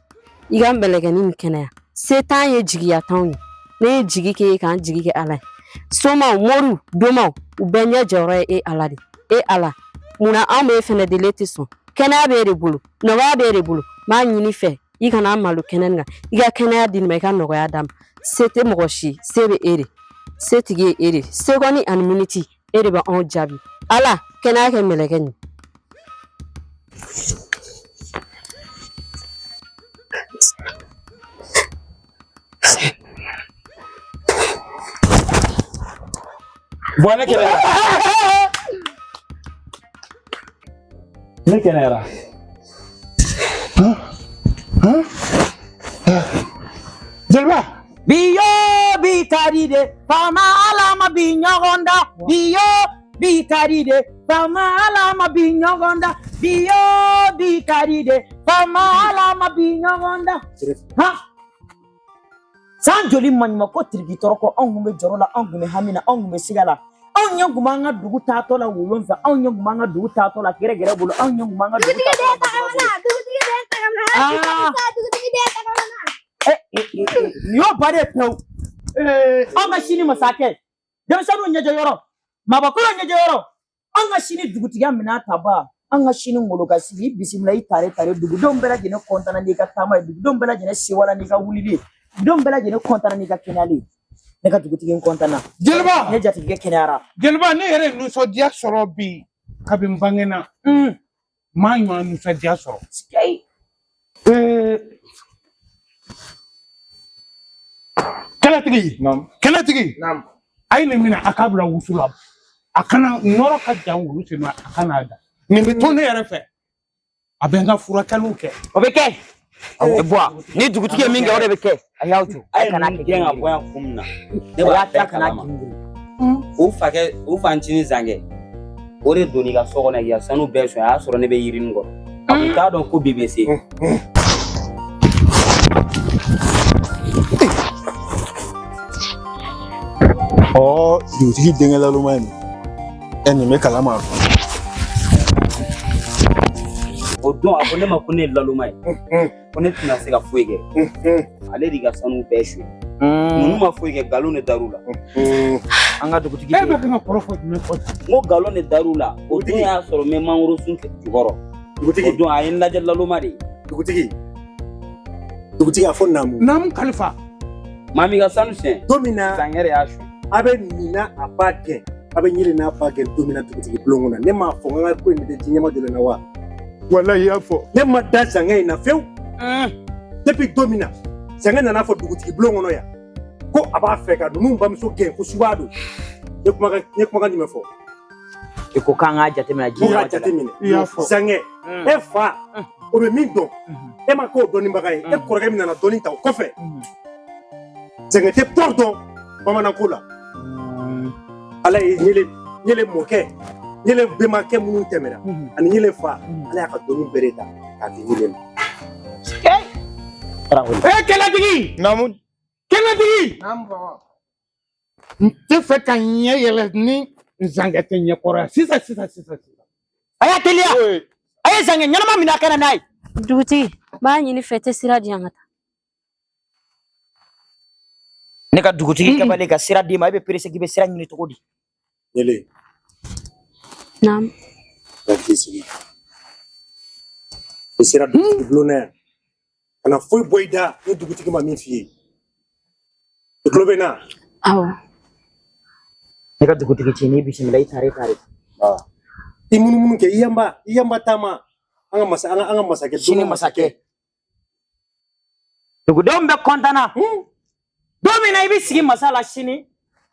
i ka n bɛlɛkɛni nin kɛnɛya. Se t'an ye, jigiya t'anw ye. Ne ye jigi k'e ye, k'an jigi kɛ Ala ye. Somaw, moriw, domaw, u bɛɛ ɲɛ jɔyɔrɔ ye e Ala de. E Ala, munna anw b'e fɛnɛ deli, e tɛ sɔn? Kɛnɛya b'e de bolo, nɔgɔya b'e de bolo. N b'a ɲini fɛ i kana malo kɛnɛ nin kan, i ka kɛnɛya di nin ma, i ka nɔgɔya d'a ma. Se tɛ mɔgɔ si, se bɛ e de, setigi ye e de, segɔni ani miniti e de bɛ anw jaabi. Ala, kɛnɛya kɛ mɛlɛkɛ nin. Bɔn, ne kɛnɛyara. Ne kɛnɛyara. Jeliba. Bi yo bi ka di de, faama Ala ma bi ɲɔgɔn da, bi yo bi ka di de, faama Ala ma bi ɲɔgɔn da, bi yo bi ka di de, faama Ala ma bi ɲɔgɔn da. Han! San joli maɲumanko tiriki tɔɔrɔ kɔ, anw kun bɛ jɔrɔ la, anw kun bɛ hami na, anw kun bɛ siga la. Anw ɲɛ kun b'an ka dugu taatɔ la woyo fɛ, anw ɲɛ kun b'an ka dugu taatɔ la gɛrɛgɛrɛ bolo, anw ɲɛ kun b'an ka dugu taatɔ la bolo. Aa! Nin y'o ba de ye pewu. Anw ka sini masakɛ, denmisɛnninw ɲɛjɔyɔrɔ, maabakɔrɔw ɲɛjɔyɔrɔ, anw ka sini dugutigiya minɛn taba, an ka sini ngolo ka sigi, i bisimila, i tare tare, dugudenw bɛɛ lajɛlen kɔntanna n'i ka taama ye, dugudenw bɛɛ lajɛlen sewala n'i ka wulili ye, dugudenw bɛɛ lajɛlen kɔntanna n'i ka kɛnɛyali ye. Ne ka dugutigi, n kɔntanna. Jeliba! Ne jatigikɛ kɛnɛyara. Jeliba, ne yɛrɛ ye nisɔndiya sɔrɔ bi kabi n bangena. N m'a ɲɔgɔn nisɔndiya sɔrɔ. Kɛlɛtigi, kɛlɛtigi, a ye nin minɛ, a k'a bila wusu la, a kana nɔrɔ ka jan wulu sen na, a kana da. Nin bɛ to ne yɛrɛ fɛ, a bɛ n ka furakɛliw kɛ. O bɛ kɛ. Bɔ ni dugutigi ye min kɛ, o de bɛ kɛ. A y'aw jɔ, a ye kana kɛ. Gɛn ka bɔ yan kun min na, ne b'a bɛɛ kalama. O fakɛ, o fancinin Zankɛ, o de donn'i ka so kɔnɔ k'i ka sanu bɛɛ sonya. A y'a sɔrɔ ne bɛ yirinin kɔrɔ, a kun t'a dɔn ko bi bɛ se. Ɔ, dugutigi denkɛ laloma ye nin ɛ, nin bɛ kalama. O don, a ko ne ma ko ne ye laloma ye, ko ne tɛna se ka foyi kɛ. Ale de ka sanu bɛɛ suɲɛ. Ninnu ma foyi kɛ, nkalon de dar'u la. An ka dugutigi. E bɛ kan ka kɔrɔfɔ jumɛn fɔ? N ko nkalon de dar'u la. O don y'a sɔrɔ n bɛ mangoro sun jukɔrɔ. Dugutigi. O don, a ye n lajɛ laloma de ye. Dugutigi. Dugutigi, a fɔ naamu. Naamu, Kalifa. Maa min ka sanu suɲɛ. Don min na. Zankɛ de y'a suɲɛ. A bɛ nin n'a a ba gɛn, a bɛ ɲele n'a ba gɛn don min na dugutigi bulon kɔnɔ, ne m'a fɔ n ka ko in tɛ ji ɲɛma jɔlen na wa? Walayi, i y'a fɔ. Ne ma da Zankɛ in na fiyewu. Depuis don min na Zankɛ nana fɔ dugutigi bulon kɔnɔ yan ko a b'a fɛ ka ninnu bamuso gɛn, ko suba don, ne kumakan jumɛn fɔ? I ko k'an k'a jateminɛ ji Ko k'a jateminɛ. I y'a fɔ. Zankɛ, e fa o bɛ min dɔn, e ma k'o dɔnnibaga ye, e kɔrɔkɛ min nana dɔnni ta o kɔfɛ, Zankɛ tɛ pɔri dɔn bamananko la. Ala ye ɲele mɔkɛ, ɲele bɛnbakɛ minnu tɛmɛna ani ɲele fa, Ala y'a ka dɔnni bɛɛ de ta k'a di ɲele ma. E kɛlɛtigi! Naamu. Kɛlɛtigi! Naamu baba. N tɛ fɛ ka ɲɛ yɛlɛ ni Zankɛ tɛ ɲɛkɔrɔ yan sisan sisan sisan sisan. A y'a teliya, a ye Zankɛ ɲɛnama minɛ, a ka na n'a ye. Dugutigi, n b'a ɲini fɛ, tɛ sira di yan ka taa. Ne ka dugutigi kɛbali ka sira d'i ma, e bɛ perese k'i bɛ sira ɲini cogo di? Ɲele. Naamu. Ka k'i sigi. I sera dugutigi bulon na yan. Kana foyi bɔ i da ni dugutigi ma min f'i ye. I tulo bɛ n na? Awɔ. Ne ka dugutigi ci, n'i bisimila, i tare tare. I munumunu kɛ, i yanba, i yanba taama. An ka masa, an ka masakɛ. Sini masakɛ. Dugudenw bɛɛ kɔntanna. Don min na i bɛ sigi masa la sini,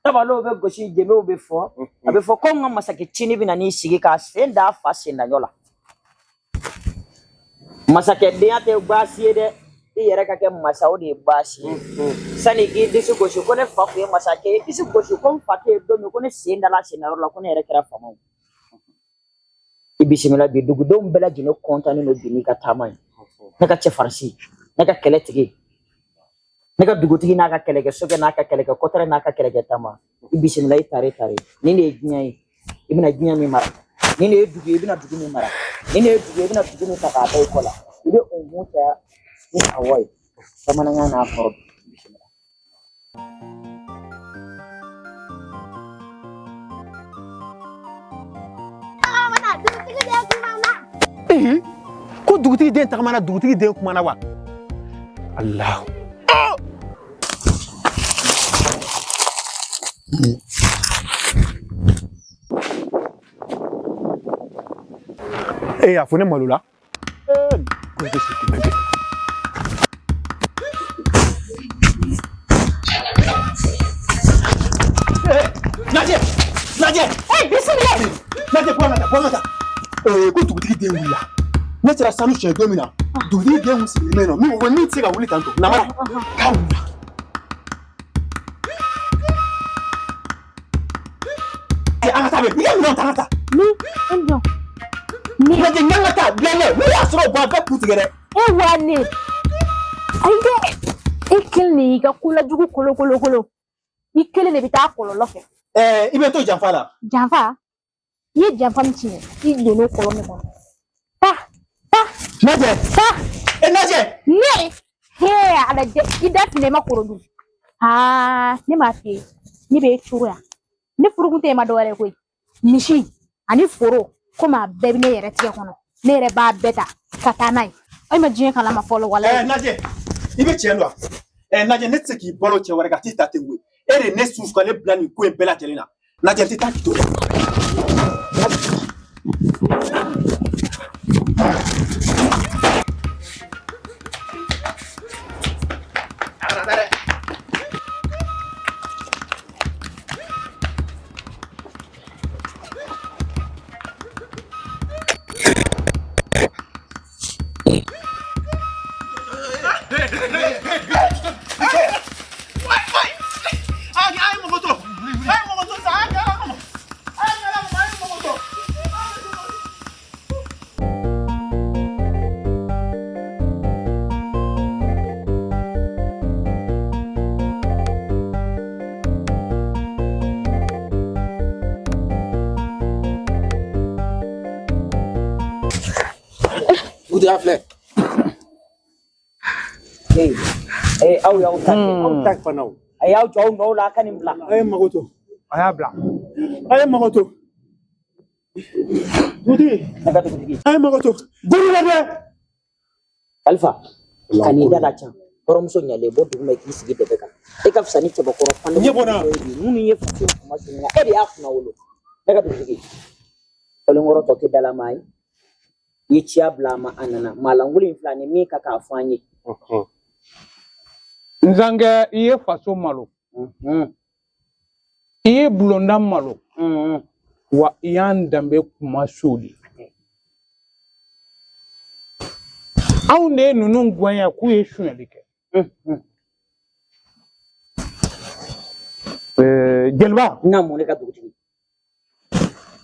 tabaliw bɛ gosi, jenbew bɛ fɔ, a bɛ fɔ ko n ka masakɛ cini bɛ na n'i sigi k'a sen da a fa sendaɲɔ la. Masakɛdenya tɛ baasi ye dɛ, i yɛrɛ ka kɛ masa, o de ye baasi ye. Sani k'i disi gosi ko ne fa tun ye masakɛ ye, disi gosi ko n fa tɛ yen don min, ko ne sen dala sendayɔrɔ la, ko ne yɛrɛ kɛra faama ye. I bisimila bi, dugudenw bɛɛ lajɛlen kɔntannen don bi n'i ka taama ye. Ne ka cɛfarinsi, ne ka kɛlɛtigi, ne ka dugutigi n'a ka kɛlɛkɛ sokɛ n'a ka kɛlɛkɛ kɔtɛrɛ n'a ka kɛlɛkɛ taama, i bisimila, i tare tare. Nin de ye diɲɛ ye, i bɛna diɲɛ min mara. Nin de ye dugu ye, i bɛna dugu min mara. Nin de ye dugu ye, i bɛna dugu min ta k'a da i kɔ la. I bɛ unhun caya ni awɔ ye. Bamanankan n'a kɔrɔ don. Bisimila. Ko dugutigi den tagamana, dugutigi den kumana wa? Alahu. E y'a fɔ ne malola. Lajɛ, lajɛ. Eh, bisimila. Lajɛ, bɔ an ka taa, bɔ an ka taa. Ko dugutigi den wulila. Ne sera sanu siɲɛ don min na, dugutigi den kun sigilen bɛ yen nɔ, min ko min tɛ se ka wuli tan tɔ, namara, k'a wulila. taa bɛ i ka minɛnw ta an ka taa. Min e jɔ. Lajɛ n ka taa bila ɲɛ n'o y'a sɔrɔ o b'a bɛɛ kun tigɛ dɛ. E wa ne. Ayi dɛ. E kelen de y'i ka kolajugu kolokolokolo. I kelen de bɛ taa kɔlɔlɔ fɛ. Ɛɛ i bɛ to janfa la. Janfa? I ye janfa min tiɲɛ i donn'o kɔlɔn min kɔnɔ. Taa taa. Najɛ. Taa. E Najɛ. Ne. Hee a lajɛ i da filɛ i ma koro dun. Aa ne m'a f'i ye ne b'e cogo yan. Ne furukun tɛ e ma dɔwɛrɛ ye koyi. Misi ani foro komi a bɛɛ bɛ ne yɛrɛ tigɛ kɔnɔ. Ne yɛrɛ b'a bɛɛ ta ka taa n'a ye. E ma diɲɛ kalama fɔlɔ walayi. Ɛɛ Najɛ i bɛ tiɲɛ don wa? Ɛɛ Najɛ ne tɛ se k'i balo cɛ wɛrɛ kan t'i ta ten koyi. E de ye ne su ka ne bila nin ko in bɛɛ lajɛlen na. Najɛ n tɛ taa k'i to dɛ. Dugutigi a filɛ. Ee aw y'aw ta kɛ aw ta fana o. A y'aw jɔ aw nɔ la a ka nin bila. A ye mago to. A y'a bila. A ye mago to. Dugutigi. Ne ka dugutigi. A ye mago to. Bolo la dɛ. Kalifa ka n'i da la can. Kɔrɔmuso ɲalen bɔ duguma i k'i sigi dɛbɛ kan. E ka fisa ni cɛbakɔrɔ fan Ɲɛ bɔnna. minnu ye faso kuma surunya e de y'a kunna wolo. Ne ka dugutigi. Fɔlenkɔrɔ tɔ tɛ dalama ye. I ye ciya bila a ma a nana maalankolon in filɛ ni min ka k'a fɔ an ye. Nzankɛ i ye faso malo. I ye bulonda malo. Wa i y'an danbe kuma soli. Anw de ye ninnu gɛn k'u ye sonyali kɛ. Jeliba. Naamu ne ka dugutigi.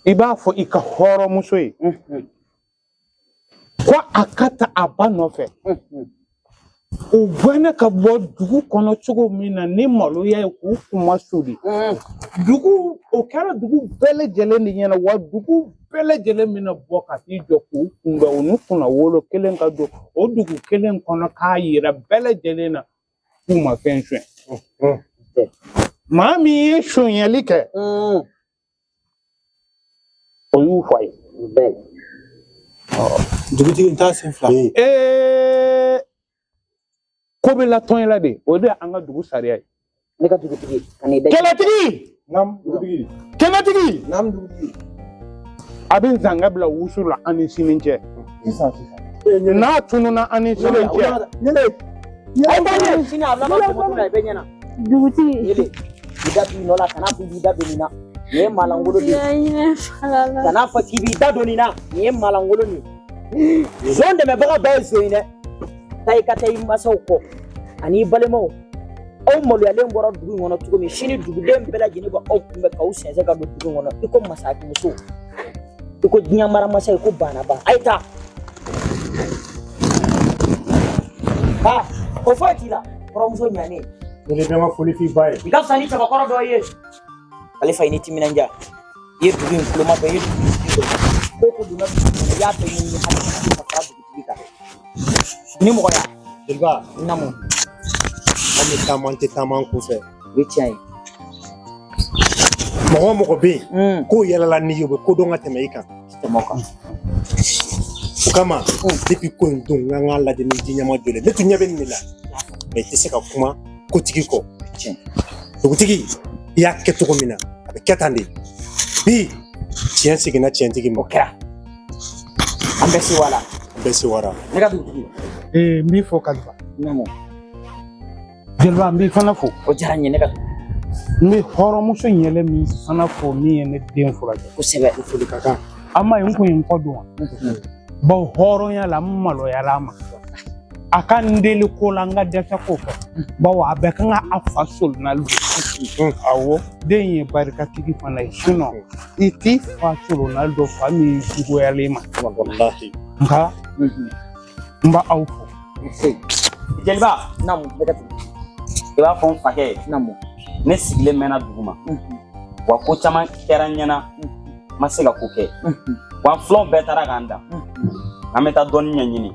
I b'a fɔ i ka hɔrɔnmuso ye. Ko a ka ta a ba nɔfɛ. U gɛnna ka bɔ dugu kɔnɔ cogo min na ni maloya ye k'u kuma soli. Dugu o kɛra dugu bɛɛ lajɛlen de ɲɛna wa dugu bɛɛ lajɛlen bɛna bɔ ka t'i jɔ k'u kunbɛn u ni kunnawolo kelen ka don o dugu kelen kɔnɔ k'a yira bɛɛ lajɛlen na k'u ma fɛn suɲɛ. Maa min ye sonyali kɛ. O y'u fa ye. Dugutigi n t'a sen fila. Ee ko bɛ latɔn i la de o de y'an ka dugu sariya ye. Ne ka dugutigi ka n'i da. Kɛlɛtigi. Naamu dugutigi. Kɛlɛtigi. Naamu dugutigi. A bɛ nzanga bila wusu la an ni sini cɛ. Sisan sisan. N'a tununna an ni sini cɛ. Ɲɛnɛ. Ayi taa ɲɛ sini a laban tɔgɔ la i bɛ ɲɛna. Dugutigi. Yele i da b'i nɔ la kana fɔ i b'i da don nin na. Nin ye maalankolon de ye. Kana fɔ k'i b'i da don nin na. Nin ye maalankolon de ye. Zon dɛmɛbaga bɛɛ ye zon ye dɛ. Taa i ka taa i mansaw kɔ ani i balimaw. Aw maloyalen bɔra dugu in kɔnɔ cogo min sini duguden bɛɛ lajɛlen bɛ aw kunbɛn k'aw sɛnsɛn ka don dugu in kɔnɔ i ko masakɛmuso i ko diɲɛ maramasa i ko banaba a ye taa. Aa o foyi t'i la kɔrɔmuso ɲanen. Ne de bɛ n ka foli f'i ba ye. I ka fisa ni cɛbakɔrɔ dɔ ye. Ale fa i ni timinandiya i ye dugu in kuloma dɔn i ye dugu in sigi dɔn ko ko donna dugu kɔnɔ i y'a bɛɛ ɲɛɲini hali ka fara dugutigi kan ni mɔgɔya. Jeliba. Naamu. An bɛ taama an tɛ taama an kun fɛ. O ye tiɲɛ ye. Mɔgɔ o mɔgɔ bɛ yen k'o yɛlɛla n'i ye o bɛ ko dɔn ka tɛmɛ i kan. Tɛmɛ o kan. O kama depuis ko in don n kan k'a lajɛ ni ji ɲɛma jɔlen ne tun ɲɛ bɛ nin de la mais i tɛ se ka kuma kotigi kɔ. Dugutigi i y'a kɛ cogo min na a bɛ kɛ tan de bi tiɲɛ seginna tiɲɛtigi ma. O kɛra. An bɛɛ sewara. An bɛɛ sewara. Ne ka dugutigi. Ee n b'i fo Kalifa. Naamu. Jeliba n b'i fana fo. O diyara n ye ne ka dugutigi. N bɛ hɔrɔnmuso ɲɛlɛ min fana fo min ye ne den furakɛ. Kosɛbɛ. Foli ka kan. An ma ye n kun ye n kɔ don wa. Bawo hɔrɔnya la n maloyara a ma. A ka n deli ko la, n ka dɛsɛ k'o kɛ, bawo a bɛɛ kan ka a fa solonali don. Awɔ, den ye barikatigi fana ye, sinɔn i t'i fa solonali dɔn, fa min juguyalen ma. Nka n b'aw fo. Jeliba, naamu, bɛɛ ka tugu. I b'a fɔ n fakɛ ye, naamu, ne sigilen mɛnna dugu ma wa, ko caman kɛra n ɲɛna, n ma se ka ko kɛ wa. Filaw bɛɛ taara k'an dan. An bɛ taa dɔnni ɲɛɲini.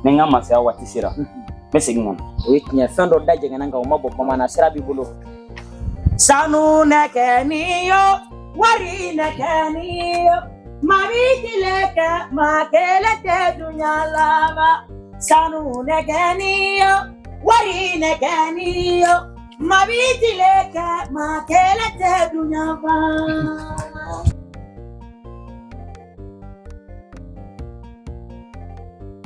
Ni n ka masaya waati sera, n bɛ segin ka na. O ye tiɲɛ. Fɛn dɔ da jɛngɛnna nka o ma bɔ bamanan sira b'i bolo. Sanu nɛgɛni yo, wari nɛgɛni yo, maa b'i tile kɛ, maa kelen tɛ dunya laban. Sanu nɛgɛni yo, wari nɛgɛni yo, maa b'i tile kɛ, maa kelen tɛ dunya ban.